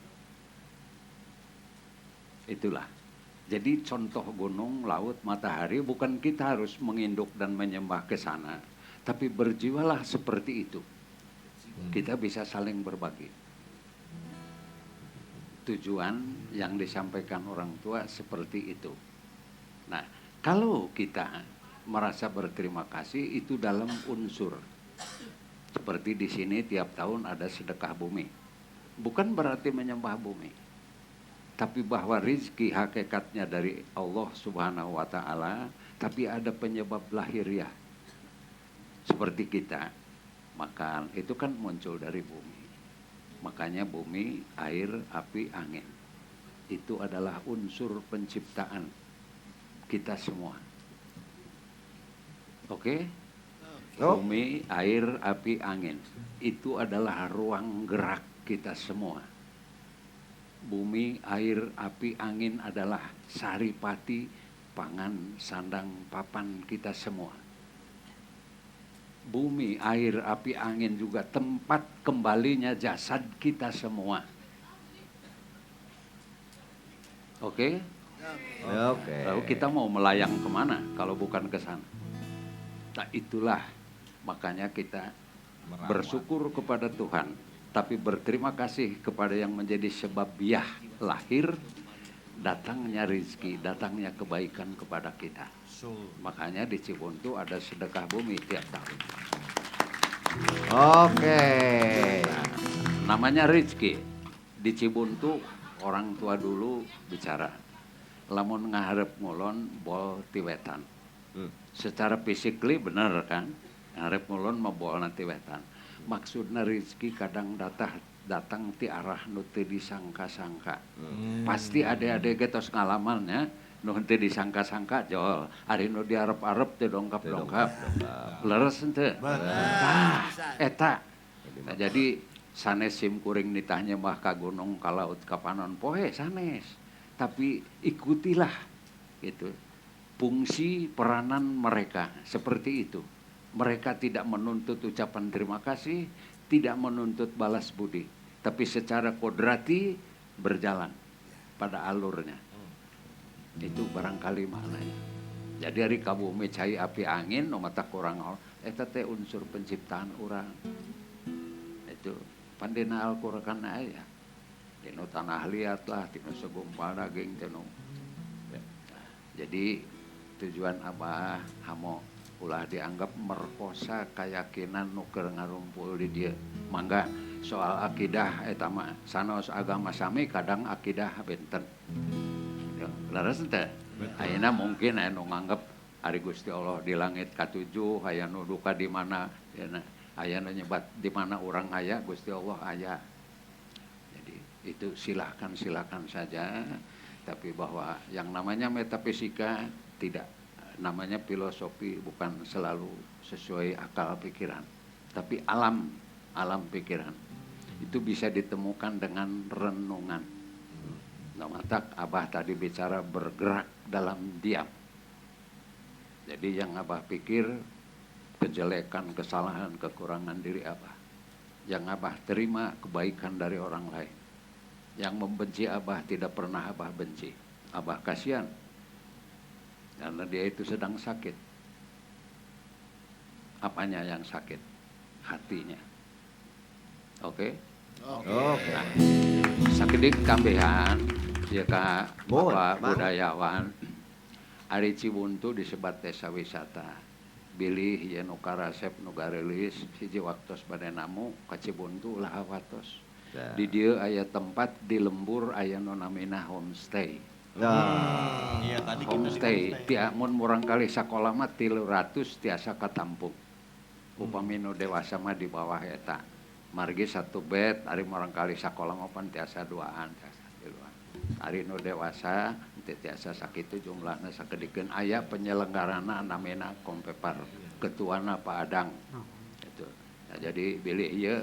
Itulah. Jadi contoh gunung, laut, matahari bukan kita harus menginduk dan menyembah ke sana, tapi berjiwalah seperti itu. Kita bisa saling berbagi. Tujuan yang disampaikan orang tua seperti itu. Nah, kalau kita merasa berterima kasih itu dalam unsur. Seperti di sini tiap tahun ada sedekah bumi. Bukan berarti menyembah bumi. Tapi bahwa rizki hakikatnya dari Allah Subhanahu wa Ta'ala, tapi ada penyebab lahiriah. Seperti kita makan, itu kan muncul dari bumi. Makanya bumi, air, api, angin. Itu adalah unsur penciptaan. kita semua. Oke? Bumi, air, api, angin. Itu adalah ruang gerak kita semua. Bumi, air, api, angin adalah saripati, pangan, sandang, papan kita semua. Bumi, air, api, angin juga tempat kembalinya jasad kita semua. Oke? Oke. Lalu kita mau melayang kemana kalau bukan ke sana? Nah itulah makanya kita bersyukur kepada Tuhan, tapi berterima kasih kepada yang menjadi sebabiah lahir datangnya rizki, datangnya kebaikan kepada kita. Makanya di Cibuntu ada sedekah bumi tiap tahun. Oke. Nah, namanya rizki. Di Cibuntu orang tua dulu bicara, lamun ngaharep ngulon bol ti wetan. Secara physically bener kan, ngarep ngulon mah bolna ti wetan. Maksudna rizki kadang datang ti arah nu teu disangka-sangka. Pasti ade-ade ge tos ngalaman nu henteu disangka-sangka jol, ari nu diarep-arep teu dongkap-dongkap. Leres henteu? Tah, eta. Nah, jadi sanes sim kuring nitah nyembah ka gunung ka laut ka panon poe sanes. Tapi ikutilah gitu fungsi peranan mereka seperti itu. Mereka tidak menuntut ucapan terima kasih, tidak menuntut balas budi, tapi secara kodrati berjalan pada alurnya. Itu barangkali maknanya. Jadi ari ka bumi cai api angin nu mata kurang eta teh unsur penciptaan urang. Itu pandina Al-Qur'an aya. Tinu tanah liat lah, tinu segumpal daging, tinu. Jadi tujuan abah hamo ulah dianggap merkosa keyakinan nu keur ngarumpul di dieu. Mangga soal akidah eta mah sanos agama sami kadang akidah benten. Leres teh. Ayeuna mungkin aya nu nganggep ari Gusti Allah di langit katujuh, aya nu duka di mana, aya nu nyebat di mana urang aya Gusti Allah aya. Jadi itu silakan saja, tapi bahwa yang namanya metafisika tidak, namanya filosofi bukan selalu sesuai akal pikiran, tapi alam pikiran itu bisa ditemukan dengan renungan. Nah, matak Abah tadi bicara bergerak dalam diam. Jadi yang Abah pikir kejelekan, kesalahan, kekurangan diri Abah. Yang Abah terima kebaikan dari orang lain. Yang membenci Abah tidak pernah Abah benci. Abah kasihan. Karena dia itu sedang sakit. Apanya yang sakit? Hatinya. Oke? Oke. Nah, sakedik kambehan ya ka Bapak budayawan. Ari Cibuntu disebat desa wisata. Bilih ye nu karasep nu garelis hiji waktos bade namu ka Cibuntu ulah watos. Di dieu aya tempat di lembur aya nu namina homestay. Nah, iya tadi homestay ti mun murangkalih sakola mah 300 tiasa katampung. Upami nu dewasa mah di bawah eta. Margi satu bed ari murangkalih sakola mah pan tiasa duaan, tiasa tiluan. Ari nu dewasa teu tiasa sakitu jumlahna sakedikeun aya penyelenggarana namina Kompepar, ketuana Pak Adang. Itu. Nah, jadi bilih ieu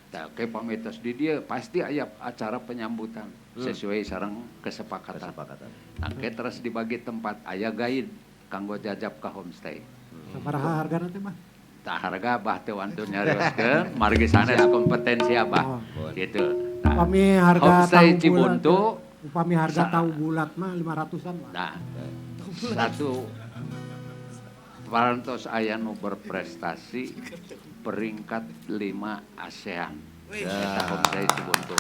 tah ke pamitos di dieu pasti aya acara penyambutan sesuai sareng kesepakatan. Nah, ke terus dibagi tempat aya guide kanggo jajab ka homestay. Sabaraha hargana teh mah? Tah harga abah teu wantun nyarioskeun, margi sanes kompetensi abah. Gitu. Nah, upami harga homestay tahu Cibuntu, bulat, upami harga tahu bulat mah 500-an mah. Nah, satu parantos aya nu berprestasi peringkat 5 ASEAN. Eta homestay Cibuntu.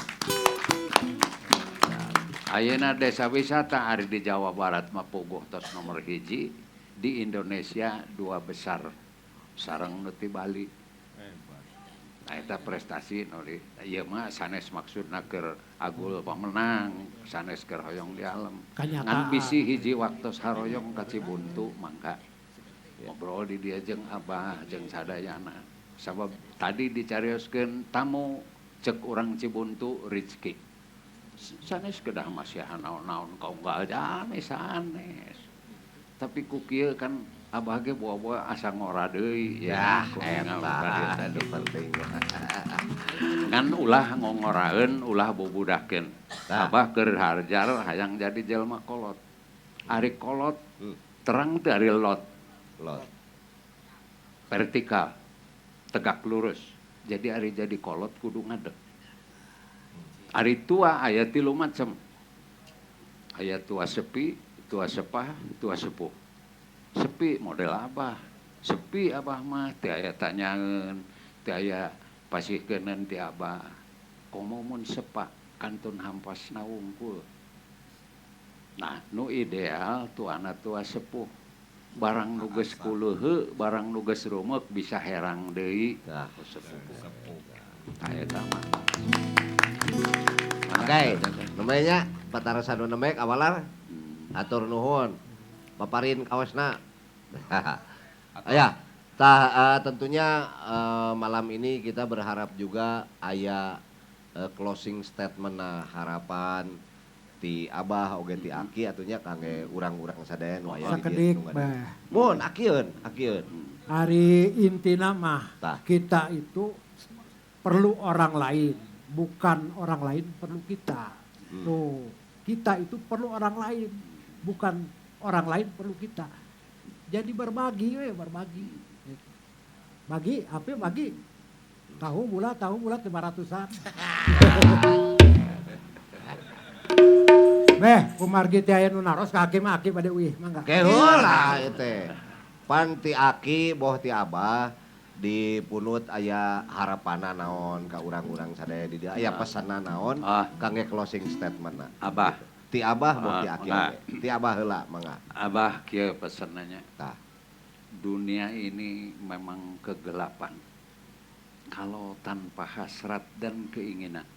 Ayeuna desa wisata ari di Jawa Barat mah puguh tos nomor 1, di Indonesia 2 besar sareng nu ti Bali. Nah eta prestasi nu di ieu mah sanes maksudna keur agul pamenang, sanes keur hoyong di alam. Ngan bisi hiji waktos haroyong ka Cibuntu mangga ngobrol di dia jeung Abah jeung sadayana. Sabab tadi dicarioskeun tamu cek urang Cibuntu rizki. Sanes kedah masihan naon-naon kaunggal jami sanes. Tapi ku kieu kan abah ge bawa-bawa asa ngora deui ya. Eta anu penting. Ngan ulah ngongoraeun, ulah bobudakeun. Abah keur harjar hayang jadi jelma kolot. Ari kolot terang teu ari lot. Lot. Vertikal, tegak lurus. Jadi ari jadi kolot kudu ngadeg. Ari tua aya 3 macam. Aya tua sepi, tua sepah, tua sepuh. Sepi model abah, sepi abah mah teu aya tanyaeun, teu aya pasihkeuneun ti abah. Komo mun sepa kantun hampasna wungkul. Nah, nu ideal tuana tua sepuh. Barang nu geus kuleuheu, barang nu geus rumeuk bisa herang deui. Tah, sepuh. Tah eta mah. Oke, namanya patarosan nu nembe awalar. Atur nuhun. Paparin kaosna. Ya, tah tentunya malam ini kita berharap juga aya closing statement nah, harapan ti abah oge ti aki atunya kangge urang-urang sadaya nu aya di dieu. Mun akieun, akieun. Ari intina mah kita itu perlu orang lain, bukan orang lain perlu kita. Tuh, kita itu perlu orang lain, bukan orang lain perlu kita. Jadi berbagi, berbagi. Bagi, apa bagi? Tahu bulat 500-an. Beh, kumargi teh aya nu naros ka aki mah aki bade uih, mangga. Ke heula ieu teh. Pan ti aki boh ti abah di punut aya harapanna naon ka urang-urang sadaya di dieu, aya pesanna naon kangge closing statement-na. Abah. Ti abah boh ti aki oge. Ti abah heula mangga. Abah kieu pesannanya. Tah. Dunia ini memang kegelapan. Kalau tanpa hasrat dan keinginan.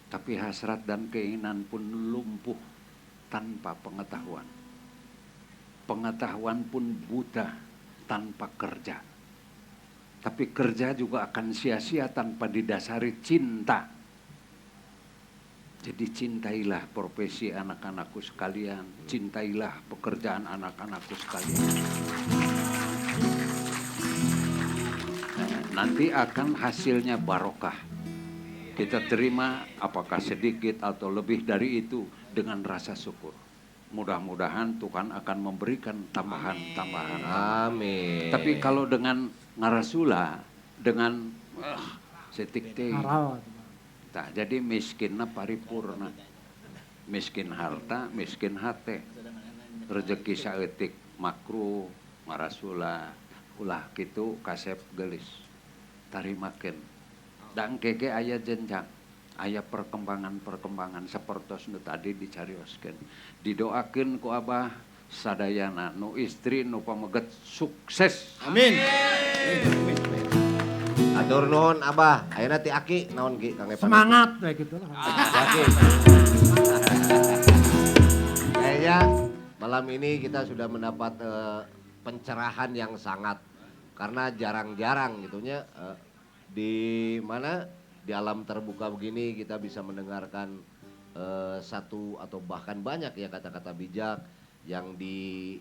Tapi hasrat dan keinginan pun lumpuh tanpa pengetahuan. Pengetahuan pun buta tanpa kerja. Tapi kerja juga akan sia-sia tanpa didasari cinta. Jadi cintailah profesi anak-anakku sekalian, cintailah pekerjaan anak-anakku sekalian. Nah, nanti akan hasilnya barokah. Kita terima apakah sedikit atau lebih dari itu dengan rasa syukur. Mudah-mudahan Tuhan akan memberikan tambahan-tambahan. Amin. Tapi kalau dengan ngarasula, dengan setik teh. Nah, jadi miskinna paripurna. Miskin harta, miskin hate. Rezeki saeutik makruh, ngarasula, ulah kitu kasep gelis. Tarimakeun. Dan kege aya jenjang, aya perkembangan-perkembangan sapertos nu tadi dicarioskeun. Didoakeun ku abah sadayana nu istri nu pameget sukses. Amin. Atur nuhun abah, ayeuna ti aki naon ki kangge semangat we kitu lah. Aki. Kayaknya malam ini kita sudah mendapat pencerahan yang sangat karena jarang-jarang gitunya di mana di alam terbuka begini kita bisa mendengarkan satu atau bahkan banyak ya kata-kata bijak yang di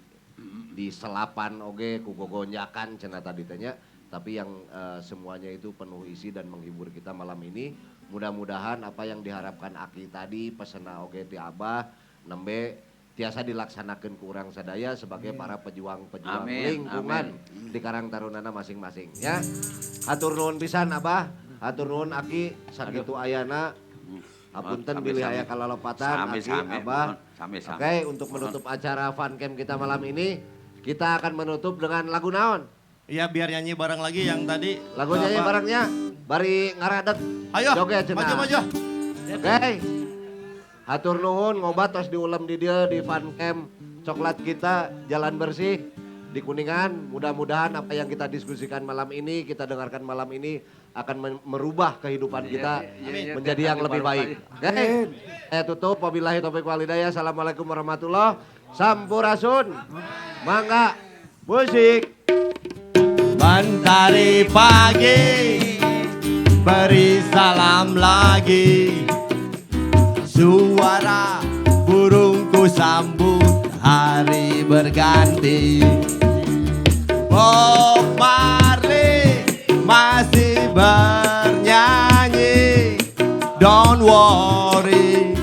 selapan oge ku gogonjakan cenah tadi tanya, tapi yang semuanya itu penuh isi dan menghibur kita malam ini. Mudah-mudahan apa yang diharapkan aki tadi pesena oge ti abah nembe tiasa dilaksanakan ku urang sadaya sebagai para pejuang-pejuang lingkungan. Amin. Di Karang Tarunana masing-masing ya. Hatur nuhun pisan abah, hatur nuhun aki sakitu ayana. Hapunten bilih aya kalalopatan aki abah. Oke, untuk menutup acara Fun Camp kita malam ini, kita akan menutup dengan lagu naon? Iya, biar nyanyi bareng lagi yang tadi. Lagu nyanyi barengnya bari ngaradeg. Ayo, maju-maju. Oke. Hatur nuhun ngobat tos diulem di dia di Fun Camp coklat kita jalan bersih di Kuningan. Mudah-mudahan apa yang kita diskusikan malam ini, kita dengarkan malam ini akan merubah kehidupan kita menjadi yang lebih baik. Oke. Saya tutup, wabillahi taufiq wal hidayah. Assalamualaikum warahmatullahi wabarakatuh. Sampurasun. Mangga musik. Mentari pagi beri salam lagi. Suara burungku sambut Hari berganti, Bob Marley masih bernyanyi. Don't worry.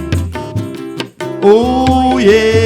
Oh yeah.